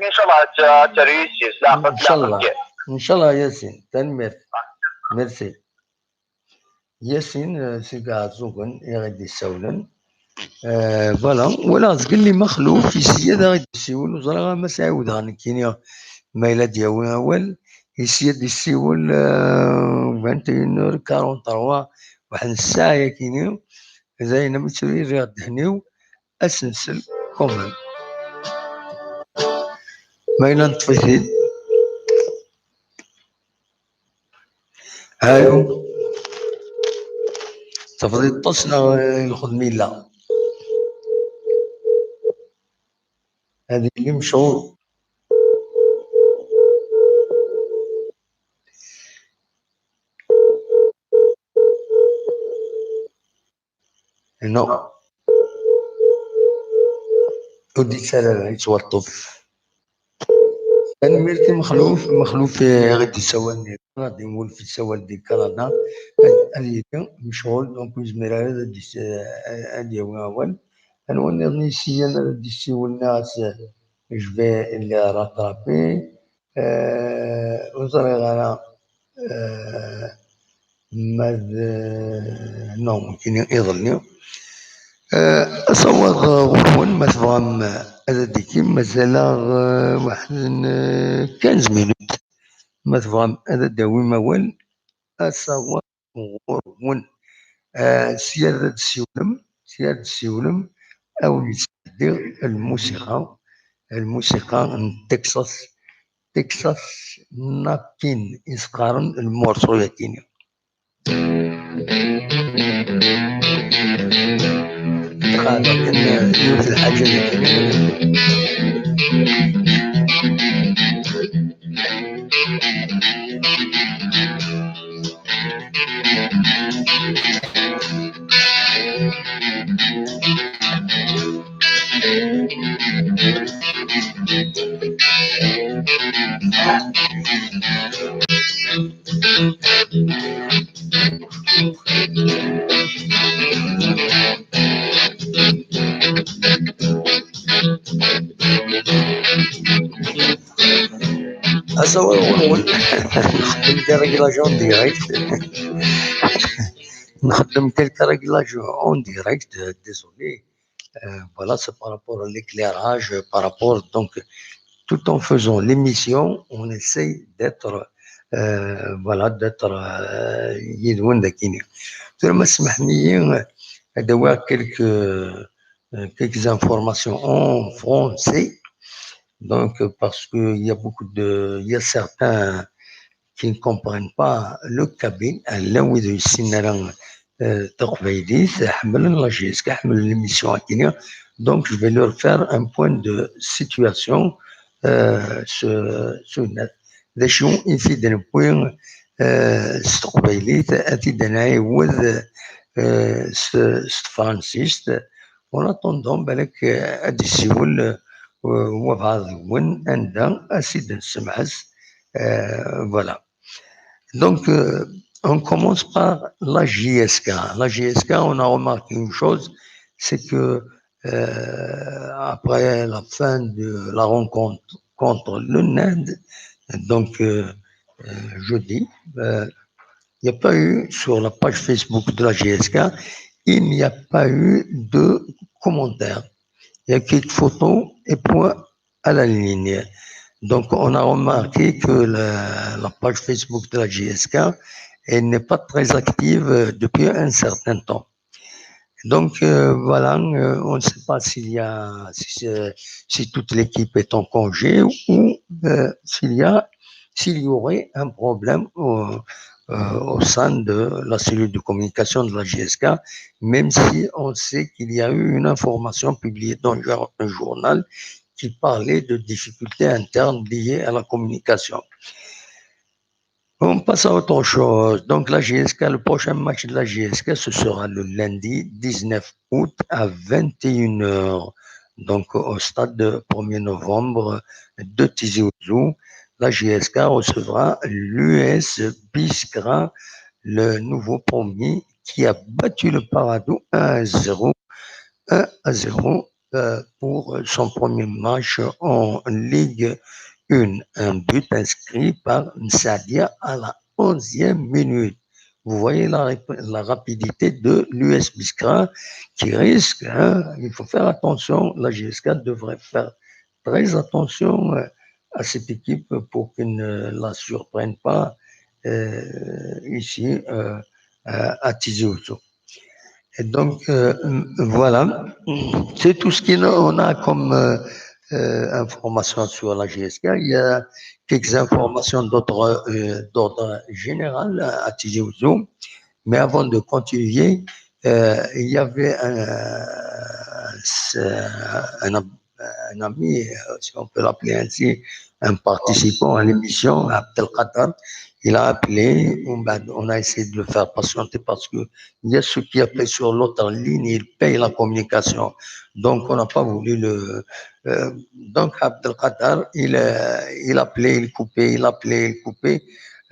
Inchallah ad, ad terr yis-s, leɛqel, leɛqel kan. Inchallah a Yasin, tanemmirt. Merci. Yasin, eh, seg Iɛeẓẓugen i ɣ-d-issawlen. Eh, voilà, walaɣ zgelli Mexluf, yessi ad aɣ-d-yessiwel, ur ẓriɣ ma s-ɛiwdeɣ nekkini, ma yella ad d-yawi awal, yessi ad d-yessiwel, eh, vingt et une heures quarante-trois, waḥed n ssaɛa yakini, d ayen am tturi rriɣ ddehn-iw, asensel quand même. Ma yella neṭṭef-it-id. Allô. Tafeḍ yeṭṭes neɣ, eh, lxedm yella? Ad yili mecɣul. Non. Ur d-yettarra ara, yettwaṭṭef. Tanemmirt i Mexluf, Mexluf, eh, i ɣ-d-yessawalen di Kanada, imulef yessawal di Kanada, ad, ad yili mecɣul, donc ur yezmir ara ad d-, eh, ad yawi awal. Anwa nniḍen i yessiyan ad d-yessiwlen, as, eh, je vais les rattraper. Eh, ur ẓriɣ ara, eh, ma d, eh, non, nekkini iḍelli. Eh, asawaḍ, eh, ɣur-wen, ma tebɣam, eh, ad d-ikim, mazal-aɣ, eh, waḥed n, eh, quinze minutes. Ma tebɣam ad d-tawim awal, asawaḍ ɣur-wen. Eh, sya ad d-ssiwlem, sya ad d-ssiwlem, a wen-d-sɛeddiɣ lmusiqa, lmusiqa n Texas, Texas Napkin i s-qqaren lmurṣu-yagi-ni. Tqaɛdeɣ kan yiwet n lḥaǧa-nni. Asawaḍ ɣur-wen. Nxeddem des réglages en direct. Nxeddem quelques réglages en direct, euh, désolé. Euh, voilà, c'est par rapport à l'éclairage, par rapport, donc, tout en faisant l'émission, on essaye d'être, euh, voilà, d'être, euh, yid-wen dagini. Tura ma tsemḥem-iyi, ad awiɣ quelques, euh, quelques informations en français. Donc, parce que il y a beaucoup de, il y a certains qui ne comprennent pas le kabyle, llan wid ur yessinen ara, euh, taqbaylit, ḥemmlen la J S K, ḥemmlen l'émission-agi. Donc, je vais leur faire un point de situation, euh, sur, sur net. D acu i t-id-newwi, euh, s teqbaylit, ad t-id-nɛiwed, euh, s, s tefransist. En attendant, balak, euh, ad d-yessiwel, euh, wabɛaḍ deg-wen, anda ad t-id-nessemɛes. Euh, voilà. Donc, euh, on commence par la J S K. La J S K, on a remarqué une chose, c'est que, euh, après la fin de la rencontre contre le Inde, donc, euh, euh, jeudi, euh, il n'y a pas eu, sur la page Facebook de la J S K, il n'y a pas eu de commentaires. Il y a quelques photos et point à la ligne. Donc, on a remarqué que la, la page Facebook de la J S K, elle n'est pas très active, euh, depuis un certain temps. Donc, euh, voilà, euh, on ne sait pas s'il y a, si, c'est- si toute l'équipe est en congé ou, euh, s'il y a, s'il y aurait un problème au, euh, au sein de la cellule de communication de la J S K, même si on sait qu'il y a eu une information publiée dans le jour- un journal qui parlait de difficultés internes liées à la communication. On passe à autre chose. Donc, la J S K, le prochain match de la J S K, ce sera le lundi dix-neuf août à vingt et une heures. Donc, au stade de premier novembre de Tizi Ouzou, la J S K recevra l'U S Biskra, le nouveau promu qui a battu le Paradou un à zéro, un à zéro, euh, pour son premier match en Ligue un. Un but inscrit par Msadia à la onzième minute. Vous voyez la, rap-, la rapidité de l'U S Biskra qui risque, hein, il faut faire attention, la J S K devrait faire très attention, euh, à cette équipe pour qu'elle ne la surprenne pas, euh, ici, euh, à, à Tizi Ouzou. Et donc, euh, voilà, c'est tout ce qu'on a comme, euh, euh, information sur la J S K. Il y a quelques informations d'autres, euh, d'ordre général à Tizi Ouzou. Mais avant de continuer, euh, il y avait un, c'est un, un ami, euh, si on peut l'appeler ainsi, un participant à l'émission, Abdelkader. Il a appelé, on, ben, on a essayé de le faire patienter parce que il y a ceux qui appellent sur l'autre ligne, ils payent la communication. Donc, on n'a pas voulu le, euh, donc, Abdelkader, il, euh, il appelait, il coupait, il appelait, il coupait.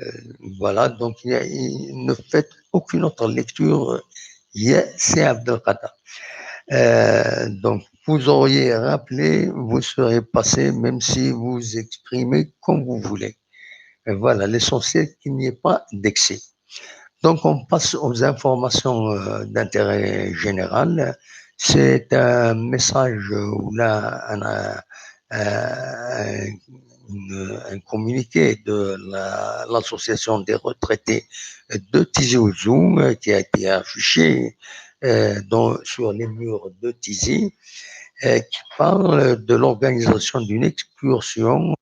Euh, voilà, donc il, il ne fait aucune autre lecture. Il y a, c'est Abdelkader. Euh, donc, vous auriez rappelé, vous serez passé, même si vous exprimez comme vous voulez. Et voilà, l'essentiel qu'il n'y ait pas d'excès. Donc, on passe aux informations, euh, d'intérêt général. C'est un message, euh, ou là, un, un, une, un communiqué de la, l'association des retraités de Tizi Ouzou, euh, qui a été affiché, euh, dans, sur les murs de Tizi, euh, qui parle de l'organisation d'une excursion,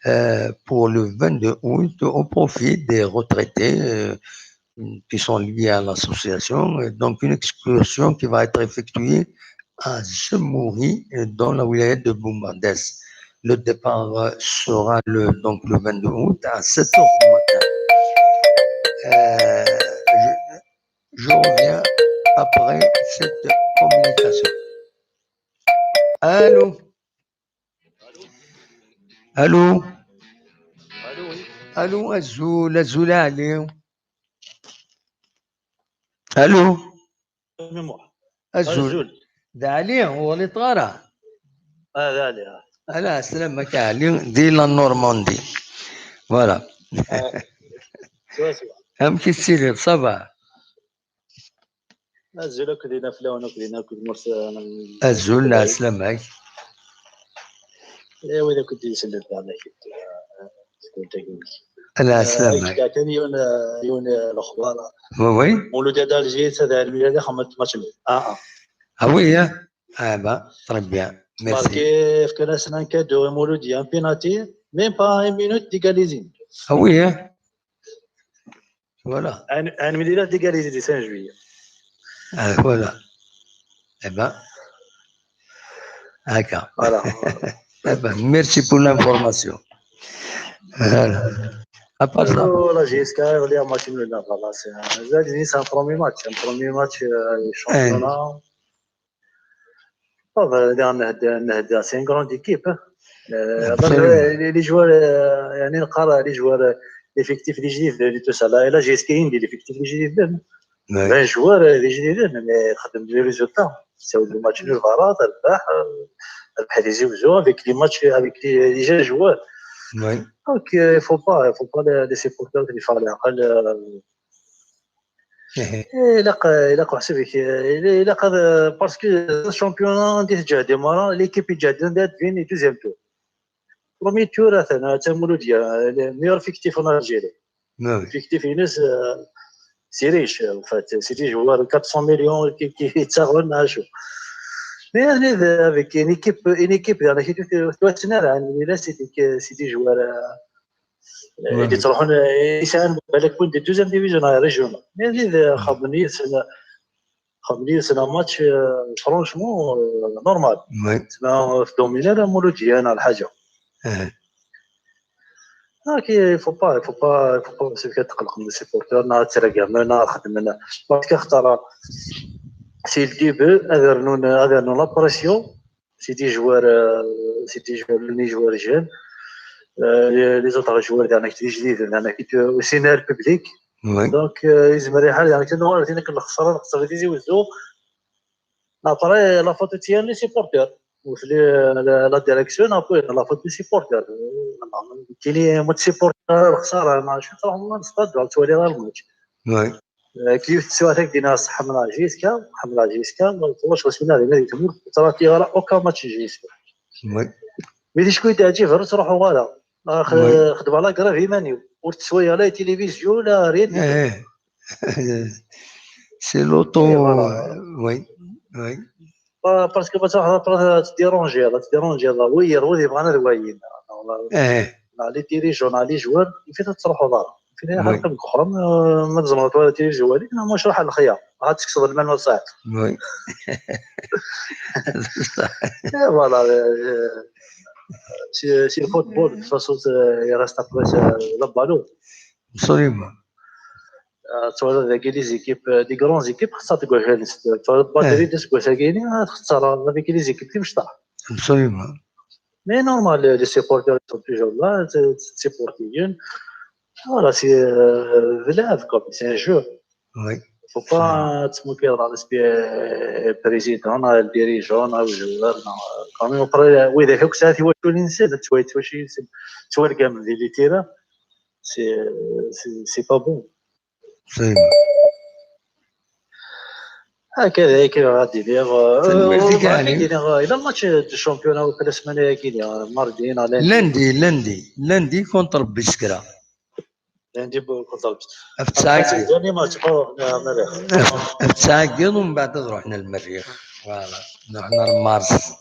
euh, pour le vingt-deux août au profit des retraités, euh, qui sont liés à l'association. Donc, une excursion qui va être effectuée à Zemouri, euh, dans la wilaya de Boumardès. Le départ, euh, sera le, donc le vingt-deux août à sept heures du matin. Euh, je, je reviens après cette communication. Allô ? Allô ? Allô, azul, azul, Ali. Allô ? Azul. Azul. D Ali, ur ɣliṭ ara. Ah, d Ali, ah. Ala, sslam-ik a Ali, di la Normandie. Voilà. Amek i tettiliḍ, ça va? Azul akk dinna fell-awen akk dinna akk tmurt. Azul, lɛeslama-k. Eh, wid akk d-isellen daɣen akk. Lɛeslama-k. Kan yiwen, yiwen lexbar. Oui, oui. Mulud At Alji, d almi ad ixemmem match. Ah, ah. Ah oui, hein? Ah ben, très bien. Merci. Parce que fkan-asen un cadeau i Mulud, un penalty, même pas une minute d'égaliser. Ah oui, hein? Voilà. Un, un milliard d'égaliser de cinq juillet. Ah, voilà. Eh ben, d'accord. Voilà. Eh ben, merci pour l'information. Voilà. À part ça. Oh, la J S K, on est en match nul, là, voilà, c'est un, c'est un premier match, un premier match, euh, championnat. Oh, ben, c'est une grande équipe, hein. Euh, les, les joueurs, euh, يعني نقرا les joueurs, euh, l'effectif اللي جديد، tout ça. Là, la J S K, l'effectif اللي جديد. vingt joueurs, euh, les جديدين, mais خدم des résultats. C'est le match nul, voilà, ربح, euh, ربح Tizi Ouzou avec les matchs, avec les, les jeunes joueurs. Oui. Donc, euh, il faut pas, il faut pas les, les supporters, il faut les, euh, إيه، إلا ق-، إلا ق-، حسبك، إلا، إلا ق-، parce que championnat عندي تجاه démarrer, l'équipe يتجاه دين ديزيام تور. Premier tour أثناء تمولوديا، le meilleur effectif en Algérie. Effectif ينس، آه، c'est riche, en fait, c'est des joueurs quatre cents millions كي، كي يتساغلوا لنا شو. Mais يعني ذا، avec une équipe, une équipe, يعني كي تو-، تو-، تواتنا، يعني، là, c'est des, c'est des joueurs, آه، اللي تروحون يساهم بالك وين دي deuxième division هاي régional. Mais هذه خمنية سنة، خمنية سنة match, آه، franchement, آه، normal. سنة في دومينال مولوديان على حاجة. Ah, il faut pas, il faut pas, il faut pas, c'est que تقلق من les supporters, neɣ ad ttreggmen, neɣ ad xedmen. Parce que axaṭer, c'est le début, ad rnun, ad rnun la pression, c'est des joueurs, euh, c'est des joueurs, les joueurs jeunes. Euh, les, les autres joueurs, il y en a qui sont jeunes, il y en a qui aussi le public. Oui. Donc, euh, ils aimeraient, il y en a qui sont, il y en a qui sont, Après, la faute tient les supporters. La, la direction, après, la faute des supporters. كاين ماتش سيبورتر الخساره، ما شفت راه والله الستاد تولي غير الماتش. Oui. كيف تسوى هذاك دينا صح من لا جيسكا، صح من لا جيسكا، ما تقولش واش من هذه تموت، ترى تي غير اوكا ماتش جيسكا. Oui. Mais les joueurs تاع جيفر تروحوا غالا. Oui. خدمه لا غرافي مانيو، وتسوى لا تلفزيون لا ريت. Eh. C'est l'auto. Eh, voilà. Oui. Oui. Parce que ما تروح تديرونجي هذا، تديرونجي هذا وير ودي بغانا ذوايين. Eh. Les dirigeants, les joueurs، فين تروحوا دار؟ فين Oui. حركه اخرى؟ ما تزمرت ولا تيجي والي، ما مش راح الخيار، عاد تكسب المال والساعه. Oui. Voilà. C'est le football, de toute façon, il reste après le ballon. Absolument. Tu vois, avec les équipes, des grandes équipes, ça te goûte. Tu vois, batterie de ce que ça gagne, ça avec les équipes qui me. Absolument. Mais normal, les supporters sont toujours là, c'est supporter. Voilà, c'est de l'œuvre, c'est un jeu. Oui. Faut pas se moquer de l'aspect président, le dirigeant, le joueur. Quand même, après, oui, des fois que ça, tu vois, tu vois, tu vois, tu vois, c'est pas bon. C'est هكذا هيك غادي دير تنويرتك يعني. الى ماتش دو شامبيون او كل سمانه كي دير ماردي. Lundi, lundi, lundi contre Biskra. Lundi contre Biskra. في تسعة كيلو. Dernier match. في تسعة كيلو ومن بعد نروح للمريخ. Voilà. نروح لمارس.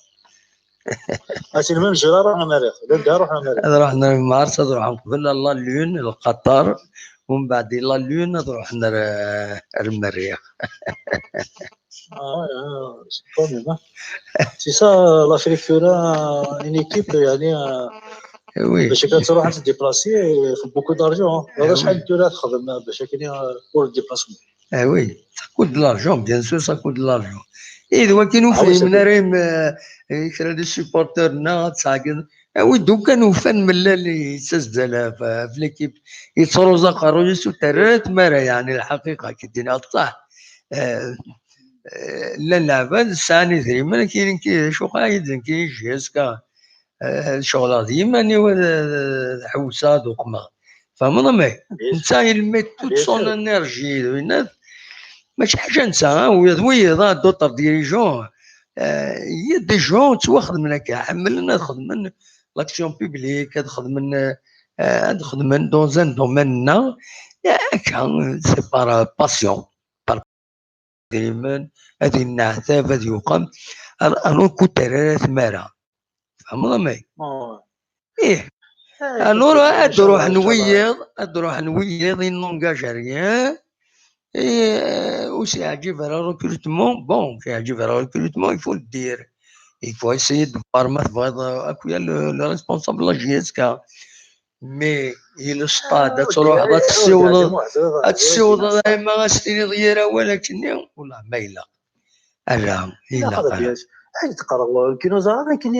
C'est le même jour, نروح للمريخ. Lundi نروح للمريخ. نروح لمارس، نروح قبل la lune، القطر، ومن بعد la lune نروح للمريخ. C'est ça, l'Afrique, tu as une équipe, يعني. Oui. باش كتروح تديبلاسي، beaucoup d'argent. هذا شحال انت تخدم باش كاين pour le déplacement. Ah oui, ça coûte de l'argent, bien sûr, ça coûte de l'argent. Et donc, nous faisons des supporters, ah oui, donc nous faisons ملي يتسجل في l'équipe, يتروز قرويس وترات مرة، يعني الحقيقة كي دينا الصح. لا، لا، بس ساني ذري من كاين كي شو قايد كاين جيسكا. شغل ديما نيو حوسه دوك ما فهمنا. Mais نتا il met toute son énergie. ماشي حاجه نتا ويض ويض d'autres dirigeants. Il y a des gens تواخذ من هكا عملنا خدمن l'action publique، هاد خدمن هاد خدمن dans un domaine هكا c'est par passion. دايما هذه النعتاب هذه يقام. انا كنت راه ثماره فهمنا مي ايه. Alors ad ruḥen wiyaḍ, ad ruḥen wiyaḍ, il n'engage rien. Et aussi يعجب على recrutement, bon, يعجب على recrutement, il faut le dire. Il faut essayer de voir ma tebɣiḍ akuya le responsable la J S K. Mais il stade ad truḥeḍ ad tessiwḍeḍ, ad tessiwḍeḍ, ama ad s-tiniḍ yir awal akkenni, والله ما ilaq. Ala, ilaq. Ayen teqqareḍ, كي نزار كني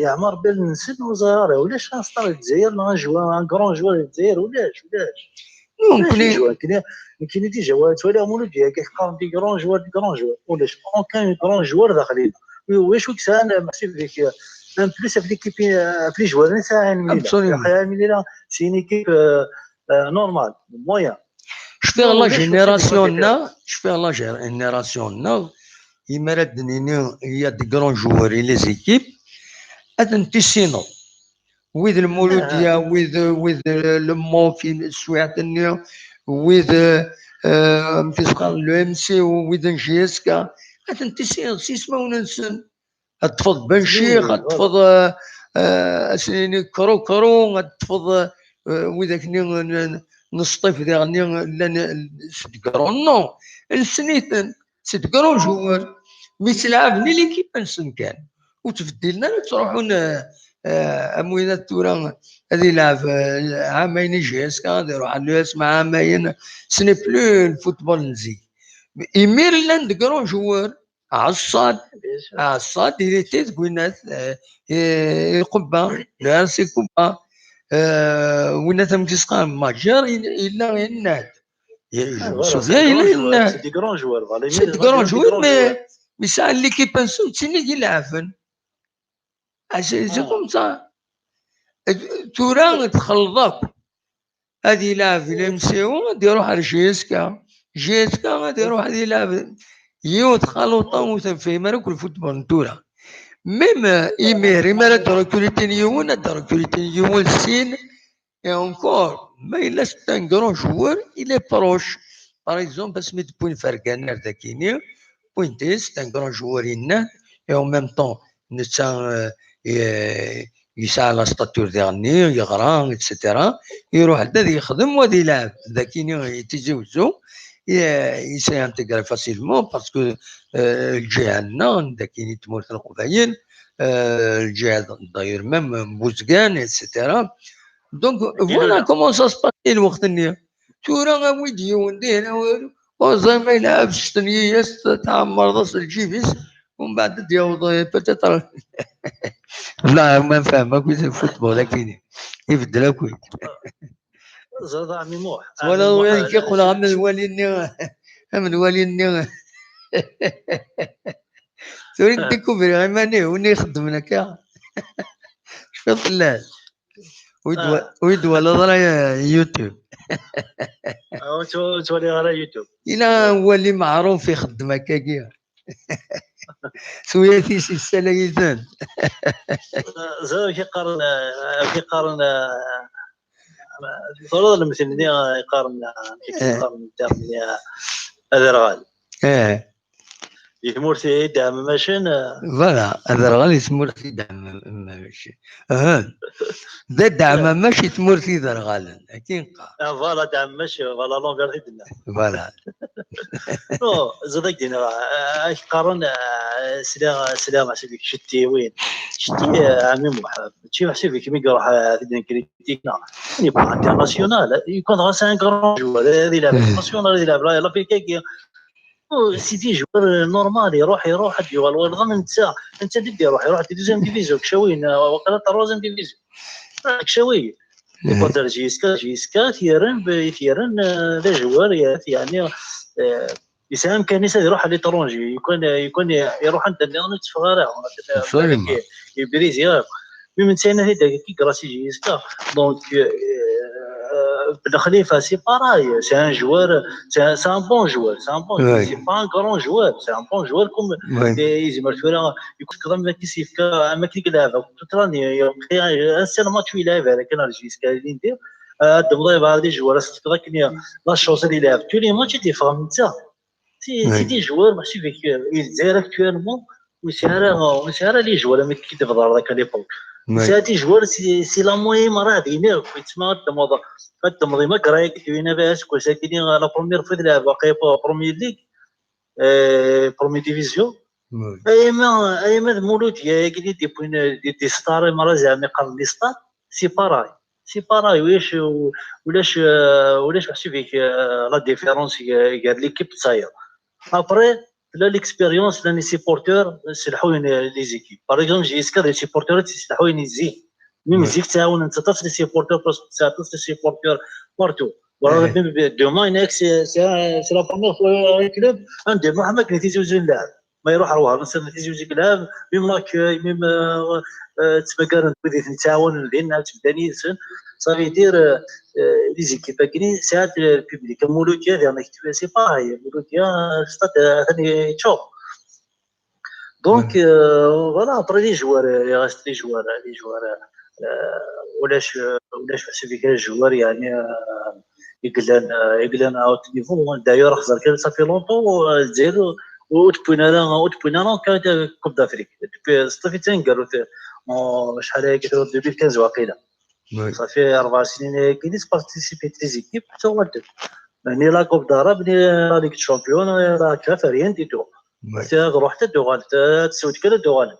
يعمر بال نسن وزار ولاش نستار الجزائر، ما نجوا ان كرون جوار الجزائر ولاش ولاش. ممكن كاين دي جوار تولي مولود ديالك كيقارن دي كرون جوار دي كرون جوار ولاش؟ اون كان كرون جوار داخلين. واش وك سان محسوب ديك ان بليس في ليكيب، في لي جوار نتاع الميلان. Absolument. الميلان سي ان ايكيب نورمال مويان. شفيغ لا جينيراسيون نا، شفيغ لا جينيراسيون نا، يما راه دنيني هي دي كرون جوار لي زيكيب، هاد نتيسينو. ويد المولوديه، ويد ويد لمو في السويعه النيو، ويد في سقار لو ام سي، ويد جي اس كا. هاد نتيسينو سيسماون نسن. تطفض بن شيخ، تطفض اسنيني كرو كرو، تطفض وذاك نسطيف ديغني لان سدقرون نو السنيتن سدقرون جوار. مي تلعب ني ليكيب نسن كان ur ttbeddilen ara, ttruḥun, eh, eh, am win ad tura ad ilɛeb, eh, ɛamayen i J S K, ad iruḥ à l'U S M ɛamayen. Ce n'est plus le football n zik. Imir llan de grands joueurs. Ɛeṣṣad, Ɛeṣṣad, il était deg winat, eh, eh, Lqubba, le R C Qubba. Eh, winat amek i s-qqaren, Majer, il-, yella yenna-d. Je me souviens, yella yenna-d. C'est des grands joueurs, voilà. C'est des grands joueurs, mais, mais ça, l'équipe-nsen d tin i ilɛeben. Ah, c'est, c'est comme ça. Tura txelḍ akk. Ad ilɛeb la M C O, ad iruḥ ar J S K. J S K ad iruḥ ad ilɛeb. Yiwet xaluṭa ur tefhim ara akk lfutbol n tura. Même, euh, imir, imir ad rekrutin yiwen, ad rekrutin yiwen sin, et encore, ma yella c'est un grand joueur, il est proche. Par exemple, asmi d-wwin Fergan ar dakini, wwin-t, c'est un grand joueur, yenna, et en même temps, netta, euh, eh, yesɛa la stature diɣenni, yeɣra, et cetera. Iruḥ-d ad yexdem, wa ad ilɛeb dakini i Tizi Wezzu. Eh, il s'est intégré facilement parce que, euh, lǧiha-nneɣ, dakini tmurt n Leqbayel, euh, lǧiha d'ailleurs même n Buzgan, et cetera. Donc, voilà comment ça se passe lweqt-nni. Tura awi-d yiwen dihin, awi-d, ur ẓriɣ ma yelɛeb s ttenyiyest, tɛemmreḍ-as lǧib-is, umbeɛd ad d-yaweḍ, eh, peut-être. Bla ma nfehhem akk i football akini. Ibeddel akk. Ẓriɣ a ɛemmi Muḥ. Twalaḍ win yeqqleɣ am lwali-nni, am lwali-nni. Tura i découvriɣ iman-iw, win ixeddmen akka. Cfiɣ fell-as. Ur yi-d-wa-, ur yi-d-twalaḍ ara, eh, YouTube. Ah, ur tt-, ur ttwaliɣ ara YouTube. Yella wali meɛruf ixeddem akkagi. Tuyat-is yessalay-iten. Ẓriɣ amek i qqaren, eh, amek i qqaren, eh, ẓriɣ lemtel-nni, eh, i qqaren, eh, amek i qqaren, eh, aderɣal. Eh. Di tmurt i d-ɛmamacen, eh. Voilà, aderɣal di tmurt i d-ɛmamacen. Aha. D adeɛmamac i tmurt iderɣalen, akken qqar. Ah, voilà, adeɛmamac, voilà, l'envers i d-nna. Voilà. Non, ẓriɣ ad k-d-iniɣ, eh, ak-qqaren, eh, sliɣ, sliɣ, ma sliɣ, cettiwin. Cetti, eh, ɛemmi Muḥ, mačči meḥsub i kem i iruḥ, eh, ad d-nekkritikna. Il n'est pas international. Yukan ɣas un grand joueur, eh, ad ilɛeb international, ad ilɛeb la, la Belgique. Oh, c'est des joueurs, euh, normal, iruḥ, iruḥ, ad yuɣal wayeḍ am netta. Netta d iruḥ, iruḥ di deuxième division, kcawi, euh, waqila troisième division. Ah, kcawi. Iqadar J S K, J S K, t-yerren, t-yerren, euh, d ajewwar, yeɛni, euh, yesɛa amkan-is ad iruḥ à l'étranger. Yukan, yukan iruḥ anda nniḍen ur yetteffeɣ ara. Absolument. Ibrizi akk. Mi netta yenna-t-id akka, grâce i J S K. Donc, euh, Ben Khalifa, c'est pareil. C'est un joueur, c'est un, c'est un bon joueur. C'est un bon joueur. C'est pas un grand joueur. C'est un bon joueur comme, euh, yezmer tura, yekkat am akken yefka, am akken i yelɛeb toute l'année. Un seul match ur yelɛib ara kan ar J S K ilindi. Ad d-temḍibeḍ des joueurs, ad s-tefkeḍ akken la chance ad yelɛeb. Tous les matchs i d-yeffeɣ netta. C'est, c'est des joueurs, meḥsub i, i Lezzayer actuellement, ur nesɛi ara, ur nesɛi ara les joueurs am akken i d-tebḍareḍ akka à l'époque. Nesɛa des joueurs, c'est, c'est la moyenne, ma rah dini, yettma ad d-temḍ, ad d-temḍ i Magreg, tu as vu aseggas-agi, la première fois d-lɛeb waqila Première Ligue, euh, Première Division. Ayama, ayama d Mouloudia, yagi, des, des, des stars, ma rah zeɛma iqqaren les stars, c'est pareil. C'est pareil, ulac, ulac, euh, ulac meḥsub-ik, euh, la différence gar, gar l'équipe d tayeḍ. Après, tella l'expérience, llan les supporters, sselḥuyen les équipes. Par exemple, J S K d les supporters, sselḥuyen zik. Même zik, ttɛawanen aṭas les supporters, parce que aṭas les supporters partout. Voilà, même demain, c'est, c'est, c'est la première fois un club, un demain, ma kien Tizi Ouzou n lɛeb. Ma iruḥ ar Wehran, sani Tizi Ouzou n lɛeb, même l'accueil, même, euh, euh, ttmagaren wid i ten-ittɛawanen dinna, ttbeddan yid-sen. Ça veut dire, euh, euh, les équipes-agi, c'est le public. Mouloudia, c'est pareil. Mouloudia, le stade, euh, atan yeččur. Donc, euh, voilà, après les joueurs, euh, il reste les joueurs, les joueurs, euh, ulac, euh, ulac meḥsub-ik les joueurs, yeɛni, euh, i yellan, euh, i yellan à haut niveau. D'ailleurs, xzer kan, ça fait longtemps, euh, Lezzayer ur, ur d-wwin ara, ur d-wwin ara kan Coupe d'Afrique. Depuis, euh, صافي taneggarut, euh, acḥal aya, deux mille quinze waqila. Ça fait أربع سنين ayagi, participer les équipes, tuɣal-d. Ni la Coupe d'Arabe, ni la Ligue des Champions, ni la caf, rien du tout. Ad ruḥent, ad d-uɣalent, ad sewwent kan, ad d-uɣalent.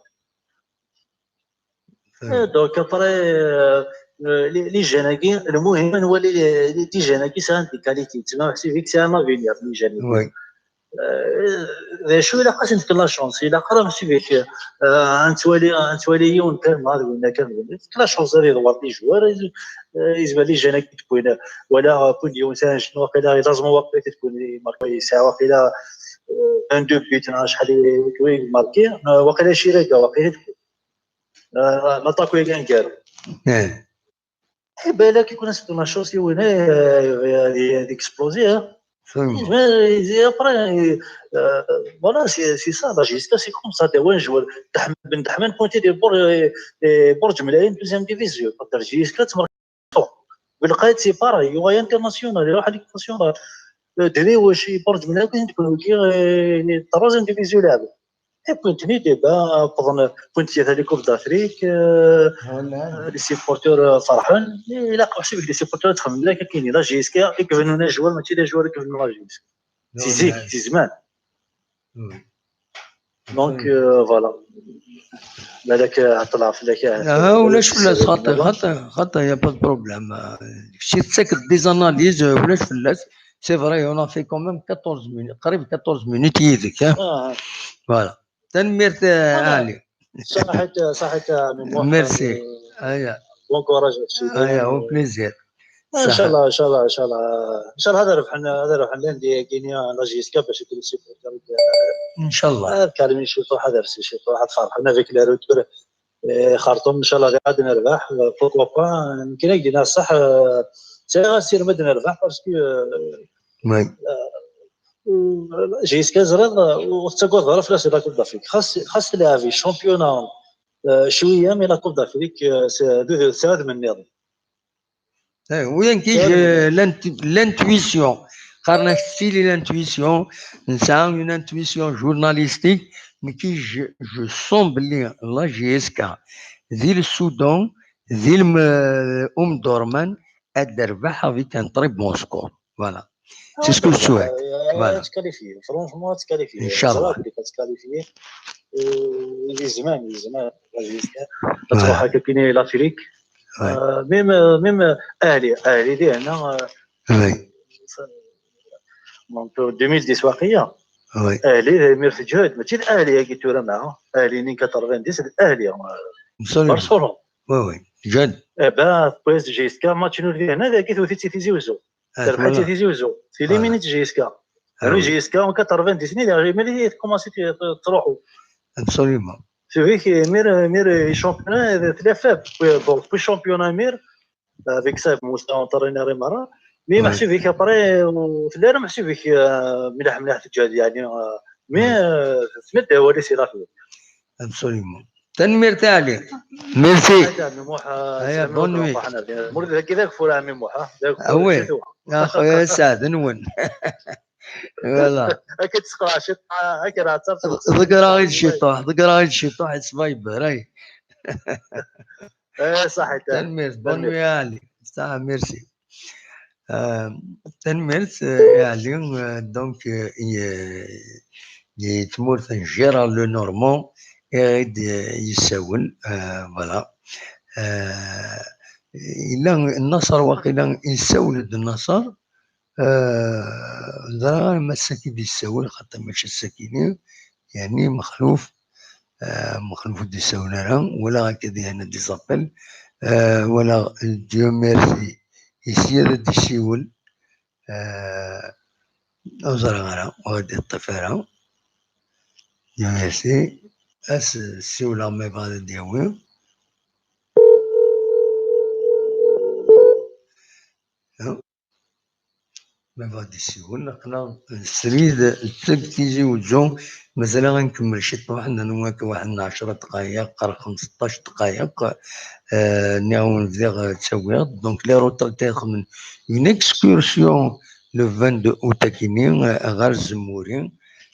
Eh, donc après, euh, euh, les, les jeunes-agi, le muhim ad nwali les, les, les jeunes-agi sɛan des qualités, tma ḥsib-ik sɛan l'avenir, les jeunes-agi. Oui. Euh, d acu ilaq ad sen-tefk la chance, ilaq ara ḥsib-ik, euh, ad nettwali, ad nettwali yiwen kan ma d winna kan d winna, tefk la chance ad iḍwer des joueurs, iz- euh, izmer les jeunes-agi d-wwin, wala, euh, wwin-d yiwen s un jeune, waqila ilaẓem waqila d-wwin, imarka, yesɛa waqila, euh, vingt-deux buts neɣ acḥal i, i marki, euh, waqila Chiraga, waqila d-wwin. Euh, l'attaque-agi aneggaru. Eh, Eh, balak i kun as-tefk la chance i winna, euh, ad, ad exploser, hein. Absolument. Mais, après, euh, voilà, c'est c'est ça, la J S K, c'est comme ça, t'as un joueur, Tahmid Ben Tahmid, pointé des bords, euh, euh, bords de médaille, deuxième division, quand la J S K, tu marques. Belkhaït, c'est pareil, il est international, il est international. Euh, Dewouchi, bords de médaille, troisième division, là. Et puis, tu dis, ben, pendant, quand il y a les Coupes d'Afrique, euh, Voilà. les supporters, euh, فرحان, et là, quand c'est les supporters, تخمم لك كاين la J S K, et que nous, les joueurs, mais les joueurs, que nous, la J S K. C'est zik, c'est زمان. Oui. Donc, euh, voilà. بالك عطلة في لك. لا، ولاش ولا خاطر، خاطر، خاطر، y a pas de problème. شي تسكت des analyses، ولاش ولا. C'est vrai, on a fait quand même quatorze minutes، قريب quatorze minutes يدك، ها؟ آه. Voilà. تنميرت، آه، أنا علي. صحيت، صحيت، عمي موح. Merci. هيا. Bon courage à tous. هيا، au plaisir. ان شاء الله، ان شاء الله، ان شاء الله، ان شاء الله هذا ربح لنا، هذا ربح لنا ندير كينيا لا جي اس كا باش يكون السيبورتر. ان شاء الله. هذا كلام يشوفوا، هذا رسي يشوفوا، واحد فرحنا avec le retour. إيه، خرطوم ان شاء الله غادي نربح، pourquoi pas. يمكن هيك دينا صح. آه، سي غير سير مدنا نربح parce que Oui. جي اس كا زريض وتقول ظهر في لا كوب دافريك، خاص خاص تلعب الشامبيونا. آه، شويه من لا كوب دافريك، آه، س- دو- سعد من النظام. إيه، وين كي l'intuition، قالنا ستيلي l'intuition، نسعى une intuition journalistique، mais qui je, je sens بلي la J S K ذي السودان، ذي الم-، أم دورمان، elle تربح avec un très bon score. Voilà. C'est ce que je souhaite. Voilà. تكاليفي، فرونشمون تكاليفي. إن شاء الله. تكاليفي. لي زمان، لي زمان. تروح هكا كاين لافريك. ميم ميم اهلي اهلي دي هنا. Oui. Donc deux mille dix واقيلا. Oui. اهلي مير في جهد، ماشي الاهلي هاكي تورا معاه، اهلي نين quatre-vingt-dix الاهلي. برشلونه. Oui, oui. جد. ايه با بويز جي اس كا ماتش نور دي هنا ذاك توثي تيزي وزو. تربحت تيزي وزو في لي مينيت جي اس كا. انا جي اس كا quatre-vingt-dix ني ملي كومونسي تروحو. Absolument. سي فري كي مير مير شامبيون تلافاب. بون بو شامبيون امير. افيك سا مستوى انترينير مره. مي محسوب فيك ابري وفي الليل محسوب فيك، آه، ملاح ملاح تجاد يعني، آه، مي، آه، سميت هو اللي سي لافيك. Absolument. تنميرت علي. Merci. هيا، bonne nuit. مولد هكي ذاك فور عمي موحا. وي. يا خويا سعد نون. Voilà. هكا تسقع شي طا-، هكا راه تصرف. ذكرى غير شي طوح، ذكرى غير شي طوح، يتصبايب، راي. ايه صح. تنميرت، bonne nuit يا علي. صح، merci. آه، تنميرت، آه، يا علي، آه، donc، آه، ي-، ي-، تمورت جيرار لو نورمون، يغيد، آه، يساول، آه، voilà. آه، إلا النصر واقيلا يساول النصر، آه، ضرر ما الساكي دي يساول، خاطر ماشي الساكيني، يعني مخلوف، آه، مخلوف دي يساول راه، ولا هكا دي هنا دي زابيل، آه، ولا ديو ميرسي، يسير دي سيول، آه، أو زرغرة، وغادي الطفارة. ديو ميرسي، أس سيولا ما يبغى ديوي. ما بعد يسيون، نقنا سريد تلك تيزي وزو، مازال غنكمل شي طوح، ننوك واحد عشرة دقايق، قرا خمسطاش دقايق، آه، نعاون فيغ تسويغ. Donc، les retraités خمن une excursion le vingt-deux août أكيني، آه، غير الزموري.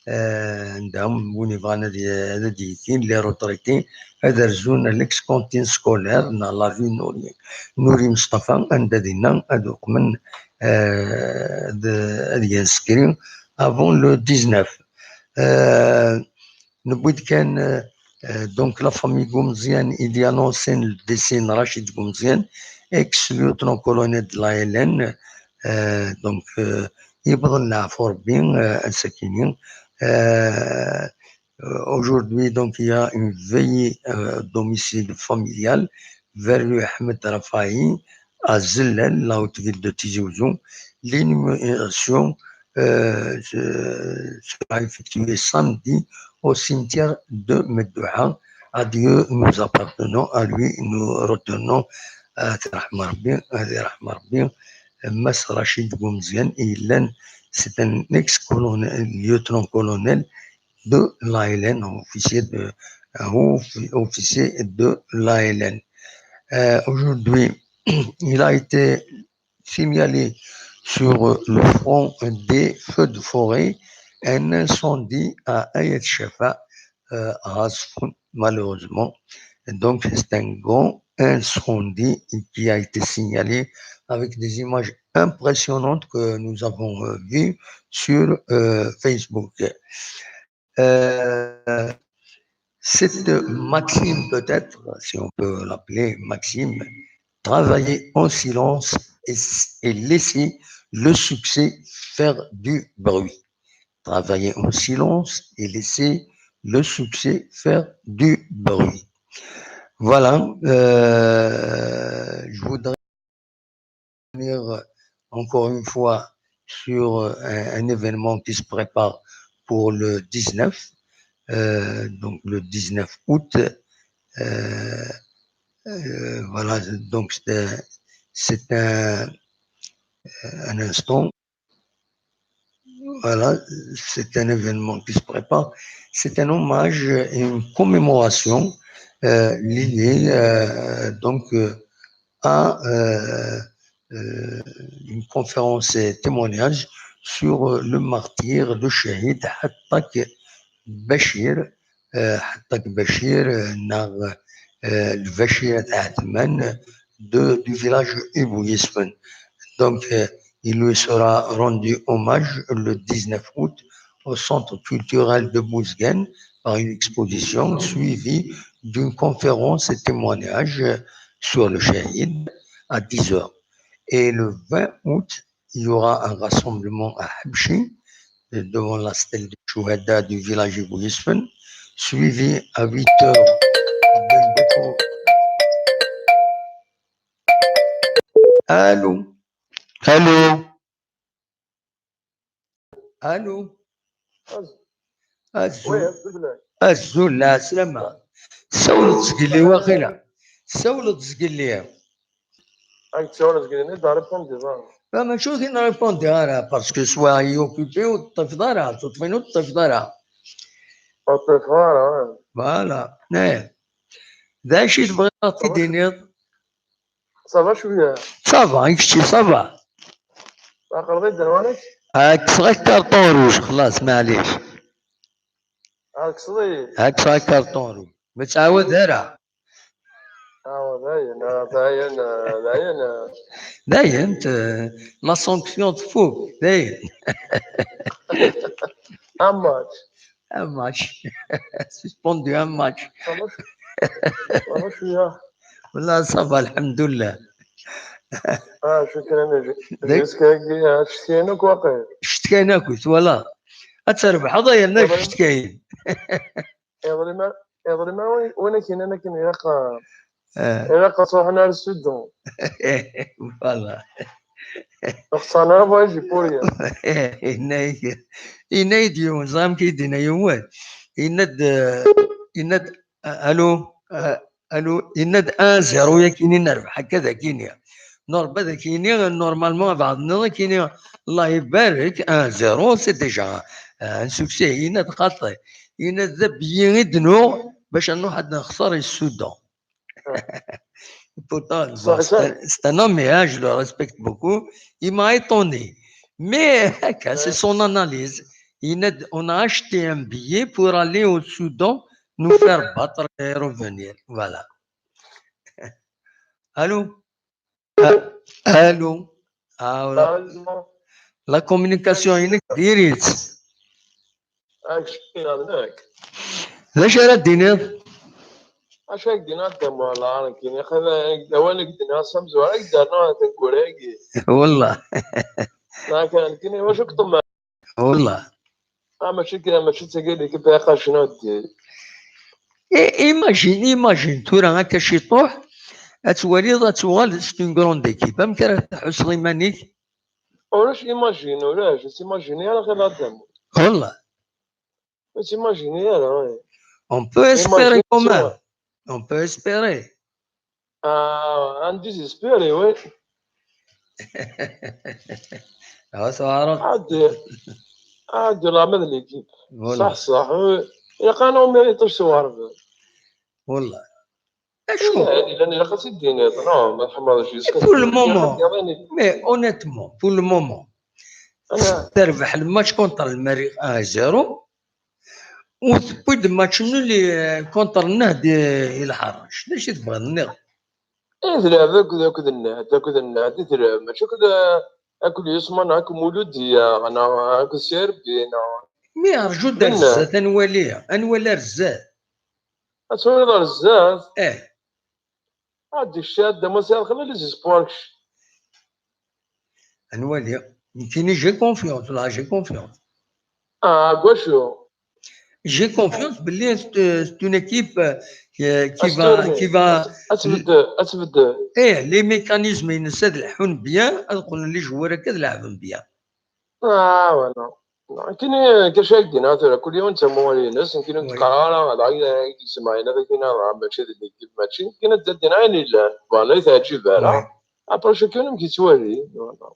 آه، عندهم وين يبغى هذا ديتين لي روتريتي، هذا رزون ليكس كونتين سكولير نا لافي نوري، نوري مصطفى، عند دينا هذوك من، آه، هذا ينسكري افون لو ديزناف. آه، نبغي كان، آه، Euh, donc, la famille Gumzian, il y a annoncé le décès de Rachid Gumzian, ex-lieutenant-colonel de l'A L N. Euh, donc, euh, yewweḍ leɛfu Rebbi, euh, ass-akini. Euh, euh, aujourd'hui, donc, il y a une veillée, euh, domicile familial vers le Ahmed Rafahi à Zellal, la haute ville de Tizi Ouzou. L'inhumation, euh, se- sera effectuée samedi au cimetière de Meddouha. Adieu, nous appartenons à lui, nous retournons à Rahmarbi, à Rahmarbi. Mass Rachid Boumzian, il est, c'est un ex-colonel, lieutenant-colonel de l'A L N, officier de, un offi- officier de l'A L N. Euh, aujourd'hui, il a été signalé sur le front des feux de forêt un incendie à Ayat Shafa, euh, à Asfoun, malheureusement. Donc, c'est un grand incendie qui a été signalé avec des images impressionnantes que nous avons, euh, vues sur, euh, Facebook. Euh, cette Maxime, peut-être, si on peut l'appeler Maxime, travailler en silence et, et laisser le succès faire du bruit. Travailler en silence et laisser le succès faire du bruit. Voilà, euh, je voudrais revenir encore une fois sur un, un événement qui se prépare pour le dix-neuf, euh, donc le dix-neuf août. Euh, euh, voilà, donc c'est un, c'est un, un instant. Voilà, c'est un événement qui se prépare. C'est un hommage et une commémoration, euh, liée, euh, donc, euh, à, euh, euh, une conférence et témoignage sur, euh, le martyr, le shahid Hattak Bachir, euh, Hattak Bachir, euh, neɣ, euh, le Bachir Atman de, du village Ibou Yesfen. Donc, euh, il lui sera rendu hommage le dix-neuf août au centre culturel de Bouzguen par une exposition suivie d'une conférence et témoignage sur le shahid à dix heures. Et le vingt août, il y aura un rassemblement à Habchi, euh, devant la stèle de Chouhada du village Ibou Yesfen, suivi à huit heures d'un dépôt. Allô ? Allô ? Allô ? Azul. Azul, lɛeslama. Sawleḍ zgelli waqila. Sawleḍ zgelli. Ay, tsawleḍ zgelli, ne da répondre ara. Ba, mačči ur tin répondre ara, parce que soit il est occupé ur teṭṭifeḍ ara, tuṭṭfin ur teṭṭifeḍ ara. Ur teṭṭifeḍ ara, ouais. Voilà. Eh. D acu i tebɣiḍ ad ɣ-t-id-tiniḍ? Ça va cwiya? Ça va, i kečči, ça va? Aql-i d awanek? Ad kkseɣ akarṭun rouge, xlaṣ, maɛlic. Ad kkseḍ-iyi? Ad kkseɣ akarṭun rouge. Ma ttɛawad ara. Ah, dayen, ah, dayen, ah, dayen, ah. Dayen, t-, la sanction tfuk, dayen. Un match. Un match. Suspendu un match. Ça va, ça va, cwiya. Wallah, ça va, alhamdoulilah. Ah, shukran, a J-, Jusqu'à-, ah, ccetkayen akk waqil. Ccetkayen akk, voilà. Ad trebḥeḍ, yerna ccetkayen. Iḍelli ma, iḍelli ma win, win ak-yennan akken ilaq, ah, ilaq ad truḥen ar sud. Voilà. Xesren ara voyage pour rien. Yenna-yi-d, yenna-yi-d yiwen, ẓer amek i d-yenna yiwen. Yenna-d, yenna-d, allô, allô, yenna-d un zéro yakini nerbeḥ, akka d akini. Normal, ad ak-yini, normalement, abeɛḍ-nniḍen ad ak-yini, Allah ibarek, un zéro, c'est déjà un succès. Yenna-d xaṭi. Yenna-d d abeyyi i d-nuɣ bac ad nruḥ ad nexṣer i Soudan. Pourtant, bon, c'est un, c'est un homme, hein, je le respecte beaucoup. Il m'a étonné. Mais, c'est son analyse. Yenna-d, on a acheté un billet pour aller au Soudan, nous faire battre et revenir. Voilà. Allô ? Ah, allô. Ah, la, la communication-inek diri-tt. D acu ara d-tiniḍ? Acu ak d-yenna Dda Muḥ, nekkini, axi d awal i k-d-nniɣ s amezwar, ak d-rnuɣ tankura-agi. Wellah. Nekkini, wacu k-ṭemmeɛ? Wellah. Ah, mačči kra, mačči d tagi l'équipe iqacen, a weddi. I-, imagine, imagine, tura akka ciṭuḥ, ad twaliḍ, ad tuɣal c'est une grande équipe. Amek ara tḥusseḍ iman-ik? Ulac imagine, ulac, ur timagini ara xir Adam. Wellah. Ur timagini ara, ouais. On peut espérer quand même. On peut espérer. Ah, un désespéré, oui. Ah, ça va. Ah, de, ah, de la même équipe. Voilà. صح، صح. Oui. Il y a quand même un mérite sur Harvard. Voilà. Acu? Llan ilaq ad t-id-tiniḍ, non, ma tḥemmleḍ jusqu'à... Pour le moment. Mais honnêtement, pour le moment, terbeḥ le match contre le Merrikh un à zéro, u tewwi-d match nul contre Nehd i Lḥeṛṛac. D acu i tebɣiḍ nniɣ? Eh, tleɛb akked, akked Nehd, akked Nehd i tleɛb, mačči akked, akked Yusman, akked Mulud Diya, neɣ akked Serbi, neɣ... Mi rju-d ar zdat, ad nwali, ad nwali ar zdat. Ad twaliḍ ar zdat? Eh. Ad d-icci Adam Wasɛid xla les espoirs kečč. Ad nwali. Nekkini j'ai confiance, là, j'ai confiance. Ah, deg wacu? J'ai confiance belli c'est, c'est une équipe, euh, qui, qui va, qui va... Ad tbeddel, ad tbeddel. Eh, les mécanismes-ines ad leḥḥun bien, ad qqlen les joueurs akka ad leɛben bien. Ah, voilà. Nekkini, kac ay d-yenna tura, kul yiwen d tamuɣli-ines, nekkini ur d-qqareɣ ara, ala i d-yessemɛin ad ak-iniɣ, ah, mačči d l'équipe, mačči, nekkini ad d-iniɣ ayen yellan, voilà, i teɛǧib ara. Après, chacun amek yettwali, voilà.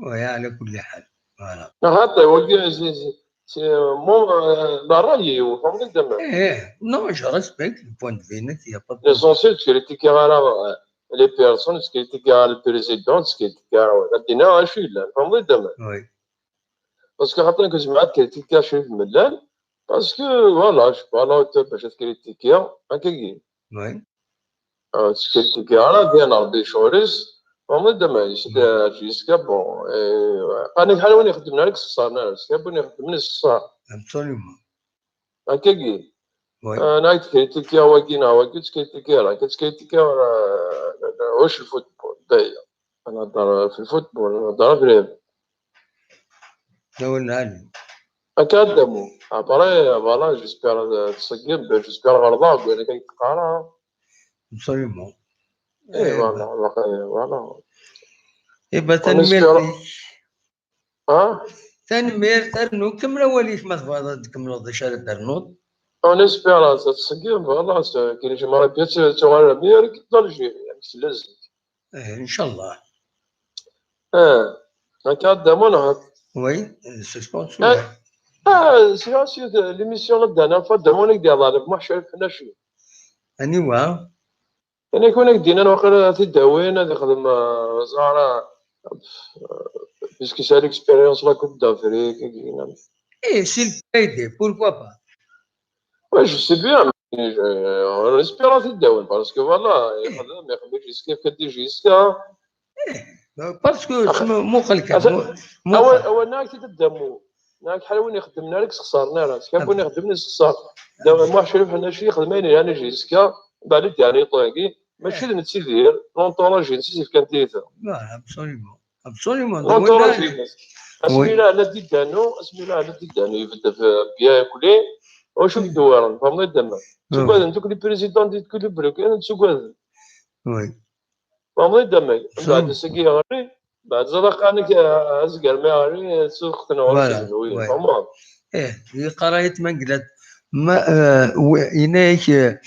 Oui, ala kulli ḥal, voilà. Axaṭer, wagi, c'est, c'est, c'est mon, euh, la ṛṛay-iw, tfehmeḍ-iyi-d amek? Eh, eh, non, je respecte le point de vue-inek, il y a pas de problème. L'essentiel, ur ttkritikiɣ ara, euh, les personnes, ur ttkritikiɣ ara le président, ur ttkritikiɣ ara, ad d-iniɣ acu yellan, tfehmeḍ-iyi-d amek? Oui. Parce que xaṭer nekk zemreɣ ad kritikiɣ Crif Mellal, parce que, voilà, je suis pas à la hauteur bac ad kritikiɣ, akkagi. Oui. Ah, ur ttkritiki ara, d yan Rebbi ccɣel-is, tfehmeḍ-iyi-d amek, jusqu'à, bon, eh, qqaren-ak ḥala win ixeddmen ara k-sexṣaren ara, jusqu'à win ixeddmen issexṣar. Absolument. Akkagi. Oui. Ah, neɣ i tkritikiɣ wagi neɣ wagi, ur ttkritiki ara, akka ttkritiki ara, ah, ulac lfutbol, daya. Ad nehder f lfutbol, ad nehder abrid. D awal lɛali. Akka ad d-amu. Après, voilà, j'espère ad tṣeggem, j'espère ɣelḍeɣ deg wayen akka i d-teqqar. Absolument. Eh, eh, voilà, voilà. Eh ben, tanemmirt-ik. Ah? Tanemmirt, rnu, kemmel awal-ik ma tebɣiḍ ad tkemmleḍ d acu ara d-ternuḍ. On espère ad tṣeggem, voilà, kien j'aimerais bien tuɣal meilleure équipe d'Algérie, amek tella zik. Eh, inchallah. Eh, akka ad d-amu neɣ? Oui, c'est ce qu'on souhaite. Ah, c'est, c'est l'émission là-dedans, ad d-amu nekk d-iḍaleb Muḥ Crif Ḥnaci. Aniwa? Ini kun ak-d-inan waqila ad t-id-awin, ad ixdem, euh, Zahra, euh, puisque c'est l'expérience la Coupe d'Afrique, et cetera. Eh, c'est une bonne idée, pourquoi pas? Ouais, je sais bien, mais je, on espère ad t-id-awin, parce que voilà, ixdem, ixdem jusqu'à, jusqu'à. Eh, parce que muqel kan, muqel. Awal, awal, neɣ ad t-id-amu. Neɣ ḥala win ixeddmen ara k-sexṣaren ara. Kra n win ixeddmen issexṣar. Da Muḥ Crif Ḥnaci ixdem ayen yelhan i Jessica, mbeɛd i d-yeɛni ṭagi. Mačči d nettidir, l'entourage-ines i s-yefkan tiyita. Absolument. Absolument. L'entourage-ines. Asmi la, la Didano, asmi la, la Didano, yebda f-, bien yakli, ur d-wwiren, tfehmeḍ-iyi-d amek. Ttuggaden akk les présidents des clubs, kan ttuggaden. Oui. Tfehmeḍ-iyi-d amek. Mbeɛd ass-agi yeɣli, mbeɛd ẓriɣ qqaren-ak, ah, azger ma yeɣli, ttudxten ɣur-s igenwiyen, tfehmeḍ? Eh, yeqqar-iyi-d ma, eh, w-, yenna-yak, eh,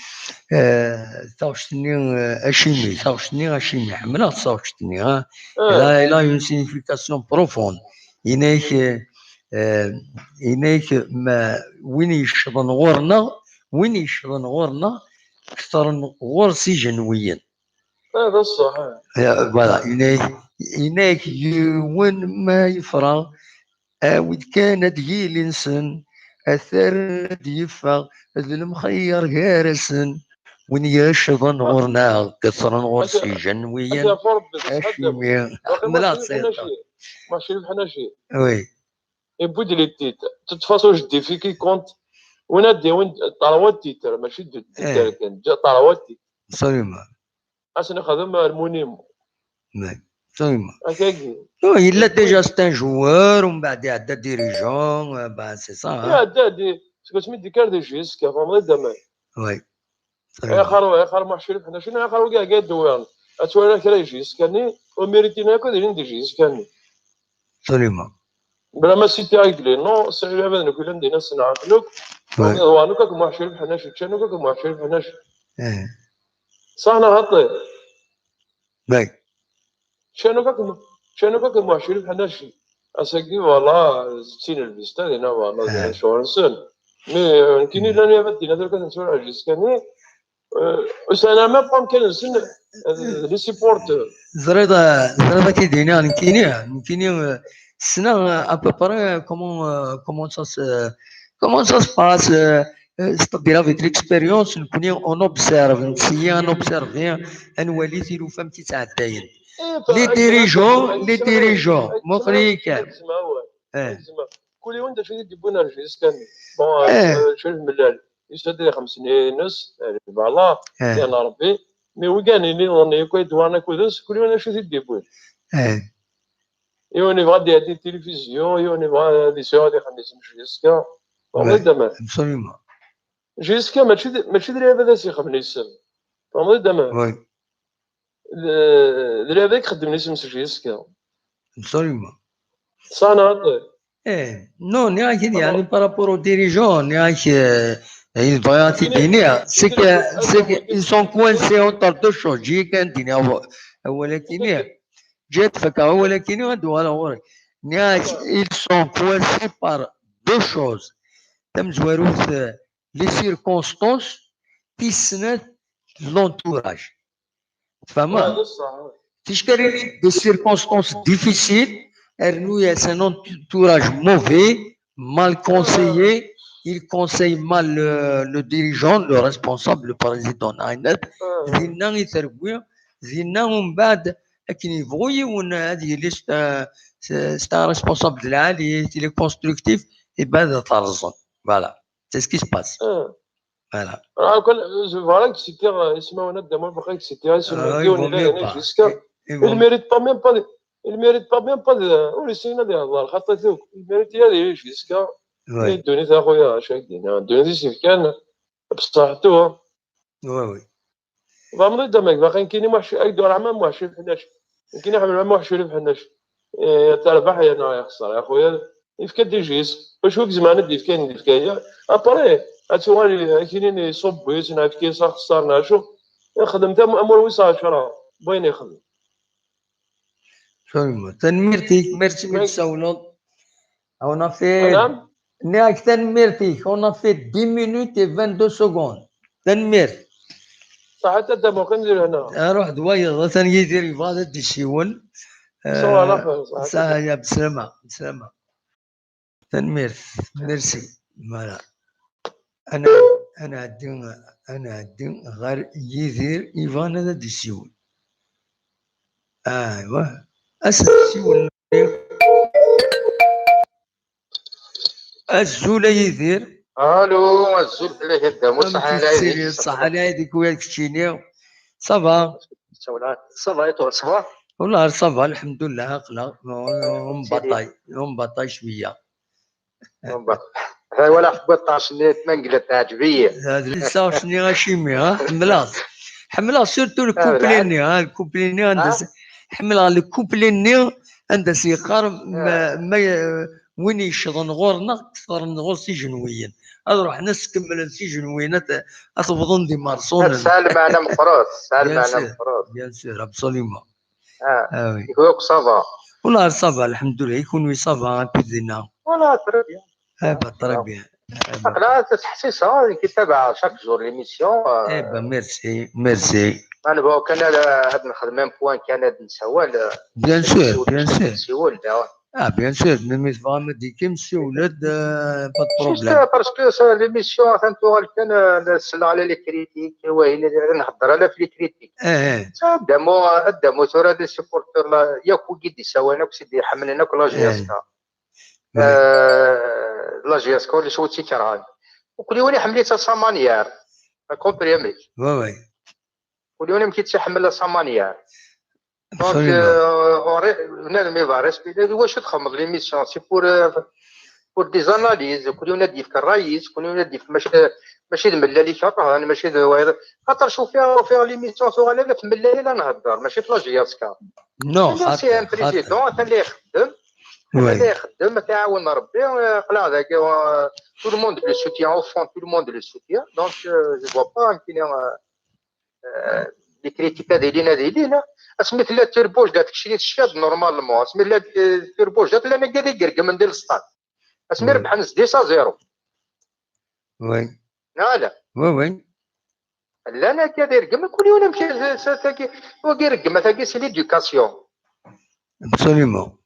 eh, taɣect-nni, eh, acimi, taɣect-nni acimi, ḥemmleɣ taɣect-nni, ah. Elle a, elle a une signification profonde. Yenna-yak, eh, eh, yenna-yak, ma, win yeccḍen ɣur-neɣ, win yeccḍen ɣur-neɣ, ktren ɣur-s igenwiyen. Ah, d ṣṣeḥ, ah. Ya, voilà, yenna-yak, yenna-yak yiwen ma yefra, awi-d kan ad yili nsen, ad t-rren ad d-yeffeɣ, d lemxeyyer gar-asen. Win yeccḍen ɣur-neɣ, ktren ɣur-s igenwiyen, acimi, ḥemmleɣ-tt. Muḥ Crif Ḥnaci. Oui. Et puis, il était, de toute façon, je défie quiconque Win ad d-yawin trois titres, mačči d titres kan, déjà trois titres. Absolument. Ad sen-ixdem harmonie. Mais, absolument. Akagi. Non, il a déjà, c'est un joueur, ومن بعد يعدى dirigeant, euh, bah, c'est ça. Hein. Iɛedda-d, seg wasmi d-yekker di J S K, tfehmeḍ-d aman. Oui. Axir, axir Muḥ Crif Ḥnaci, axir wigi ɛeddan-d. Ad twala kra i J S K-nni, ur méritin akk ad ilin di J S K-nni. Absolument. Bla ma citer Aiglenon, sɛiɣ abad nekk llan dinna ssneɣ-ten akk. Ouais. Ḍwan akk akk Muḥ Crif Ḥnaci, ččan akk akk Muḥ Crif Ḥnaci. Eh. Ṣaḥ neɣ xaṭi? Bay. Ččan akk akk, ččan akk akk Muḥ Crif Ḥnaci. Ass-agi, voilà, d tin lbista dinna, voilà, Eh. d ccɣel-nsen. Mais, euh, nekkini llan yabad dinna tura kan tura J S K-nni, euh, ur sɛin ara même pas amkan-nsen, euh, les supporters. Ẓriḍ, ẓriḍ ad k-id-iniɣ nekkini, nekkini, euh, ssneɣ, euh, à peu près, euh, comment, euh, comment ça se, comment ça se passe, euh, euh, c'est-à-dire avec l'expérience, nekkni on observe, nessi ad nobservi, ad nwali tilufa amek i ttɛeddayen. Les dirigeants, les dirigeants, muqel-iyi kan. Eh. Kul yiwen d acu i d-yewwin ar J S K-nni. Bon, eh, Crif Mellal, yusa-d di xemsin-ines, eh, voilà, eh, yan Rebbi. Mais wigan-nni nniḍen yakk ay d-wan akk-nsen, kul yiwen acu i t-id-yewwin. Eh. Yiwen yebɣa ad d-iɛeddi tilifizyu, yiwen yebɣa ad yesɛu ad ixemmem isem J S K. Tfehmeḍ-d aman. Absolument. J S K mačči d, mačči d lɛibad ad s-ixemmen isem. Tfehmeḍ-d aman. Oui. D, d lɛibad i ixeddmen isem s J S K. Absolument. Ṣaḥ neɣ xaṭi? Eh, non, nniɣ-ak-id, yeɛni, par rapport aux dirigeants, nniɣ-ak, euh, il va, c'est que, c'est que, ils sont coincés entre deux choses. Ǧǧiɣ kan d-iniɣ awal-agi-nni. Ǧǧiɣ ad fakeɣ awal-agi-nni, ad d-uɣaleɣ ɣur-k. Nniɣ-ak, ils sont coincés par deux choses. Tamezwarut, euh, les circonstances, tis snat, l'entourage. Tfehmeḍ? Ticekkalin, des circonstances difficiles, rnu-yas un entourage mauvais, mal conseillé, il conseille mal le, le dirigeant, le responsable, le président. Dinna i terwi, dinna umbeɛd, akken yebɣu yiwen ad yili c'est un, c'est un responsable d lɛali, il est constructif, et ben ad t-rẓen. Voilà. C'est ce qui se passe. Voilà. Ah, kan, je vois que c'était, euh, ismawen ad d-amuɣ, bɣiɣ ad k-sitiɣ isem n yiwen yella din jusqu'à, il mérite pas même pas de, il mérite pas même pas de, ur yessin ad ihḍer, xaṭi tuk, il mérite ad yili jusqu'à, i ddunit a xuya, acu ak-d-iniɣ, ddunit i s-yefkan, bṣaḥtu, ha. Oui, oui. Tfehmeḍ-d amek baqi nekkini Muḥ Cri-, ak-d-ur ɛmam Muḥ Crif Ḥnaci. Nekkini ḥemmleɣ Muḥ Crif Ḥnaci. Eh, terbeḥ yerna yexṣer, ya xuya. Yefka-d ijis. Wacu i izemren ad d-yefk ayen d-yefka-ya? Après, ad tuɣal akinin iṣubb-is, neɣ yefka-yas axeṣṣar, neɣ acu. Ixdem tam-, amur wis ɛecra. Wayen ixdem. Tanemmirt-ik, merci mi d-tsawleḍ. On a fait, nniɣ-ak tanemmirt-ik, on a fait dix minutes et vingt-deux secondes. Tanemmirt. Saḥit a Dda Muḥend, di lehna. Ruḥ d wayeḍ, atan Yidir yebɣa ad d-isiwel. Sawa, ala xir, saḥit. Saḥit, ya, beslama, beslama. Tanemmirt, merci. Voilà. Ad n-, ad nɛeddi, ad nɛeddi ɣer Yidir yebɣan ad d-isiwel. Aywa. Ad s-d-siwel. Azul a Yidir. Allô, azul fell-ak a Dda Muḥend, ṣaḥa lɛid-ik. Ṣaḥa lɛid-ik, wiyaḍ keččini. Ça va? Ça va, et toi, ça va? Wallah, ça va, الحمد لله, aql-aɣ, on, on bataille, on bataille cwiya. Bon, bah. Hey, wala, tewwiḍ ṭṭerc-nni n tmangla, teɛǧeb-iyi. Hada lissa ur s-nniɣ acimi, ha? Ḥemmleɣ-t. Ḥemmleɣ surtout le couplet-nni, ha? Le couplet-nni anda s-, ḥemmleɣ le couplet-nni anda s-yeqqar ma, ma, eh, win yeccḍen ɣur-neɣ, ṭṭfren ɣur-s ijenwiyen. Ad ruḥen ad s-kemmlen s ijenwiyen, ad, ad t-wwḍen d imerṣunen. Tesɛa lmeɛna meqqret, tesɛa lmeɛna meqqret. Bien sûr, absolument. Ah, ah oui. Ça va. Wallah, ça va, الحمد لله. Et kunwi, ça va, akked dinna? Voilà, très bien. Ah, bah, très bien. Aql-aɣ nettḥessis, ah, ntabaɛ chaque jour l'émission. Eh ben, merci, merci. Ma nebɣa kan ad, ad nexdem un point kan ad nsawal. Bien sûr, bien sûr. Ah, bien sûr, mais, mais vraiment, des questions, là, pas de problème. Juste parce que l'émission, atan tuɣal kan, euh, nsell ala les critiques, wahin, ur nhedder ala ɣef les critiques. Eh, eh. Adamu, adamu tura les supporters, la, yakk wigi d-isawalen akk, s-d-iḥemmlen akk la J S K. Eh. Euh, la J S K, ulac wi tt-ikerhen. Kul yiwen iḥemmel-itt à sa manière. T'as compris, amek? Oui, oui. Kul yiwen amek i tt-iḥemmel à sa manière. Donc, Absolument. euh, on re- bnadem iḍ respect. Iwacu txedmeḍ l'émission? C'est pour, euh, pour des analyses. Kul yiwen ad d-yefk ṛṛay-is, kul yiwen ad d-yefk, mačči, mačči d mellal i ikeṛhen, mačči d wayeḍ. Xaṭer ufiɣ, ufiɣ l'émission tuɣal ala f mellal i la nhedder, mačči f la J S K. Non, C'est un xaṭer, xaṭer. président, atan la ixeddem. Oui. Atan la ixeddem, ad t-iɛawen Ṛebbi, euh, aql-aɣ dagi, euh, tout le monde le soutient, au fond, tout le monde le soutient. Donc, euh, je vois pas, euh, euh, les critiques ad ilin, ad ilin, hein. Asmi tella turbuj da, tekcem-it cfiɣ-d normalement. Asmi tella, euh, turbuj da, llan akka d igergmen di l'stade. Asmi Oui. rebḥen sdis à zéro. Oui. Neɣ ala? Oui, oui. Llan akka d ireggmen, kul yiwen amek i-, s-, s-, tagi, wagi ireggem, tagi c'est l'éducation. Absolument.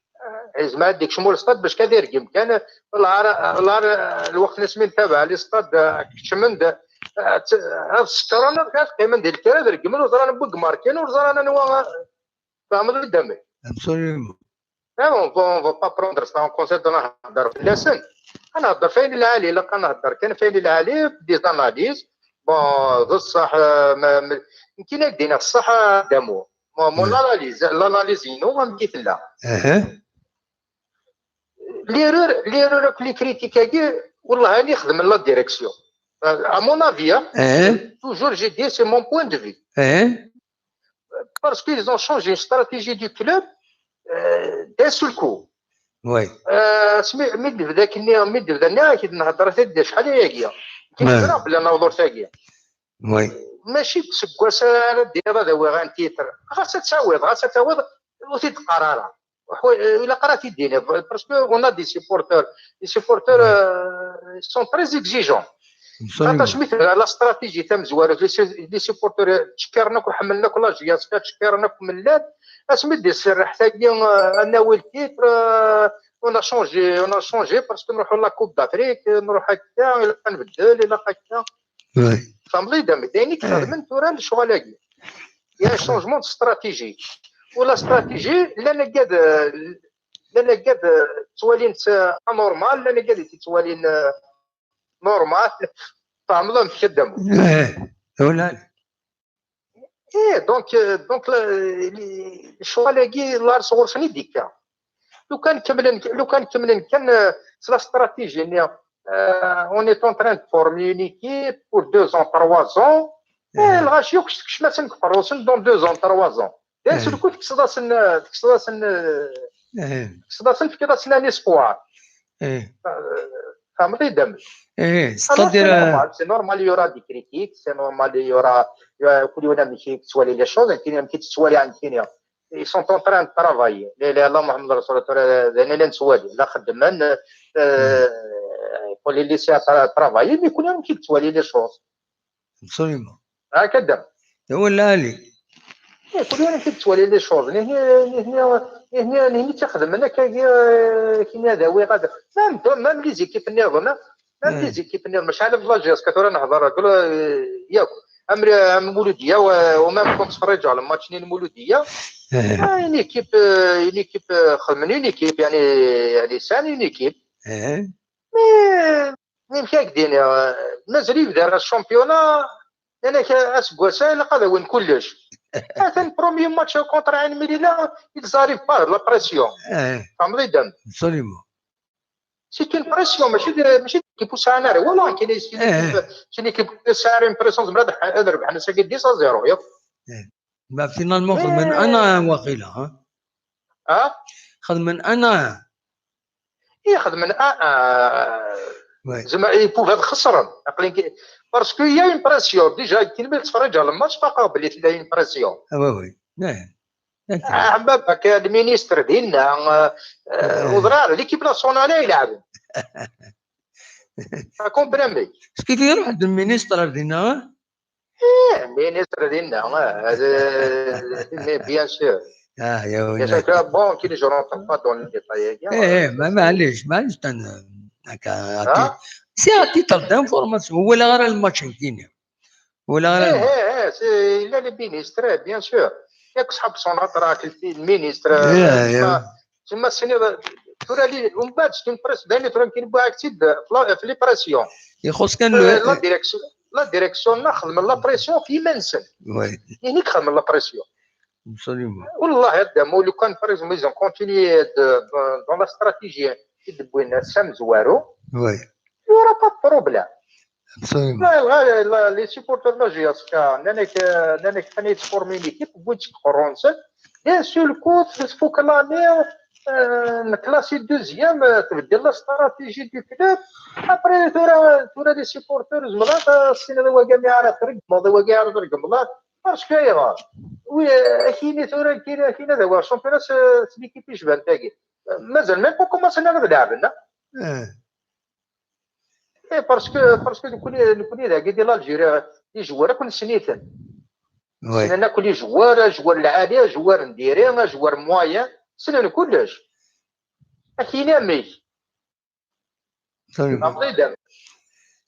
Yezmer ad d-ikcem ur stad bac kan ad ireggem kan, lɛar, lɛar, lweqt n asmi ntabaɛ les stades, keččmen-d, ad, ad sekren, ad qqimen di lkar, ad reggmen, ur ẓran anwa i imarkin, ur ẓran anwa, tfehmeḍ-iyi-d amek? Absolument. Ah, on va, on va pas prendre ça en considération, ad nehder fell-asen. Ad nehder f ayen lɛali, ilaq ad nehder kan f ayen lɛali, des analyses. Bon, d ṣṣeḥ, euh, ma, ma, nekkini ad k-d-iniɣ ṣṣeḥ, a Damo. Mon, mon Ouais. analyse, l'analyse inu, amek i tella. Uh-huh. L'erreur, l'erreur akked les critiques-agi, wallah, ayen ixedmen la direction. Euh, à mon avis, hein, Uh-huh. toujours j'ai dit, c'est mon point de vue. Uh-huh. Parce qu'ils ont changé une stratégie du club, euh, d'un seul coup. Oui. Euh, asmi, mi d-tebda akkenni, mi d-tebda nniɣ-ak-id nhedder-t-id acḥal ayagi. Kif Ouais. ẓriɣ belli naweḍ ur tagi. Oui. Mačči deg useggas ara d-tiniḍ ad awiɣ un titre. Ɣas ad tawiḍ, ɣas ad tawiḍ, ur t-id-qqar ara. Ḥwa-, ilaq ara t-id-tiniḍ, parce que on a des supporters. Les supporters, Ouais. euh, ils sont très exigeants. Xaṭac Absolument. mi tebda la stratégie tamezwarut, les su-, les supporters ttcekkaren akk, ḥemmlen akk la J S K, ttcekkaren akk mellal. Asmi d-iserreḥ tagi, euh, ad nawi le titre, euh, on a changé, on a changé parce que nruḥ la Coupe d'Afrique, nruḥ akka, ilaq ad nbeddel, ilaq akka. Oui. Tfehmeḍ-iyi-d amek? D ayen i Eh. ixedmen tura lecɣal-agi. Il y a un changement de stratégie. Ou la stratégie, llan aggad, llan aggad, euh, ttwalin-tt, euh, anormal, llan aggad i tt-ttwalin, euh, normal. Tfehmeḍ amek, a Damo? Eh, voilà. Eh, donc, euh, donc, la, li, lecɣal-agi, lars ɣur-sen i d-ikka. Lukan kemmlen, lukan kemmlen kan, euh, s la stratégie-nni, euh, on est en train de former une équipe pour deux ans, trois ans. Eh, Eh. lɣaci akk tekcem-asen deg iqerrusen dans deux ans, trois ans. D ayen Eh. s lkul tekkseḍ-asen, euh, tekkseḍ-asen, euh, Eh. tekkseḍ-asen, tefkiḍ-asen un espoir. Eh. Euh, tfehmeḍ-iyi-d amek? Eh, Alors, c'est c'est-à-dire, euh, normal, c'est normal, il y aura des critiques, c'est normal, il y aura, il y aura, kul yiwen amek i yettwali les choses, nekkini amek i tt-ttwaliɣ nekkini. Ils sont en train de travailler. La ilaha illallah Muhammad Rasulullah, tura d ayen i la nettwali. La xeddmen, euh, pour les laisser à tra-, travailler, mais kul yiwen amek i yettwali les choses. Absolument. Hakada. D awal lɛali. Eh, kul yiwen amek i yettwali les choses. Nihni, nihni, nihni, nihni ttixedmen akkagi, euh, kini ad awiɣ ad. Même, même les équipes nniḍen, hein. Même Ouais. les équipes nniḍen, acḥal n la J S K tura nehder, euh, yakk. Am, am Mouloudia, ou, ou même كنت اتفرج على الماتش ني المولودية. Eh. Ah, une équipe, euh, une équipe, euh, خدمن une équipe, يعني، يعني سان une équipe. Eh. Mais, mais كاك ديني, euh, مازال يبدا الشامبيونا، يعني ك-، اسكواسا الا قضاوين كلش. Attends, premier match contre عين ميليلا, ils arrivent pas, la pression. Eh. فهمتي دم؟ Absolument. C'est une pression, ماشي د-، ماشي كيف سانا ولا كاين شي Eh. كيف، شي كيف سانا une pression زعما هذا، هذا ربحنا ساكي dix à zéro ياك. Bah, finalement, خدمن un à un واقيلا, ها؟ ها؟ خدمن un à un. يخدم من اه, آه. Ouais. زعما ils pouvaient خسرن عقلين كي، parce que y a une pression déjà كي نبدا تتفرج على الماتش فقط بلي تلا une pression. Ah ouais, ouais. Ouais. D'accord. عم باباك المينيستر ديالنا، آه، آه، وضرار l'équipe nationale يلعب. كومبريندي؟ كيف يروح عند المينيستر دينا؟ المينيستر ديالنا، آه، هذا، mais bien sûr. اه يا Bien ويلي. sûr que, bon, كي je rentre pas dans les détails, ايه ايه، ما معليش، معليش تن هكا. ها؟ C'est à titre d'information. هو لا غير الماتش كينيا، ولا ايه غير ايه ايه سي لا لي مينيستر، bien sûr. ياك صحاب سوناطرا، المينيستر، إيه، إيه. تما، تما السنة Tura li umbeɛd c'est une pression, d ayen tura nekkin wwiɣ-ak-tt-id, f la- f les pressions. Ixuṣ kan Euh, le. La direction, la direction nna xedmen la pression f yiman-nsen. Ouais, Ihi i xedmen la pression. absolument. Wallah, ad d-amu, lukan, par exemple, ils ont continué de, de, dans la stratégie i d-wwin ass amezwaru, Ouais, il y aura pas de problème. absolument. La, la, la, les supporters de la J S K, nnan-ak, euh, nnan-ak, atan yettformi une équipe, wwin-tt seg iqerru-nsen, d'un seul coup, tfuk l'année, euh, nna classé deuxième, euh, tbeddel la stratégie du club. Après, tura, tura les supporters, zemreɣ, euh, ssinen wagi mi ara tregmeḍ, wagi ara tregmeḍ, parce que ayɣer? Oui, euh, akini tura, akini, akini ad awiɣ championnat s, s l'équipe icban tagi. Euh, mazal même pas commencé ad leɛben, ah. Eh, Eh, parce que, parce que nekkni, nekkni dagi di l'Algérie, les joueurs akk nessen-iten. ouais. Ssnen akk les joueurs, joueur lɛali, joueur n diri, joueur moyen, ssnen kullec. Akini amek? Absolument. Abrid.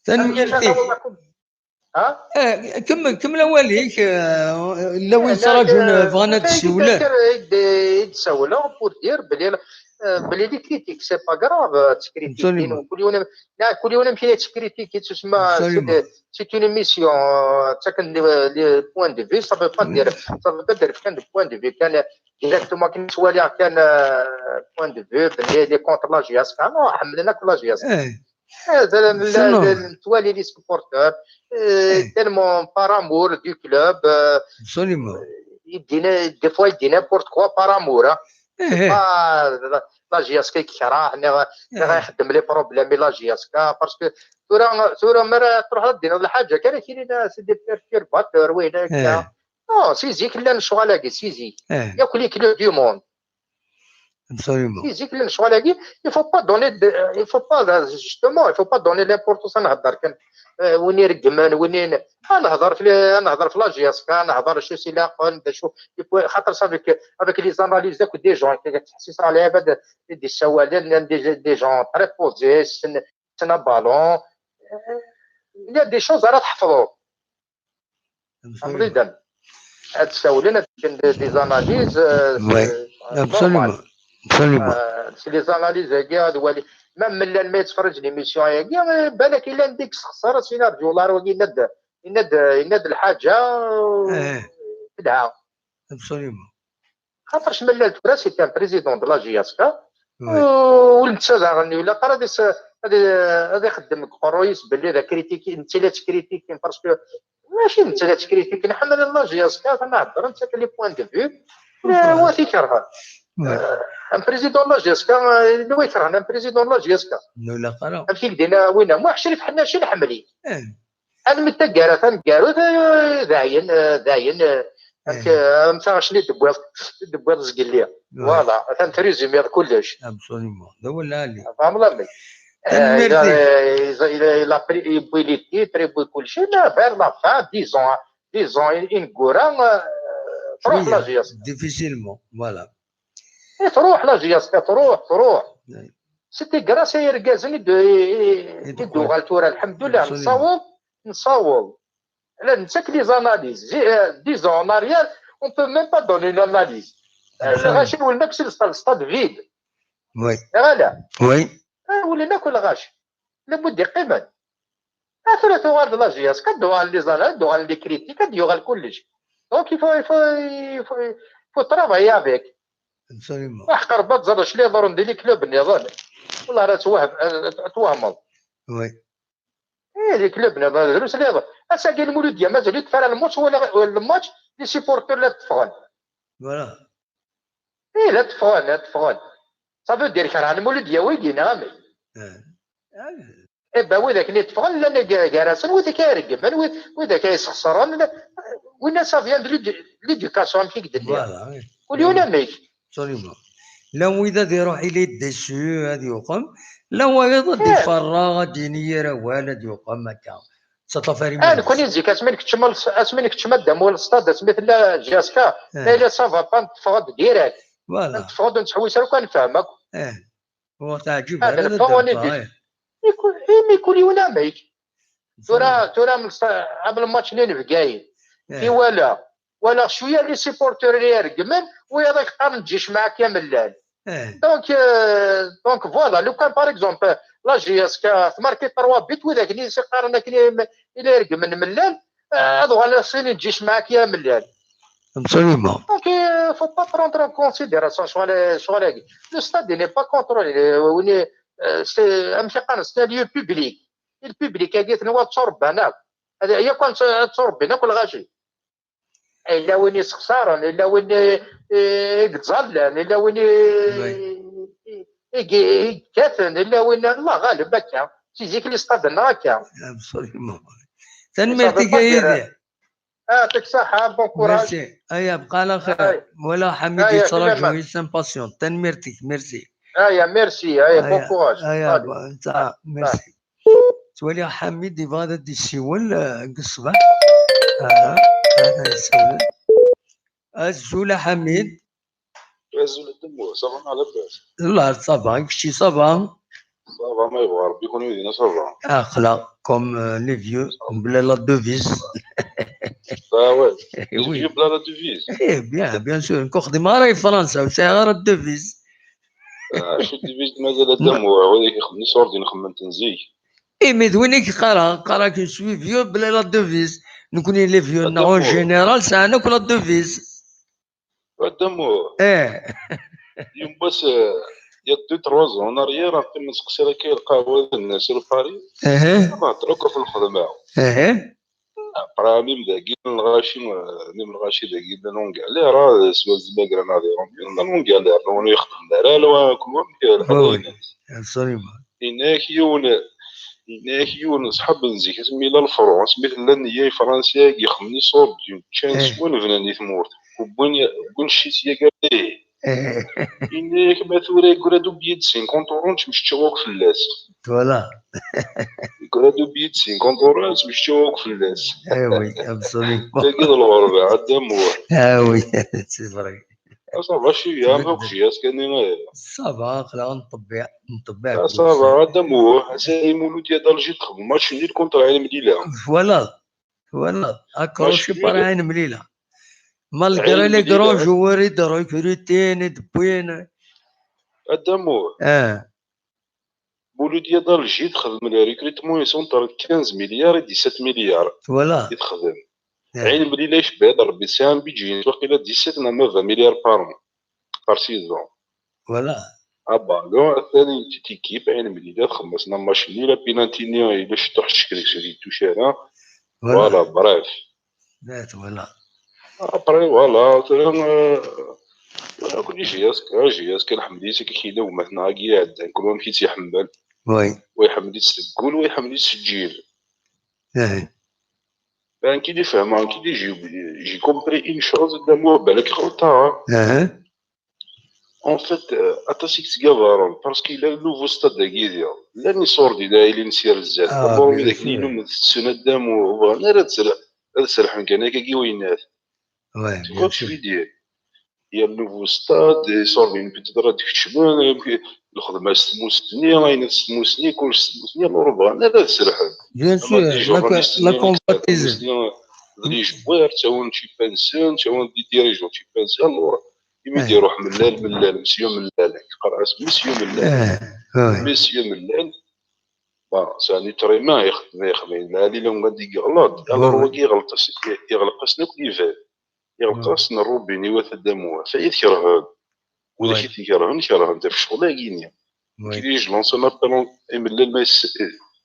Tanemmirt-ik. Ha? Eh, kemmel, kemmel awal-ik, eh, la win yettraǧun, eh, bɣan ad d-siwlen. I d-sawleɣ pour dire belli, euh, belli les critiques, c'est pas grave, euh, ttkritikin, Absolument. Kul yiwen, la, kul yiwen amek i yettkriti, yettsemma, c'est Absolument. de- c'est une émission, euh, ttaken des, des points de vue, ça veut pas dire, ça veut pas dire kan des points de vue, kan directement, kan ttwaliɣ kan, euh, point de vue, belli les contre la J S K, non, ḥemmlen akk la J S K. Eh, Eh, de- de- Absolument. de- nettwali les supporters, euh, Eh. Tellement par amour du club, euh, absolument. il dit, des fois il dit n'importe quoi par amour, hein. Eh, eh, Ah, la, la J S K i yekreh, neɣ neɣ eh, ixeddem les problèmes i la J S K, parce que tura, tura mi ara truḥ ad d-tiniḍ lḥaǧa kan, akini-nni c'est des perturbateurs, win akka. eh, Non, si zik llan lecɣal-agi, si zik. eh, Yakk les clubs du monde. absolument. Si zik llan lecɣal-agi, il faut pas donner de, il faut pas, justement, il faut pas donner l'importance ad nehder kan, euh, win ireggmen, win in-, ad nehder f, ad nehder f la J S K, ad nehder acu s ilaqen, d acu, xaṭer avec, avec les analyses akk des gens, tettḥessis ɣer lɛibad i d-issawalen, des, des gens très posés, ssnen, ssnen ballon. Euh, il y a des choses ara tḥefḍeḍ. Absolument. Amriden. Ad ssawlen, ad fken des, des analyses, euh, Ouais, c'est, euh, absolument. Normal. Absolument. Euh, c'est les analyses-agi, ad wali. Même llan ma yettferrij l'émission-agi, eh, balak yella anda i yessexṣer, ad s-yini rǧu, wagi yenna-d, yenna-d, yenna-d lḥaǧa, Eh. Telha. Absolument. Xaṭer Cmellal tura, c'est un président de la J S K. Ouais. U netta daɣen, ur ilaq ara ad is-, ad, ad ixeddem deg uqerruy-is belli d akritiki, netta la ttkritiki, parce que mačči netta la ttkritiki, nḥemmel la J S K, nehder, nettak les points de vue. Voilà. Wa t-ikerhen. Ouais. Euh, un président de la J S K, euh, anwa ikerhen un président de la J S K? Ur ilaq ara. Amek i k-d-yenna winna? Muḥ Crif Ḥennacin ḥemmel-it. Eh. Almi d taggara tameggarut, eh, d ayen, eh, d ayen, eh, amek, Eh. eh, am taɣect-nni d-tewwiḍ, d-tewwiḍ zgelli. Ouais. Voilà, atan trésumiḍ kullec. Absolument. D awal lɛali. Tfehmeḍ amek? Tanemmirt-ik. Eh, il a, il a, il a pris, yewwi les titres, yewwi kulci, mais vers la fin, dix ans, dix ans, ineggura, eh, truḥ la J S K. Difficilement. Voilà. Eh, truḥ la J S K, truḥ, truḥ. Ouais. C'était grâce à yergazen i d-, i, i, I i d-uɣal tura, lḥemdullah, Absolument. nessaweḍ, nessaweḍ. La nettak les analyses. Zi-, euh, dix ans en arrière, on peut même pas donner une analyse. Euh, Absolument. Lɣaci ula d nekk s le stade, stade vide. Oui. Neɣ ala? Oui. Ah, ula d nekk lɣaci. Labud iqqimen. Ah, tura tuɣal d la J S K, ad d-uɣalen les analyses, ad d-uɣalen les critiques, ad d-yuɣal kullec. Donc, il faut, il faut, il faut, il faut travailler avec. Absolument. Aḥeqq Rebbi ad tẓer acu la iḍerrun di les clubs nniḍen. Wallah, ara tweh-, ara twehmeḍ. Oui. Eh, les clubs nniḍen, drus la iḍerrun. Ass-agi Lmuludya, mazal ur tefra le match, wala le match, les supporters la teffɣen. Voilà. Eh, la teffɣen, la teffɣen. Ça veut dire kerhen Lmuludya wigi, neɣ amek? Eh. Ah, Eh ben, widak-nni teffɣen, llan gar-, gar-asen, widak ay ireggmen, wid-, widak ay yesxeṣren, la-, winna ça vient de l'édu-, l'éducation, amek i k-d-nniɣ. Voilà, oui. Kul yiwen amek. Absolument. Llan wid ad iruḥ il est déçu, ad yuqem. Llan wayeḍ ad Eh. iferreɣ, ad d-yini yir awal, ad yuqem akka. C'est affaire Ah, nekkni zik, asmi nekcem al-, asmi nekcem ad d-amu lestad, asmi tella J S K, Eh. Layla ça va pas, netteffeɣ-d direct. Voilà. Netteffeɣ-d ur nettḥewwis ara akk ad nefhem akk. Eh. Ur teɛǧib Ah, ara netteffeɣ, on est ddebba, dé-, i ku-, imi kul yiwen amek. Tura, tura am lsa-, am lmatch-nni n Bgayet. Eh. Ki wala, wala cwiya les supporters i ireggmen, wiyaḍ ak qqaren ǧǧic mɛak kamel llan. Eh. Donc, euh, donc voilà, lukan par exemple la J S K tmarki trois buts, widak-nni i s-iqqaren akken i, i la ireggmen Mellal, euh, ad uɣalen ad sinin ǧic maɛak ya Mellal. Absolument. Donc, il faut pas prendre en considération ccɣel-agi. Le stade n'est pas contrôlé. Win i, euh, c'est, amek i qqaren, c'est un lieu public. Le public-agi tenwa ad ttṛebban akk. Ad, yakk ad ttṛebbin akk lɣaci. Yella win yessexṣaren, yella win i, i, i yettẓallan, yella win i, i, i, i yekkaten, yella win, Allah ɣaleb akka. Si zik les stades-nneɣ akka. Absolument. Tanemmirt-ik a Yidir. Yɛṭik ṣṣeḥḥa, bon courage. Merci. Aya, bqa ɛla xir. Wala Ḥamid yettraǧu, il s'impatiente. Tanemmirt-ik, merci. Aya, merci, aya, bon courage. Aya, netta, merci. Ttwaliɣ Ḥamid yebɣa ad d-yessiwel, eh, deg ṣṣbeḥ. Aha, hada yessiwel. Azul a Ḥamid. Azul a Dda Muḥ, ça va neɣ labas? Là, ça va, kečči ça va? Ça va, ma yebɣa Rebbi, kunwi dina ça va. Aql-aɣ comme, euh, les vieux, mebla la devise. Ah ouais. Eh oui. Vieux bla la devise. Eh bien, bien sûr, nekk ur xdimeɣ ara i Fransa, ur sɛiɣ ara devise. Ah, acu devise mazal a Dda Muḥ, wid i ixedmen iṣurdiyen xedmen-ten zik. Imi d win i k-qqareɣ, qqareɣ que je suis vieux bla la devise. Nekkni les vieux-nneɣ en général sɛan akk la devise. A Dda Muḥ. Eh. Yiwen wass, euh, il y a deux, trois ans en arrière, aql-i nseqsi akka i lqahwa n Sir Paris. Ehe. Nehder akk ɣef lxedma. Ehe. Après, même dagi, lɣaci, euh, même lɣaci dagi, llan en galère, euh, s wazal ma gran ad iṛuḥ, llan en galère, llan ur ixeddem ara, lwa kul wa, Oui, oui. Absolument. Yenna-ak yiwen, yenna-ak yiwen n ṣṣḥab n zik, asmi yella lefrun, asmi tella nniya i Fransa i ixedmen iṣurdiyen, ččan, swan, bnan di tmurt. Wwin, wwin cci s yagar. Yenna-ak ma tura yeggra-d u billet de cinquante euros, nettmecčaw akk fell-as. Voilà. Yeggra-d u billet de cinquante euros, nettmecčaw akk fell-as. Eh oui, absolument. Tagi d lɣerba, a Dda Muḥ. Ah oui, c'est vrai. Ah, ça va, cwiya, am akk cwiya, askani. Ça va, aql-aɣ nṭebbiɛ, nṭebbiɛ. Ah, ça va, a Dda Muḥ, ass-a Mulud ya d'Alger texdem match nul contre Ɛin Mlila. Voilà, voilà, accroché par Ɛin Mlila. Malgré les grands joueurs i d-recrutin, i d-wwin. A Dda Muḥ. Ah. Mulud ya d'Alger texdem le recrutement entre quinze milliards et dix-sept milliards. Voilà. I texdem. Ɛin Mlila icebbeḥ-d Rebbi, tesɛa un budget waqila dix-sept neɣ vingt milliards par an, par saison. Voilà. Ah bah, là, atan une petite équipe, Ɛin Mlila, txemmem-asen match nul, penalty-nni, yella ciṭuḥ ccek deg-s, ur yettuc ara. Voilà, bref. Voilà. Après, voilà, tura, euh, voilà, kunwi J S K, J S K, lḥemd-is, akka kila gma-tneɣ-agi iɛeddan, kul wa amek i tt-iḥemmel. Oui. Wa iḥemmel-itt seg wul, wa iḥemmel-itt seg lǧil. Ben, qui dit vraiment, qui dit, j'ai, j'ai compris une chose, Dda Muḥ, balak ɣelṭeɣ, hein. En fait, euh, aṭas i yettgabaren, parce que yella le nouveau stade-agi diɣ, llan iṣurdiyen ara yilin sya ar zdat. D'abord, wid akken ilummen tetten a Dda Muḥ, ur bɣan ara ad sr-, ad serḥen kan akka i winnat. Tu vois ce que je veux dire? Il y a le nouveau stade, iṣurdiyen peut-être ad d-kecmen, lxedma s tmusni, ayen s tmusni, kullec s tmusni, alors ur bɣan ara ad serḥen. Bien sûr, la convoitise. D les joueurs, ttawin cci pensen, ttawin des dirigeants cci pensen, alors imi d-iruḥ Mellal, Mellal, Monsieur Mellal, yeqqar-as Monsieur Mellal. Monsieur Mellal, bon, c'est un être humain, ixeddem, ixeddem, lɛali llan ad d-yeɣleḍ, alors wagi yeɣleq-asen akk les vannes, yeɣleq-asen rrubini, wa tadamwa, ata i t-kerhen. Widak i t-ikerhen, kerhen-t ɣef ccɣel-agi-nni. Kili, je lance un appel i Mellal, ma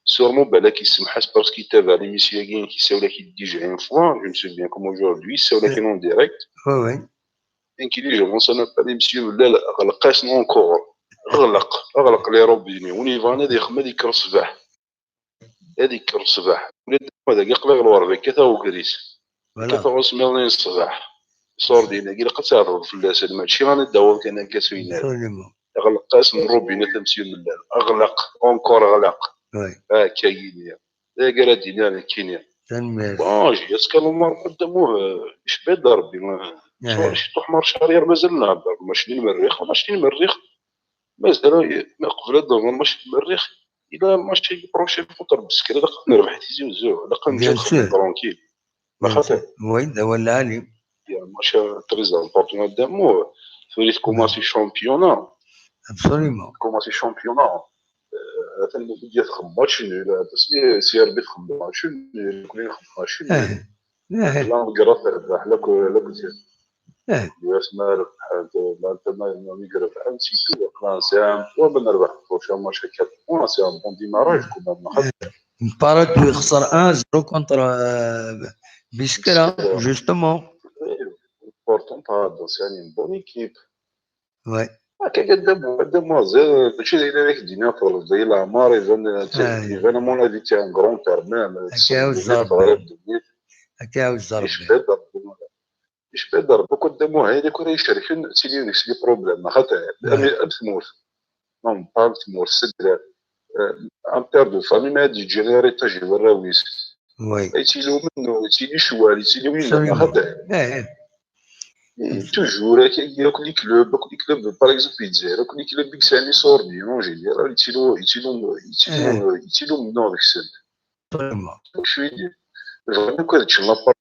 sûrement balak yessemḥ-as parce que yetaba l'émission-agi, yessawel-ak-id déjà une fois, je me souviens comme aujourd'hui, yessawel-ak-in en direct. Oui, oui. Nekkini, je lance un appel i Monsieur Mellal, ɣleq-asen encore. Ɣleq, ɣleq les robinets. Win yebɣan ad yexdem, ad yekker ṣṣbeḥ. Ad yekker ṣṣbeḥ. Ula d dagi aql-i ɣer lɣerba, kkateɣ ugris. Kkateɣ asmi ṣṣbeḥ. Iṣurdiyen-agi ilaq ad tɛedleḍ fell-asen, mačči ad d-taweḍ kan akka s uyennat. Ɣleq-asen rrubinat a Monsieur Mellal. Ɣleq, encore ɣleq. Akka yini. D aya ara d-iniɣ nekkini. Tanemmirt. Bon, j'ai escalé Omar Quddamour, icebbeḥ-d Rebbi. Ciṭuḥ marche arrière, mazal nehder, match-nni n Lmerrix, match-nni n Lmerrix. Mazal, ma qbel ad d-nehder match n Lmerrix, ila match-agi prochain contre Beskra, ilaq ad nerbeḥ Tizi Uzzu, ilaq ad nečč tranquille. Oui, d awal lɛali. Match très important a Dda Muḥ. Tura i tkumaṣi championnat. Absolument. Commencer championnat. Atan Montpellier txedmeḍ match nul, si Serbie txedmeḍ match nul, nekkni nxedmeḍ match nul. La Hongrie terbeḥ, la Croatie. L'U S M A rebḥent, l'Allemagne rebḥent, c'est tout. Aql-aɣ c'est un point, ma nerbeḥ le prochain match à quatre points, c'est un bon démarrage quand même. Paris yexṣer un zéro contre Biskra, justement. Pourtant, Paris, c'est une bonne équipe. Ouais. هكا قدامو قدامو زير ماشي داير عليك دينا فور زي العمار يبان يبان مون افي تاع ان كرون بير ميم. هكا يعاود الزرب. هكا يعاود الزرب. يشبه ضرب قدامو هذاك راه يشركن تيلي نفس لي بروبليم خاطر امي ام تموت. نون با تموت سدرا. ان بير دو فامي ما غادي يجي غير يطاجي والراويس. وي. يتيلو منه يتيلي شوال يتيلي وين خاطر. Toujours هكا ياك لي كلوب هاك لي كلوب باغ اكزومبل في الجزائر هاك لي كلوب يسالي سور دي اون جينيرال يتيلو يتيلو يتيلو يتيلو منو داك السن. شويه فريمون كنت شي لابار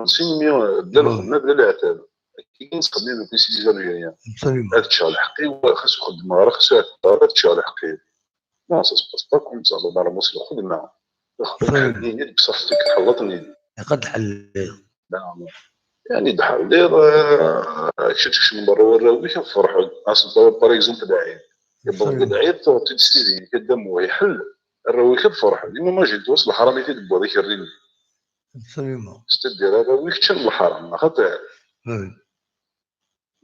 سي مي بلا الخدمه بلا العتاب. كي نسقمي من كل سيتي زالجيريان هاد الشهر الحقي خاصو يخدم راه خاصو يعتبر هاد الشهر الحقي. Non, ça se passe pas comme ça. نورمالمون الخدمه. خدمني بصحتك حلطني. قد حل. نعم. يعني بحال اللي شفت شي من برا وراوي كنفرحوا. اصلا باغ اكزومبل العيد يبغى العيد تو تدستيزي كدام ويحل. الراوي كنفرحوا ديما ما جيت وصل الحرامي تيدبوا هذيك الريم. Absolument. ستدير الراوي كتشم الحرام خاطر.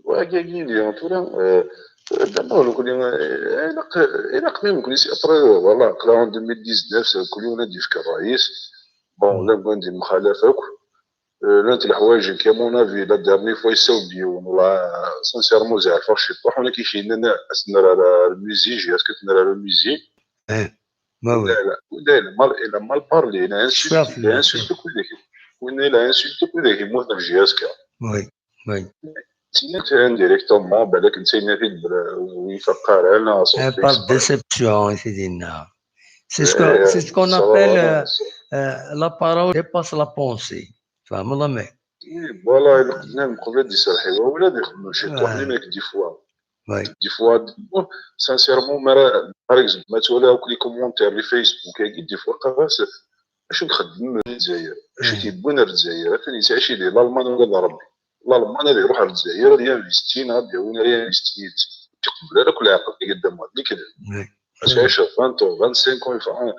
وكاين لي انتورا دابا نقول لي الا قليل سي ابري والله قراو ألفين وتسعطاش كل يوم غادي يفكر الرئيس. بون لا عندي مخالفك. لانت الحوايج كي مون افي لا ديرني فوا يساو بيون والله سانسيرمون زعفر شي طوح ولا كيشينا ناس نرى الميزي جي اسكو نرى الميزي. ما وي. لا لا لا مال الا مال بارلي الا انسولتي الا انسولتي كل وين الا انسولتي كل يموت في جي اسكو. وي وي. سينا تان ديريكتومون بالك انت هنا في وين فقار انا بار ديسيبسيون سيدي نعم. C'est ce que c'est ce qu'on appelle euh, euh, la parole dépasse la pensée. فاهم الله مي. فوالا الا قلنا من قبل دي سرحي ولاد يخدموا شي طوح لي ميك دي فوا. وي. دي فوا سانسيرمون ما راه باغ اكزومبل ما تولى هاك لي كومونتير لي فيسبوك هاكي دي فوا قراس اش نخدم من الجزائر اش تيبون الجزائر ثاني تعيشي لي لالمان ولا ربي. لالمان هذا يروح على الجزائر غادي ينفيستي غادي وين غادي ينفيستي. تقبل هذاك العقل اللي قدام هذا اللي كذا. تعيش عشرين او عشرين خمسة او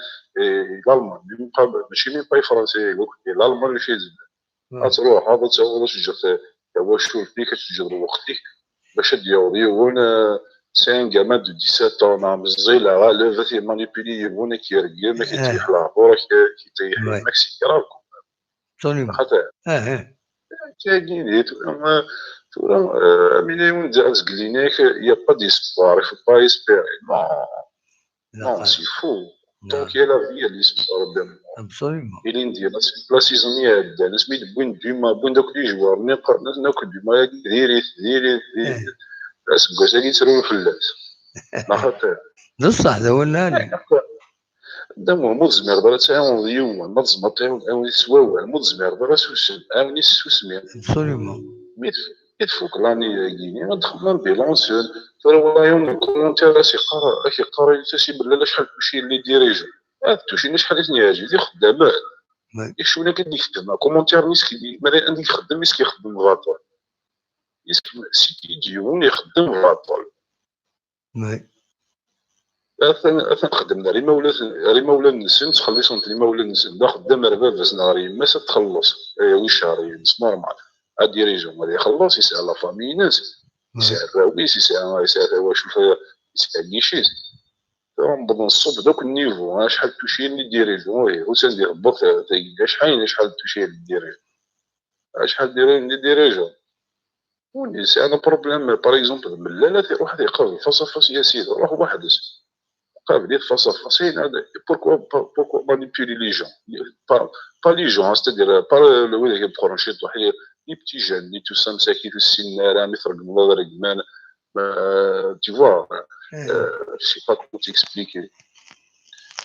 يفعل لالمان ماشي مين باي فرنسي لالمان ماشي. تروح هذا تسوي واش جات هو شوف فيك تجر وقتك باش ديور يون سي ان غامان دو ديسيت اون عام الزيلة غالب في مانيبيلي يبون كيرقي ما كيتيح له وراك كيتيح ماكسي كراف. Absolument. خاطر اه اه كاين ثورة مين يون زعز قليناك يا با ديسبوار يا با اسبيري. نو نو سي فو. Donc il y a la vie à l'espoir. Absolument. Il est dit la saison est bonne. اسمي بوين ديما بوين داك لي جوار ناكل ديما ديري ديري ديري. اسبوع ساكي تسرو الفلاس. لا خاطر. بصح هذا هو الناني. دا مو زمير دابا تعاون يوم ما تزمر تعاون تعاون يسواوع مو زمير دابا سوسم عاوني السوسمي. Absolument. مي تفوق لاني كيني غندخل من بيلونسيون. ترى والله يوم الكومونتير راسي قرا راكي قرا تسي بلا شحال كلشي اللي ديريجي. هاد التوشي شحال يعجبني خدامه. يشوفنا كديك خدمه كومونتير مسكين ما عندك خدام مسكين يخدم باطل. يسكن سيتي ديون يخدم باطل. وي. اثن اثن خدمنا ريما ولا ريما ولا نسن تخلصون ريما ولا نسن دا خدام رباب بس نهار يما تخلص اي وي شهر يمس نورمال. ا ديريجون غادي يخلص يسال لا فامي ناس يسال الراويس يسال يسال واش يسال نيشيز. نبدا نصب دوك النيفو ها شحال توشي لي ديريجون وي وسان دي هبط شحال شحال توشي لي ديريجون. شحال ديريجون ولي سي ان بروبليم باغ اكزومبل ملالات واحد يقابل فاس فاس يا سيدي روح وحدك. قابلين فاس فاس بوركوا بوركوا مانيبيلي لي جون. با لي جون سيتادير با وين هي بخور شي طوح لي بتي جان لي تو سا مساكين في السن راه مي فرق الله راه كمان. Tu vois. Je sais pas comment t'expliquer.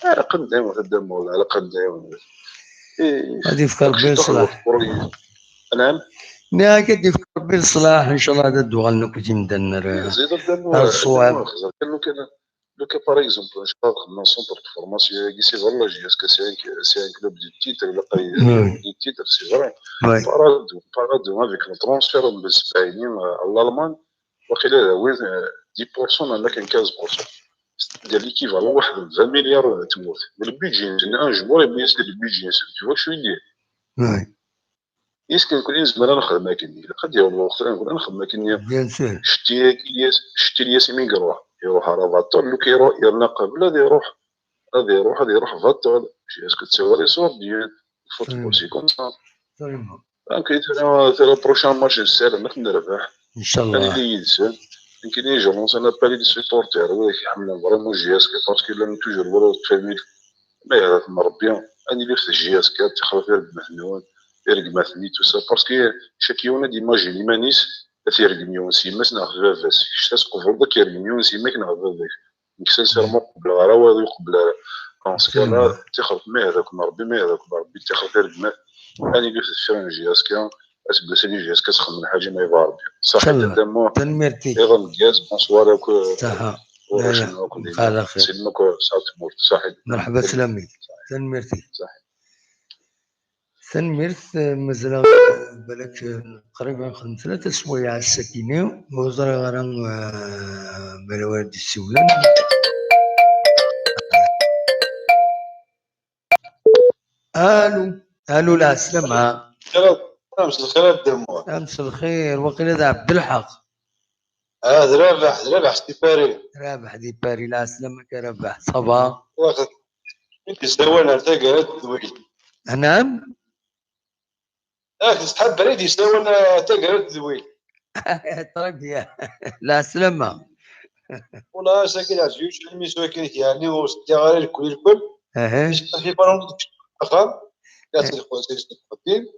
رقم دايما خدام ولا رقم دايما. غادي يفكر بين صلاح. نعم. Nniɣ-ak ad d-yefk Rebbi leṣlaḥ, ncallah ad d-uɣalen akk yimdanen ar, Ziḍ ad ar ṣṣwab. Xeẓer kan lukan, lukan par exemple ncallah xedmeɣ centre de formation-agi, c'est vrai la J S K c'est un, c'est un club de titre, ilaq ad yili Oui. de titre, c'est vrai. Oui. Paradou, paradou avec le transfert n Besbaini à l'Allemagne, waqila d awin dix pour cent, même quinze pour cent. C'est-à-dire l'équivalent واحد vingt milliards de tmurt. Le budget, un joueur, il y a le budget, tu vois ce que je veux dire. Oui. Est-ce que nous نزمر نخدم هكا؟ قد يوم وقت نقول نخدم هكا. Bien sûr. شتي كيلياس، شتي الياس يمين يروح، يروح على فاتور، لو كيروح يرنا قبل هذا يروح، هذا يروح، هذا يروح فاتور. Est-ce que tu vois les sortes du football, c'est comme ça. Absolument. Donc ترى، ترى prochain match نسال ما نربح. ان شاء انا الله. اللي ينسى. يمكن يجي لونس انا بالي les supporters ولا يحملوا vraiment J S K parce que لم toujours ولا تفهمي. ما يهداك من ربي، اني اللي في J S K تخلف غير بمثنون، غير بمثني tout ça parce que chaque يوم ديما جي لي مانيس تيرقم يوم سيماس ناخذ باباس. شتا تقبل داك يرقم يوم سيماك ناخذ باباك. نكسل سير ما قبل راه والو يقبل راه. Parce que انا تخلف ما يهداك من ربي، ما يهداك من ربي تخلف غير بمثني. اني اللي في J S K اسبسني J S K تخمم حاجه ما يبغى ربي. صحيح. ان شاء الله. تدمو تنميرتي. ايضا مكياس، bonsoir لك. صحة. وراش لا، ناكل لا، على خير. سلمك وساعة تموت صحيح. مرحبا سلامي. تنميرتي. صحيح. تنميرت مزلا. بالك قريبا نخدم ثلاثة سوايع الساكنين وزرا غير بلواد السولان. الو. الو العسلامة. امس الخير الدموع. امس الخير، وقيل هذا عبد الحق. هذا رابح، رابح ستيفاري. رابح دي باري، العسلامة كرابح صبا. واخد يسوينا تاجر الدوي. نعم. اخ صحاب بريد يسوينا تاجر الدوي. طيب يا العسلامة. والله ساكن عزيز المساكين يعني وستيغاري الكل الكل. اها. في فرنسا اخر. يا سي الخوتي سي الخوتي.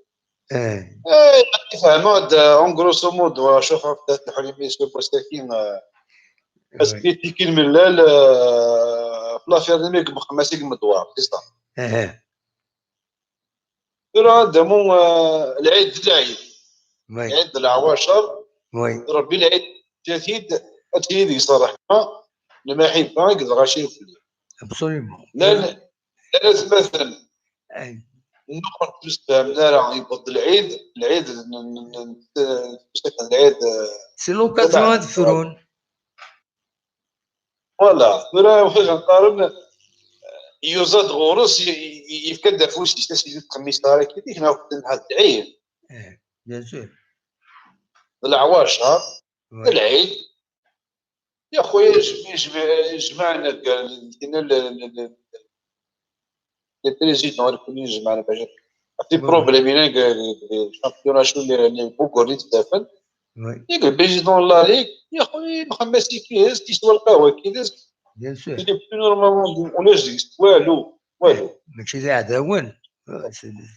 ايه. ايه فهموا هذا اون غروسو مودو شوف هذا الحلمي سو بوستاكين. بس كي تيكي الملال في لافير ديالك مخمسي المدوار سي صح. اها. راه هذا مو آه، العيد العيد وي. عيد العواشر. وي. ربي العيد جديد. أتيد يصرح المحبة قد غاشي في الليل. ابسوليومون. لا لا لا مثلا اي. نقطة تستفهم لا راه يبض العيد العيد ن- ن- ن- ن- العيد آه، سي لوكازيون هاد فرون. فوالا ثورة وفي غنقارن يوزاد غورس يفكد فوسي سيدي تخميس نهار كي ديك ناخذ نهار العيد. ايه بيان سور. العواشر وي. العيد يا خويا جمع جمع جمعنا كاع لقينا ال- ال- ال- لي بريزيدون اللي كنا جمعنا باش في وي. بروبليم هنا شامبيون شو اللي اللي بوكو اللي تدافن وي. يقول بريزيدون لا ليغ يا خويا محمد سيكيز كيسوى القهوه كي داز بيان سور. اللي بلو نورمالمون ولا جيست والو والو. ماشي زي عداون.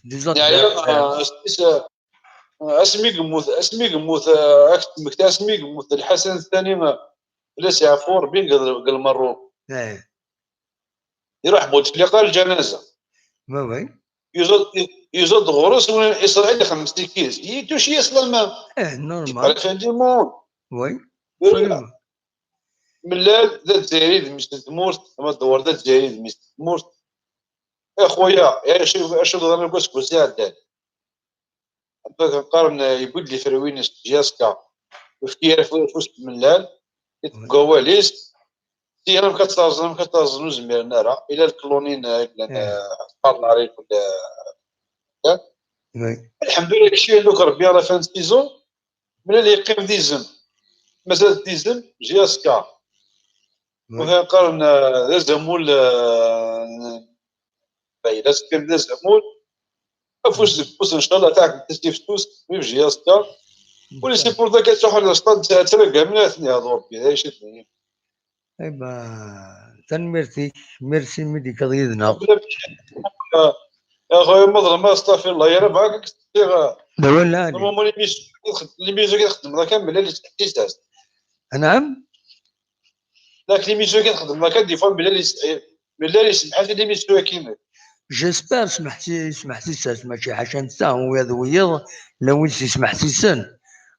دي زوت يعني آه، سميت- آه، اسمي قموت اسمي قموت آه، اكتمك اسمي قموت الحسن الثاني ما لا سي عفور بين قال قال مرو ايه. يروح بوتفليقه الجنازه. وي وي. يزود يزود غرس وين اسرائيل خمس كيس يتوشي اسلام. ايه نورمال. خلي دي مون. وي. ملال ذا الجزائري ذي مش تمورت ما دور ذا الجزائري ذي مش تمورت. يا خويا يا شوف شوف انا قلت كوزي عدال. نقارن يبود لي فروين جاسكا وفكي فوس ملال. قواليس سي انا كترزم كترزم زميرنا راه الى الكلونين. إيه. قال العريق ولا وي. الحمد لله كشي دوك ربي على فان سيزون. من اللي يقيم ديزم مازال ديزم جي اس كا. وي. وهي قرن لازم ولا باي لازم كان لازم ولا افوس ديك بوس ان شاء الله تاعك تستيف توس مي جي اس كا. ولي سي بور ذاك تروح على السطاد تلقى من اثنين هذو ربي هاي شدني. ايبا تنميرتي ميرسي ميدي كضيدنا. يا خويا مظلم استغفر الله يا رب هاك كتير. لا ولا عليك. نورمالمون لي ميزو لي ميزو كنخدم راه كامل اللي تحتيجات. نعم. داك لي ميزو كنخدم راه كديفون بلا لي س- بلا لي سمحات لي ميزو كاين. J'espère, smeḥsi-, smeḥsisas, mačči ḥaca netta, wiyaḍ wiyaḍ, llan wid s-yesmeḥsisen.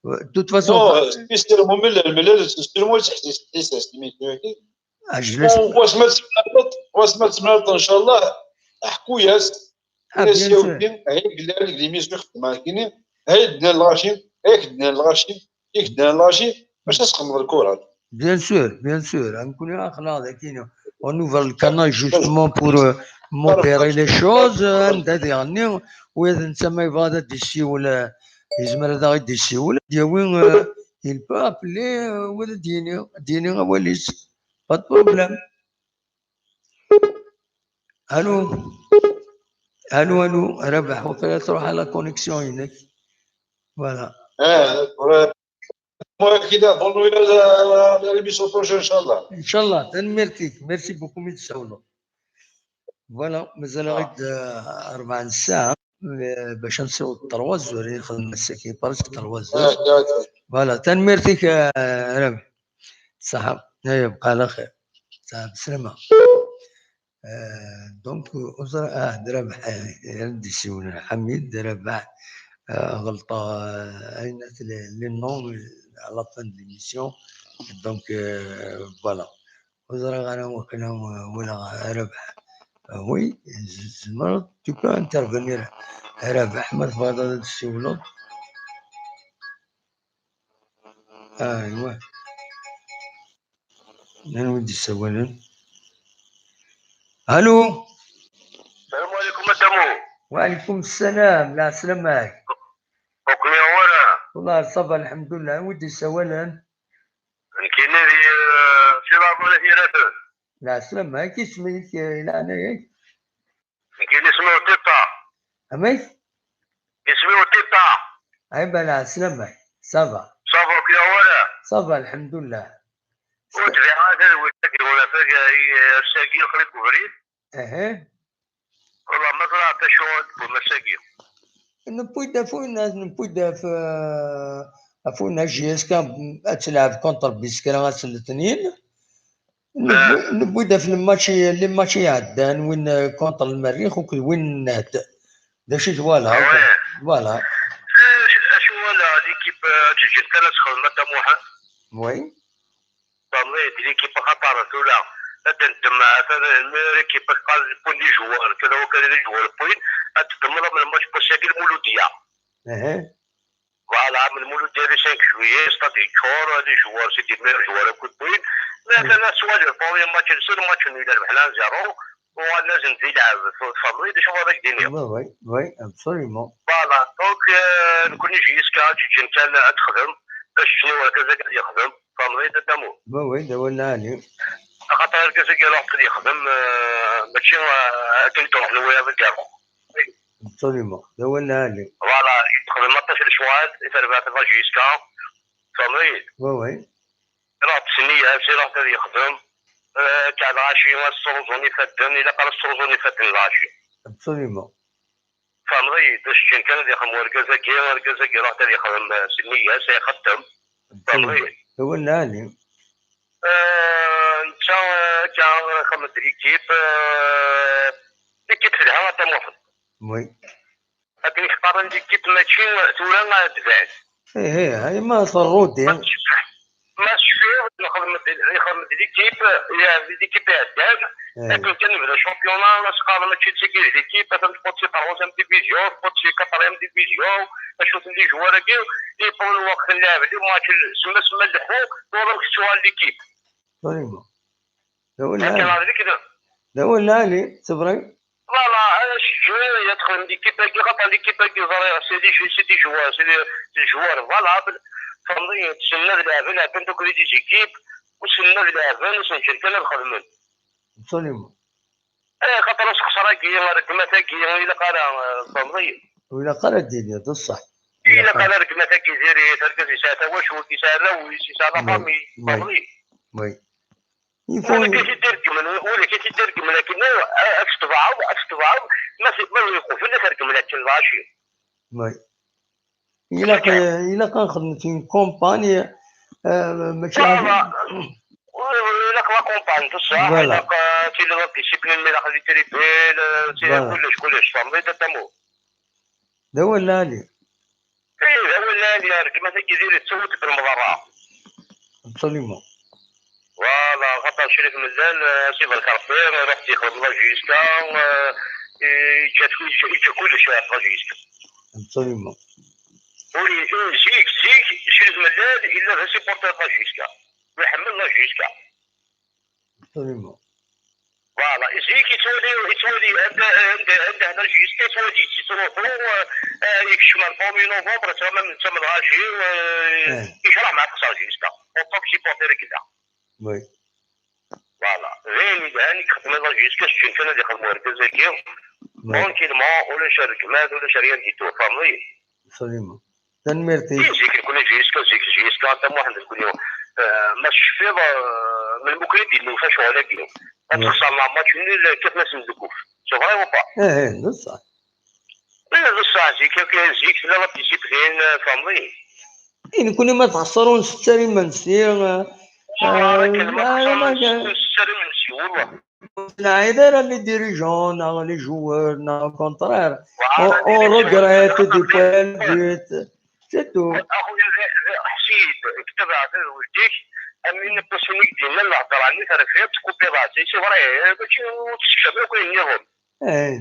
De toute façon, Non, spécialement, mais le, mais le, spécialement, c'est, c'est, c'est, c'est, c'est, ah, je l'espère. Wasma tsemlaḍ, wasma tsemlaḍ, inchallah, ḥku-yas, Ah, ur as bien sûr. Yawin, ay yellan deg l'émission xedmeɣ kini, ay d-nnan lɣaci, ay k-d-nnan lɣaci, ay k-d-nnan lɣaci, maca sxedmeḍ lkurat. Bien sûr, bien sûr. Nekkni aql-aɣ dagi, on ouvre le canal justement pour euh, modérer les choses. Euh, anda ad iɣenni, wiyaḍ netta ma yebɣa ad d-yessiwel, euh, yezmer ad aɣ-d-yessiwel, ad d-yawi, euh, il peut appeler, euh, wa ad d-yini, ad d-yini awal-is. Pas de problème. Allô. Allô, allô. Rabaḥ, waqila truḥ la connexion-inek. Voilà. Ah, ouais. Moi, qui d'a, bon, oui, la, la, la, l'émission prochaine, inchallah. Inchallah, tanemmirt-ik. Merci beaucoup, mi d-tsawleḍ. Voilà, mazal-aɣ-d euh, rebɛa n ssaɛa, euh, bac ad nsiweḍ trois heures, i nexdem ass-agi, presque trois Ah, heures. d'accord. Voilà, tanemmirt-ik, euh, Rabaḥ. Ṣaḥa, ay yebqa ɛla xir. Ṣaḥa, beslama. Euh, donc, ur ẓriɣ, ah, d Rabaḥ, euh, ara d-yessiwlen, Ḥamid, d Rabaḥ, euh, ɣelṭeɣ, euh, ayen at les, les noms, euh, à la fin de l'émission. Donc, euh, voilà. Ur ẓriɣ ara wakken, euh, walaɣ Rabaḥ. Euh, oui, tzemreḍ, tu peux intervenir. Rabaḥ, ma tebɣiḍ ad d-tessiwleḍ. Aywa. Anwa i d-yessawalen? Allô? السلام عليكم مدامو. وعليكم السلام، العسلامة. Ok, voilà. والله صافا، الحمد لله. Anwa i d-yessawalen? Nekkini di, eh, si Laɛmur At Yiraten. العسلامة، amek isem-ik, eh, leɛnaya-k? Nekkini isem-iw Tiṭa. Amek? Isem-iw Tiṭa. Aywa, العسلامة. صافا. صافا، ok, voilà. صافا، الحمد لله. Ur tbiɛ ara tadwilt-agi, unafag, eh, ass-agi, aql-ik ubrid. Aha. Wallah, ma ẓriɣ d acu ad d-tewwim ass-agi. Newwi-d ɣef winna, newwi-d ɣef, eh, ɣef winna J S K ad telɛeb contre Biskra ass n letnin. Newwi-, newwi-d ɣef le match, les matchs iɛeddan, win, eh, contre Lmerrix akked win n Nehd. D acu i twalaḍ? Ouais. Voilà. Eh, acu wala, l'équipe, eh, ad teǧǧem kan ad texdem a Dda Muḥend? Oui. Tamḍi d l'équipe axaṭer tura ad d-neddem, atan, l'équipe teqqar wwin les joueurs, kra wa kra les joueurs wwin, ad teddmeḍ am lmatch n wass-agi Lmuludiya. Aha. Voilà, am Lmuludiya le cinq juillet, stade yeččur, les joueurs, c'est des meilleurs joueurs akk i wwin. Mais atan ad twaliḍ, premier match-nsen, match nul, rebḥen un zéro, uɣalen-asen di lɛeb, tfehmeḍ d acu ara ak-d-iniɣ. Oui, oui, oui, absolument. Voilà, donc, euh, nekkni J S K ad ǧǧen kan ad texdem, ad ǧǧen i urgaz-agi ad yexdem, tfehmeḍ-iyi-d a Dda Muḥend. Oui, oui, d awal lɛali. Axaṭer argaz-agi ilaq ad yexdem, euh, mačči, euh, akken i d-ruḥen wiyaḍ ad d-iruḥ. Absolument, d awal lɛali. Voilà, yexdem aṭas n lecɣal i terbaɛt n la J S K, tfehmeḍ-iyi-d. Oui, oui. Ilaq d ssniya-s, ilaq ad yexdem. Eh, akka lɣaci ad sruẓun ifadden, ilaq ara sruẓun ifadden lɣaci. Absolument. Tfehmeḍ-iyi-d, d acu kan ad yexdem urgaz-agi, argaz-agi ilaq ad yexdem, eh, s nniya-s, ad ixeddem. Tfehmeḍ-iyi-d. D awal lɛali. Eh, netta, eh, akka, ixdem-d l'équipe, eh, l'équipe telha a Dda Muḥend. Oui. Akken i k-qqaren l'équipe mačči tura ad tebɛed. Ih, ih, ay ma terrudi. Ma tecfiḍ, nexdem-d, ixdem-d l'équipe, yeɛbed l'équipe iɛeddan, Eh, akken kan yebda championnat, la s-qqaren mačči d tagi d l'équipe, atan tewweḍ si troisième division, tewweḍ si quatrième division, acu-ten les joueurs-agi, yewweḍ lweqt n lɛeb, les matchs, semma semma leḥḥu, tura amek tettuɣal l'équipe. Absolument. D awal Akken lɛali. ɣer dik d D awal lɛali, c'est vrai. Voilà, ad ǧǧen ad texdem l'équipe-agi, xaṭer l'équipe-agi, ẓriɣ, c'est des jou-, c'est des joueurs, c'est des, c'est des joueurs valables. Tfehmeḍ-iyi, ssnen ad leɛben, leɛben akk di des équipes, ur ssnen ad leɛben, ur sen-ǧǧan kan ad xedmen. Absolument. Eh, xaṭer asexṣer-agi, rregmat-agi, ilaq ara, eh, tfehmeḍ-iyi. Ur ilaq ara d-tiniḍ, d ṣṣeḥ. Ilaq ara rregmat-agi diri-t, argaz yesɛa tawacult, yesɛa arraw-is, yesɛa la Oui, famille, oui. tfehmeḍ-iyi. Oui. Il faut Wala kan t-id-ireggmen, wala kan t-id-ireggmen akken, ad t-tebɛeḍ, ad t-tebɛeḍ, ma t-, ma ur iqubel, ad t-reggmen akken lɣaci. Oui. Ilaq, ilaq ad nexdem une campagne, euh, mačči Voilà. Ilaq la campagne, d ṣṣeḥ, voilà, ilaq, euh, tili la discipline, ilaq les tribus, euh, c'est, voilà, kullec, kullec, tfehmeḍ-iyi, d atamur. D awal lɛali. Eh, d awal lɛali, rregmat-agi diri tettawat-d lmeḍerra. Absolument. Voilà, xaṭer Crif Mellal, euh, si barka Rebbi, ruḥ yexdem la J S K, euh, yeǧǧa, yeǧǧa, yeǧǧa kullec ɣef la J S K. Absolument. Ur i-, ur zik, zik, Crif Mellal, yella d asupporter n la J S K. Iḥemmel la J S K. Absolument. Voilà, zik yettwali, yettwali, anda, anda, anda hna J S K yettwali, yettruḥu, euh, euh, yekcem ar premier novembre, tama, tama lɣaci, euh, eh, yekreh ma aqeṣṣer J S K. En tant que supporter i yella. Oui. Voilà. D ayen yelhan i yexdem la J S K, s ǧǧin kan ad yexdem urgaz-agi. Oui. Tranquillement, ulac rregmat, ulac rien du tout, tfehmeḍ-iyi? Absolument. Tanemmirt-ik. I zik nekkni J S K, zik J S K, anta Muḥend nekkni, euh, ma tecfiḍ, euh, melmi kan i d-nufa ccɣel-agi. Ad, ouais, texṣer la match nul, kkaten-asen deg uf. C'est vrai ou pas? Eh, eh, d ṣṣeḥ. Eh, d ṣṣeḥ, zik, zik tella la discipline, euh, tfehmeḍ-iyi? I nekkni ma texṣer ur nsett ara imensi, euh, ah, akken ma, euh, texṣer ur nsett ara imensi, wallah. Ur neɛɛid ara les dirigeants neɣ les joueurs, neɣ au contraire. On, on regrette de perdre le but. C'est tout. Axuya, d, d, ḥess-iyi-d, ktabeɣ-t d zik, am win n wass-in i k-d-yennan lehḍra-nni terfiḍ, tkupiḍ-as. C'est vrai, mačči ur tessekcameḍ akk ayen nniḍen. Eh,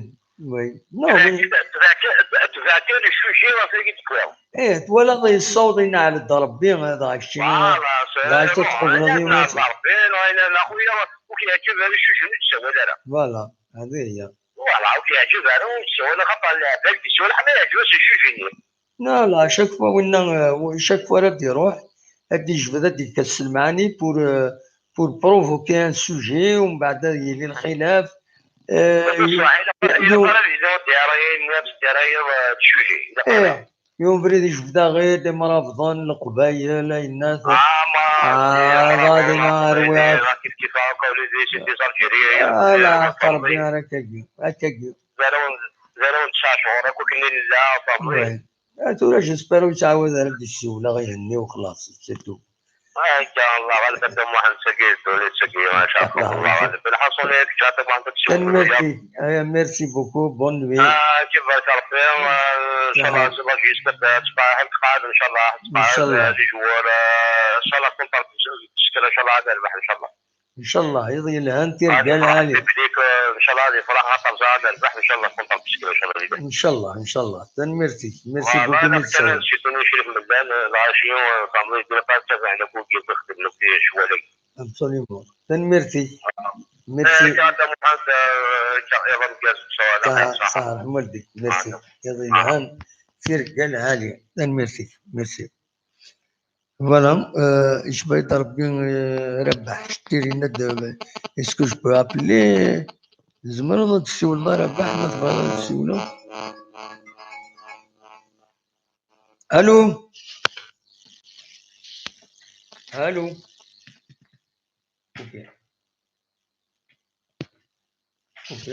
oui. Non, mais tbeɛ kan, tbeɛ kan le sujet ɣef wagi d-tewwiḍ. Eh, twalaḍ yessaweḍ ineɛl-d Rebbi, eh, dɣa keččini, voilà, dɣa kečč ad tqebleḍ i wass. Rebbi, neɣ, neɣ, neɣ, axuya, ur k-yeɛǧib ara le sujet-nni ur d-tsawal ara. Voilà, hadi hiya. Voilà, ur k-yeɛǧib ara ur d-tsawal, axaṭer leɛbad d-yessawal, ḥma yeɛǧeb-as le sujet-nni. Non, la, chaque fois winna, euh, chaque fois ara d-iruḥ, ad d-yejbed, ad d-yefk s lemɛani pour, euh, pour provoquer un sujet, u mbeɛd ad yili lxilaf. Euh, ilaq ara, ilaq ara ad yili dirayen, nfs dirayen, euh, d sujet. Ilaq ara. Eh, yiwen ubrid ijbed-aɣ-id, imrabḍen, leqbayel, ayennat. Ah, ma, ah, ɣadi ma rwiɣ. Kif kif akk, ula d c'est des Algériens. Ala, aqerbi ara akkagi, akkagi. D arraw n, d arraw n tesɛa cɣur akk akken i nella, tfehmeḍ-iyi? Ouais. Ah, tura, j'espère ur yettɛawad ara ad d-yessiwel aɣ ihenni u xlaṣ, c'est tout. Akka, Allah ɣaleb, a Dda Muḥend, sagi, ddunit, sagi, ma ca Allah, Allah ɣaleb. Lḥaṣun, eh, kečč, a Dda Muḥend, ad tessiwleḍ. Tanemmirt-ik. Aya, merci beaucoup, bonne nuit. Ah, kif barek Rebbi, eh, inchallah, ah, ziḍ ad yesbedd, eh, ttbaɛ, ad tqeɛɛed, inchallah, ttbaɛ, inchallah, eh, les joueurs, eh, inchallah, tkun terbeḥ, tsekra, inchallah, ad nerbeḥ, inchallah. Inchallah, iḍ yelhan, tirga lɛali. Public, eh, inchallah, ad yefreḥ, ad terẓa, ad nerbeḥ, inchallah, tkun terbeḥ, inchallah. Inchallah, inchallah. Tanemmirt-ik. Merci beaucoup, merci. Voilà, c'est tout, Crif Mellal, eh, lɣaci, eh, famille, di lqaɛa, tabaɛna, akk wigi, ixeddmen akk ccɣel-agi. Absolument. Tanemmirt-ik. Merci. Eh, Dda Muḥend, eh, iḍ ameggaz, ṣṣeḥ, ṣṣeḥ. Merci. Iḍ yelhan, tirga lɛali. Tanemmirt-ik. Merci. Voilà, euh, icba-yi-d Rebbi, euh, Rabaḥ Cettir yenna-d, euh, est-ce que je peux appeler? Tzemreḍ ad tessiwleḍ a Rabaḥ, ma tebɣiḍ ad tessiwleḍ? Allô? Allô? Ok. Ok.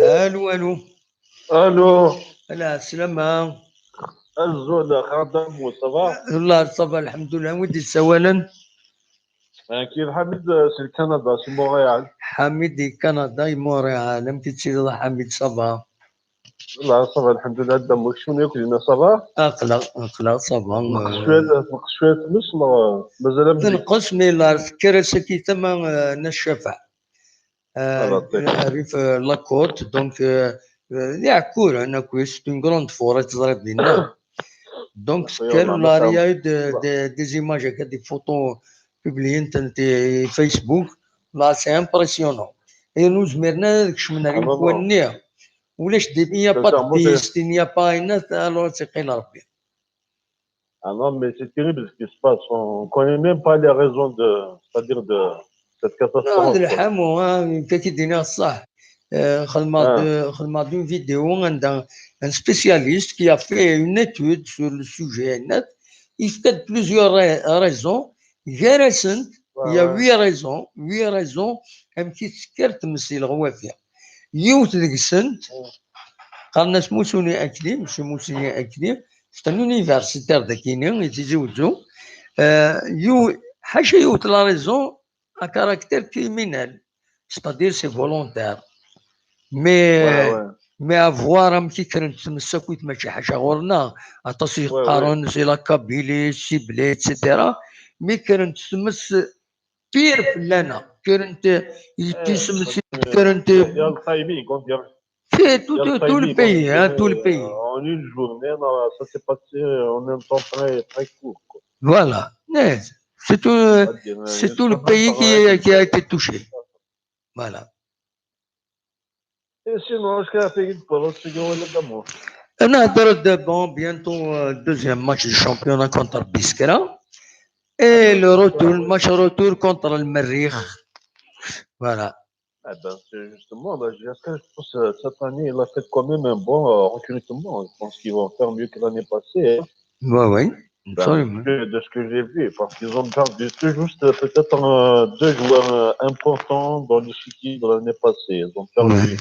Allô, allô. Allô. Ala, sslama. Azul, xaṭam, ça va? Wallah, ça va, lḥemdullah. Wi d-yessawalen? Nekk d Ḥamid, eh, si Lkanada, si Montréal. Ḥamid di Kanada, i Montréal. Amek i tiliḍ a Ḥamid, ça va? Wallah, ça va, lḥemdullah, a Dda Muksu, nekk dinna, ça va? Aql-aɣ, aql-aɣ, ça va. Tenqes cwiya, tenqes cwiya tmes, neɣ mazal am zik? Tenqes, mais la, tekker ass-agi tama, eh, n Ccafeɛ. Euh, arrive, euh, la côte, donc, euh, euh, d Iɛekkuren akk, c'est une grande forêt, teẓriḍ dinna. Donc, tekker, la, il y a eu de, de, des images, des photos publiées sur Facebook. Là, c'est impressionnant. Et nous, zmiren ad kecmen ar yimekwan-nni. Ulac, il n'y a pas de piste, il n'y a pas rien, alors c'est qil Rebbi. Ah non, mais c'est terrible ce qui se passe. On connaît même pas les raisons de, c'est-à-dire de cette catastrophe. Non, d lḥamu, ah, nekk ad k-id-iniɣ ṣṣeḥ. Euh, xedmeɣ-d, xedmeɣ-d une vidéo anda un spécialiste qui a fait une étude sur le sujet, net, il fait plusieurs ra-, raisons. Gar-asent, il y a huit raisons, huit raisons, amek i tekker tmes i leɣwafi. Yiwet deg-sent, qqaren-as Musuni Akli, Monsieur Musuni Akli, C'est un universitaire dagini i Tizi Wezzu. Euh, yu- ḥaca yiwet la raison, à caractère criminel, c'est-à-dire c'est volontaire. Mais, Ouais, ouais. Mais avoir amek i kkrent tmes akkit mačči ḥaca ɣur-neɣ, aṭas i Ouais, qqaren c'est la Kabylie, ciblée, et cetera. Mi kkrent tmes pire fell-aneɣ, kkrent Eh, tismes, parce que kkrent il y a le timing, on dirait. C'est tout, Il y a le tout, tout le timing, pays, on hein, dirait, tout le pays. euh, en une journée, là, ça s'est passé en un temps très, très court, quoi. Voilà. Mais c'est tout, On va dire, euh, c'est une tout le semaine pays par qui, là, qui a été touché. Voilà. Et sinon, est-ce qu'il y a un pays de Pologne, c'est Gaël Adamo ? On a de, de bon, bientôt euh, deuxième match du championnat contre Biskra. Et le retour, le match retour contre le Merrikh. Voilà. Eh ben, c'est justement, là, je pense que cette année, il a fait quand même un bon euh, recrutement. Je pense qu'ils vont faire mieux que l'année passée, hein. Oui, oui, Ben, absolument. de, de ce que j'ai vu, parce qu'ils ont perdu tout juste euh, peut-être euh, deux joueurs euh, importants dans l'équipe de l'année passée. Ils ont perdu Ouais.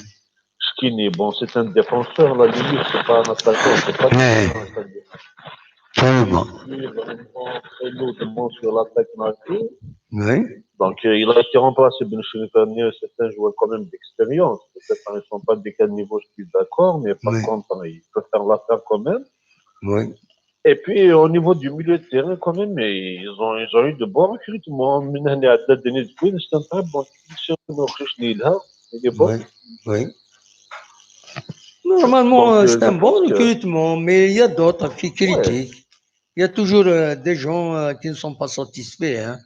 Skinny. Bon, c'est un défenseur, à la limite, c'est pas un attaquant, c'est pas Ouais. un attaquant. Absolument. Il est vraiment très lourdement sur l'attaque marquée. Oui, Donc, euh, il a été remplacé, Ben Chérif Amni, c'est un joueur quand même d'expérience. Peut-être ils ne sont pas de quel niveau, je suis d'accord, mais par Oui. contre, il peut faire l'affaire quand même. oui, Et puis, au niveau du milieu de terrain, quand même, ils ont, ils ont eu de bons recrutements. Minhani Haddad, Denis Quinn, c'est un très bon technicien. Il est bon. oui, oui. Normalement, Donc, euh, euh, c'est je un bon pense que- recrutement, mais il y a d'autres qui Ouais. critiquent. Il y a toujours euh, des gens euh, qui ne sont pas satisfaits. Hein.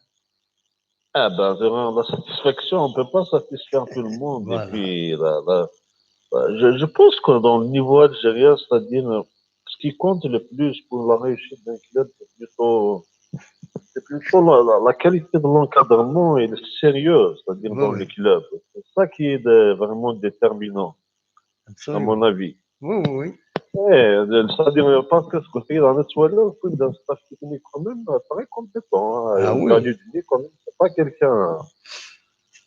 Ah ben, vraiment, la satisfaction, on ne peut pas satisfaire tout le monde. Voilà. Et puis, là, là, là, je, je pense que dans le niveau algérien, c'est-à-dire, euh, ce qui compte le plus pour la réussite d'un club, c'est plutôt, c'est plutôt la, la- la qualité de l'encadrement et le sérieux, c'est-à-dire Ouais, dans ouais. les clubs. C'est ça qui est de- vraiment déterminant, à Absolument. mon avis. Oui, oui, oui. Eh, c'est-à-dire, parce que ce côté-là, on a le staff technique quand même, euh, très compétent, hein. Ah Et oui. Gagné du nez quand même, c'est pas quelqu'un,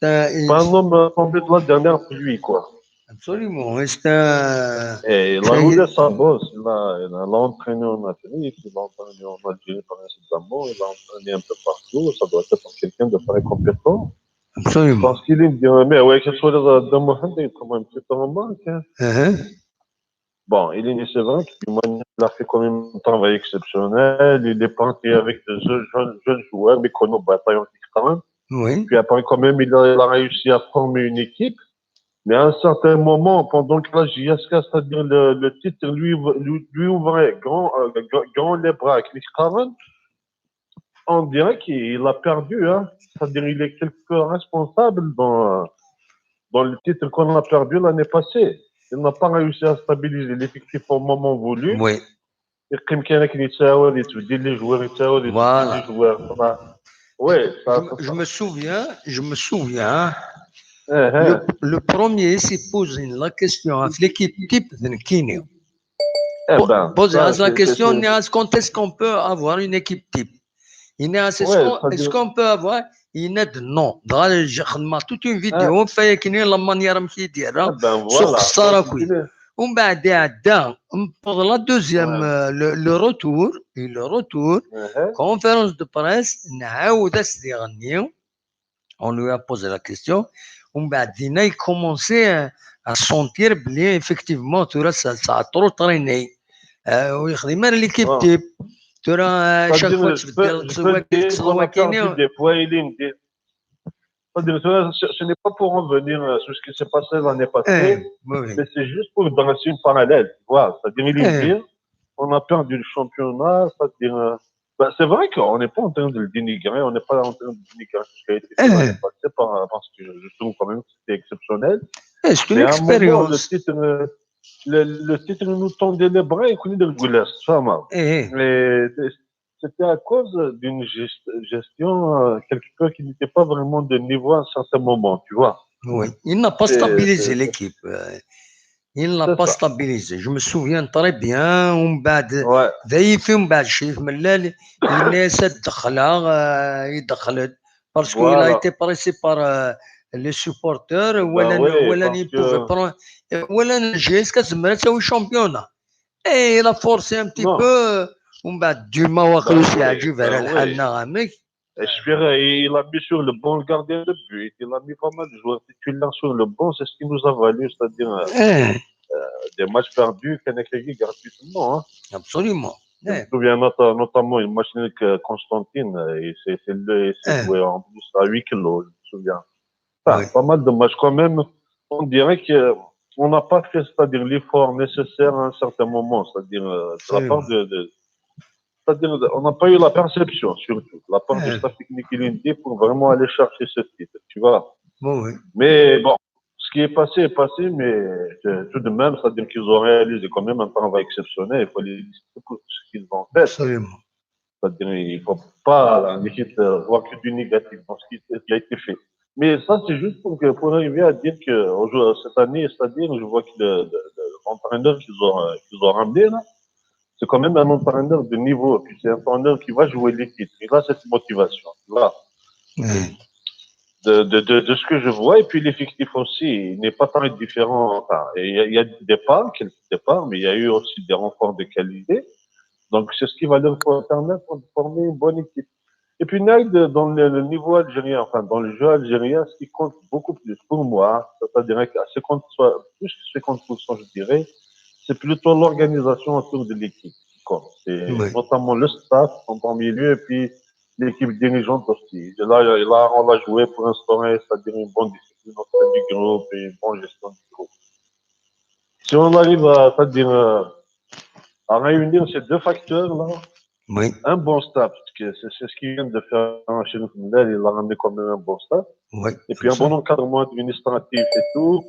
C'est un- pas un homme euh, tombé de la dernière pluie, quoi. Absolument. Oui, c'est un. Et il a Ça y est. roulé sa bosse, il a, il a, il a entraîné en Afrique, il a entraîné en Algérie précédemment, il a entraîné un peu partout, ça doit être quelqu'un de très compétent. Absolument. Parce qu'il est bien, mais ouais, que ce soit dans, dans Mohamed, il est quand même petit en manque, hein. Uh-huh. Bon, il est, c'est vrai qu'il a fait quand même un travail exceptionnel. Il est parti avec des jeunes, jeunes, jeunes joueurs, mais qu'on a bataillé quand même. Oui. Puis après, quand même, il a, il a réussi à former une équipe. Mais à un certain moment, pendant que la J S K, c'est-à-dire le, le titre, lui, lui, lui ouvrait grand, euh, grand, grand les bras avec les Karen, on dirait qu'il a perdu, hein. C'est-à-dire il est quelque peu responsable dans, dans le titre qu'on a perdu l'année passée. Il n'a pas réussi à stabiliser l'effectif au moment voulu. Oui. Et comme qu'il y en a qui disent, ah ouais, les, les joueurs, et ça, les, Voilà. les joueurs, ça va. Ouais, ça, Je, ça, je ça. Me souviens, je me souviens, hein, Eh, eh. le, le premier s'est posé la question à l'équipe type de Kini. Eh ben, Posez ça, la c'est- question, c'est- est-ce qu'on, est-ce qu'on peut avoir une équipe type? Il est, est-ce Ouais, qu'on, c'est-à-dire- est-ce qu'on peut avoir une aide? Non. D'ailleurs, j'ai fait toute une vidéo, fait que la manière qui dit, Ah ben sur voilà. Sarah Donc, Queen. il est- ومن بعد عدا، pour la deuxième, Ouais. euh, le, le retour, et le retour, Uh-huh. Conférence de presse, نعاود أسدي غني. On lui a posé la question. ومن بعد دينا, il commençait à, à sentir بلي effectivement ثورة ça, ça a trop traîné. Euh, ويخدم على l'équipe Ouais. type. ثورة, euh, Ça chaque dit, fois je tu peux, perds je ce peux week-, dire ce qu'on a week-end, perdu des points, il est dit. Ça dit, ce, ce n'est pas pour revenir euh, sur ce qui s'est passé l'année passée, eh, oui, oui. Mais c'est juste pour dresser une parallèle, tu vois. C'est-à-dire, il est Eh. bien, on a perdu le championnat, c'est-à-dire, euh, ben, c'est vrai qu'on n'est pas en train de le dénigrer, on n'est pas en train de dénigrer ce qui a été fait Eh. l'année passée par- parce que je trouve quand même que c'était exceptionnel. Eh, c'est une Mais à un moment, le expérience. titre, euh, le, le titre nous tendait les bras et qu'on est de Goulas, ça m'a. Eh, Mais c'était à cause d'une gest- gestion euh, quelque peu qui n'était pas vraiment de niveau à un certain moment, tu vois. oui. Il n'a pas C'est- stabilisé c'est- l'équipe. Euh, Il n'a C'est pas ça. stabilisé. Je me souviens très bien. ومن بعد, Ouais. ضعيف, ومن بعد شريف ملال, il essaie de دخلها, euh, يدخل. Parce qu'il a Voilà. Été pressé par euh, les supporters. Ben ولا, oui, ولا parce il pouvait que- prendre, ولا G S K زمرت تساوي championnat. Et il a forcé un petit peu. ومن بعد ديما واقع شي عجيب على الحال نغمك. Je suis, il a mis sur le banc le gardien de but, il a mis pas mal de joueurs titulaires sur le banc, c'est ce qui nous a valu, c'est-à-dire euh, des matchs perdus, كان كيجي gratuitement. Hein. Absolument. Je me souviens notamment le match avec Constantine, et c'est joué en plus à huis clos, je me souviens. Enfin, pas mal de matchs quand même. On dirait que on n'a pas fait, c'est-à-dire l'effort nécessaire à un certain moment, c'est-à-dire euh, de la part de, de c'est-à-dire on n'a pas eu la perception, surtout, de la part du staff technique et l'Indy pour vraiment aller chercher ce titre, tu vois. Mais bon, ce qui est passé est passé, mais euh, tout de même, c'est-à-dire qu'ils ont réalisé quand même un travail exceptionnel. Il faut les féliciter pour ce qu'ils ont fait. C'est-à-dire, il ne faut pas euh, voir que du négatif dans ce qui a été fait. Mais ça, c'est juste pour, pour arriver à dire que cette année, c'est-à-dire, je vois que l'entraîneur qu'ils ont, euh, qu'ils ont ramené, là, c'est quand même un entraîneur de niveau. Puis c'est un entraîneur qui va jouer les titres. Il a cette motivation. Voilà. De, de, de, de, ce que je vois, et puis l'effectif aussi, il n'est pas très différent. Enfin, il y, a, il y a des départs, quelques départs, mais il y a eu aussi des renforts de qualité. Donc, c'est ce qui va leur permettre de former une bonne équipe. Et puis, Naïd, dans le, le, niveau algérien, enfin, dans le jeu algérien, ce qui compte beaucoup plus pour moi, c'est-à-dire à cinquante, plus que cinquante pour cent, je dirais, c'est plutôt l'organisation autour de l'équipe. C'est notamment le staff en premier lieu et puis l'équipe dirigeante aussi. Et là, là, on a joué pour instaurer, c'est-à-dire une bonne discipline au sein du groupe et une bonne gestion du groupe. Si on arrive à, c'est-à-dire euh, à réunir ces deux facteurs-là, un bon staff, parce que c'est ce qui vient de faire un chez nous, il a ramené quand même un bon staff. Et puis un bon encadrement administratif et tout.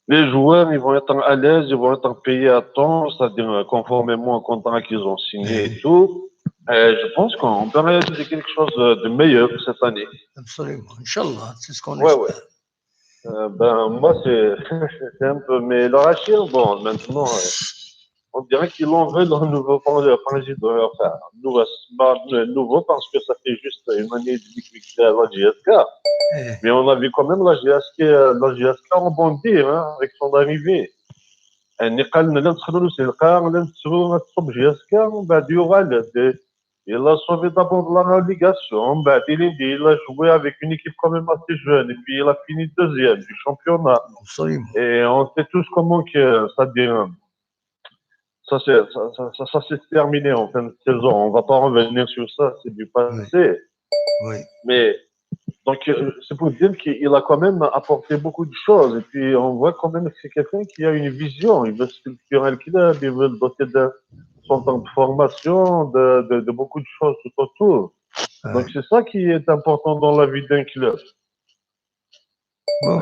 Les joueurs, ils vont être à l'aise, ils vont être payés à temps, c'est-à-dire euh, conformément au contrat qu'ils ont signé et tout. Et je pense qu'on peut réaliser quelque chose de meilleur cette année. Absolument. Inch'Allah, c'est ce qu'on ouais, espère. Ouais. Euh, ben, moi, c'est un peu. Mais le Rachir, bon, maintenant, euh, on dirait qu'ils l'ont vu dans le nouveau président. Enfin, nouveau, nouveau parce que ça fait juste une année et demie qu'il est à la J S K. Mais on a vu quand même la J S K, la J S K rebondir hein, avec son arrivée. نقال لنا ندخلوا نسلقا لنا نتصب جي اس كا ومن بعد يغال. Il a sauvé d'abord la relégation, بعد il a joué avec une équipe quand même assez jeune, et puis il a fini deuxième du championnat. Absolument. Et on sait tous comment que ça devient. Ça, c'est ça, ça, ça, ça s'est terminé en fin de saison. On va pas revenir sur ça, c'est du passé. Oui. Mais donc, euh, c'est pour dire qu'il a quand même apporté beaucoup de choses. Et puis, on voit quand même que c'est quelqu'un qui a une vision. Il veut structurer le club, il veut le doter de son temps de formation, de, de, de beaucoup de choses tout autour. Donc, c'est ça qui est important dans la vie d'un club.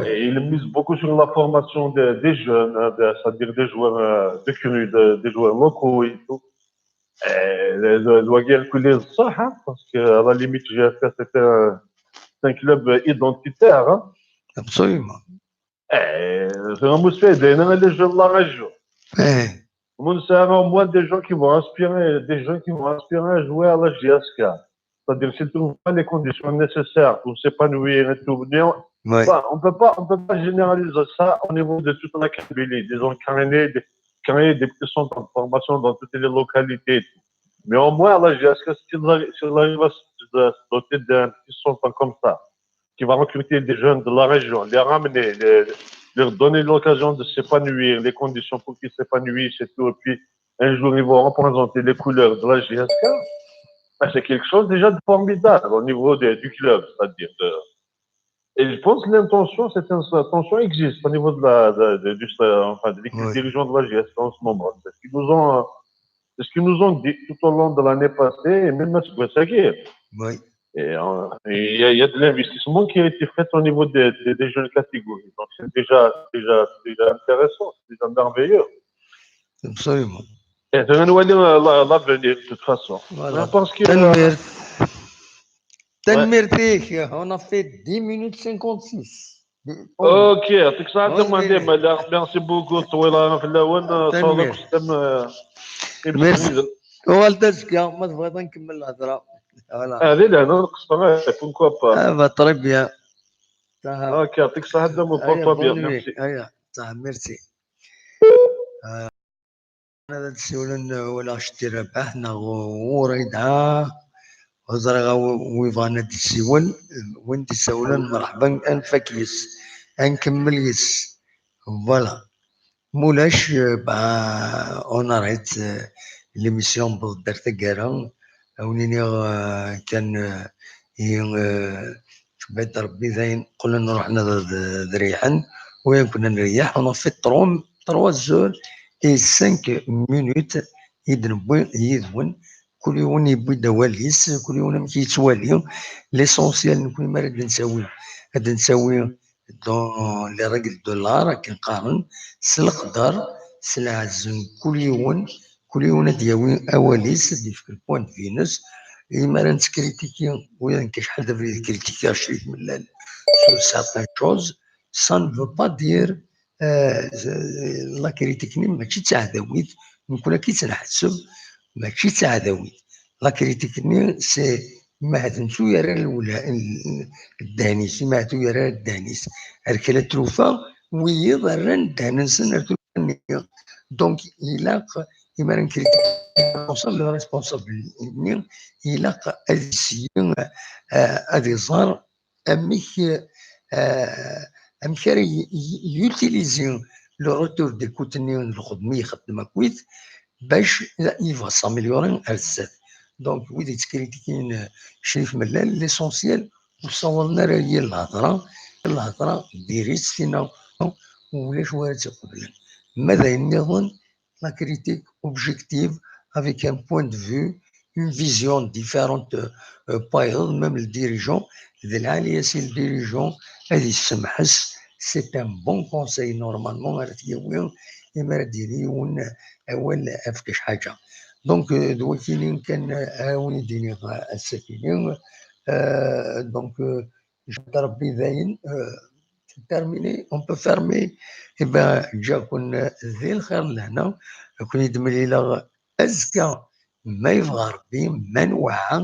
Et il mise beaucoup sur la formation des, des jeunes, hein, de- c'est-à-dire des joueurs euh, de cru, de- des joueurs locaux et tout. Et le, le, le Guerre Coulée, ça, hein, parce qu'à la limite, G F K, c'était un, c'est un club identitaire. Hein. Absolument. Et c'est un monsieur, il y a les jeunes de la région. Eh, Nous, c'est au moins des gens qui vont aspirer, des gens qui vont aspirer à jouer à la J S K. C'est-à-dire, s'ils ne trouvent pas les conditions nécessaires pour s'épanouir et tout, mais on ouais. Enfin, on peut pas, on peut pas généraliser ça au niveau de toute la Kabylie. Disons, créer des, créer des petits centres de formation dans toutes les localités. Mais au moins, la J S K, s'ils arrivent, s'ils arrivent à se, à se doter d'un petit centre comme ça, qui va recruter des jeunes de la région, les ramener, les- leur donner l'occasion de s'épanouir, les conditions pour qu'ils s'épanouissent et tout, et puis un jour, ils vont représenter les couleurs de la J S K, ben, c'est quelque chose déjà de formidable au niveau des- du club, c'est-à-dire de, et je pense que l'intention, cette intention existe au niveau de la, de, de- du, enfin, de l'équipe Oui. Dirigeante de la J S K en ce moment. C'est ce qu'ils nous ont, c'est ce qu'ils nous ont dit tout au long de l'année passée et même à ce que ça y est. Oui, Et euh, et il y, a- il y a de l'investissement qui a été fait au niveau des, des- des jeunes catégories. Donc c'est déjà, déjà, c'est déjà intéressant, c'est déjà merveilleux. absolument. Et c'est un l'avenir de toute façon. Voilà. Je pense que Tanmir. Tanmir Tech, on a fait dix minutes cinquante-six. Ok, يعطيك الصحة. Merci beaucoup. طويلة في الأول. تنمير. Merci. وغالدة زكا، ما تبغيض نكمل الهضرة. Voilà. هذه لا نقص. Pourquoi pas. Ah, bah, très bien. Ok, يعطيك الصحة. Pourquoi pas. Bien, merci. Aïe, merci. ad d-siwlen, walaɣ Cettir Rabaḥ neɣ Wrida, ur ẓriɣ wi bɣan ad d-siwel, win d-isawlen, merḥba, ad nfak yes, ad nkemmel yes. Voilà. Mulac, bah, on arrête l'émission, newweḍ-d ar taggara. Ad wen-iniɣ kan, ihi, cebba-d Rebbi, dayen qqlen ruḥen ad, ad riḥen, u yakk ad nreyyeḥ. On a fait trois, trois heures et cinq minutes i d-newwi yid-wen. Kul yiwen yewwi-d awal-is, kul yiwen amek yettwali. L'essentiel, nekni mi ara d-nsawi, ad d-nsawi dans les règles de l'art, akken qqaren, s leqder, s lɛezz n kul yiwen, kul yiwen ad d-yawi awal-is, ad d-yefk le point de vue-ines. Imi ara nettkritikiya, ula d nekk acḥal d abrid kritikiɣ Crif Mellal sur certaines choses, ça ne veut pas dire, euh, la critique-nni mačči d taɛdawit, nekkni akka i tt-nḥesseb, mačči d taɛdawit. La critique-nni, c'est ma ahat nettu ara lwla-, ddehn-is, ma ahat ur yerra ara ddehn-is. Ar kra tlufa, wiyiḍ rran ddehn-nsen ar tlufa-nni. Donc, ilaq, imi ara nekriti responsable, le responsable-nni, ilaq ad yessi, euh, ad iẓer amek, euh, amek ara y-, y-, yutilizi le retour d'écoute-nni n lxedma i ixeddem akkit, bac yebɣa s'améliorer ar zdat. Donc, wid yettkritikun, euh, Crif Mellal, l'essentiel, ur ssawḍen ara yir lhedra, lhedra diri-tt tinna, ulac wara tt-iqeblen. Ma d ayen nniḍen, la critique objective, avec un point de vue, une vision différente, euh, pas même le dirigeant, d lɛali-as i le dirigeant, ad yessemḥes, c'est un bon conseil, normalement, ara t-yawi, imi ara d-yini yiwen awal ɣef kra ḥaǧa. Donc, euh, d wakini kan, euh, ara wen-d-iniɣ, euh, ass-akini. Euh, donc, euh, je Rebbi dayen, euh, terminé, on peut fermer. Eh ben, ǧǧiɣ-ken di lxir n lehna, ad ken-id-mlileɣ azekka, ma yebɣa Rebbi, ma nweɛɛa,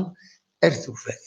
ar tufat.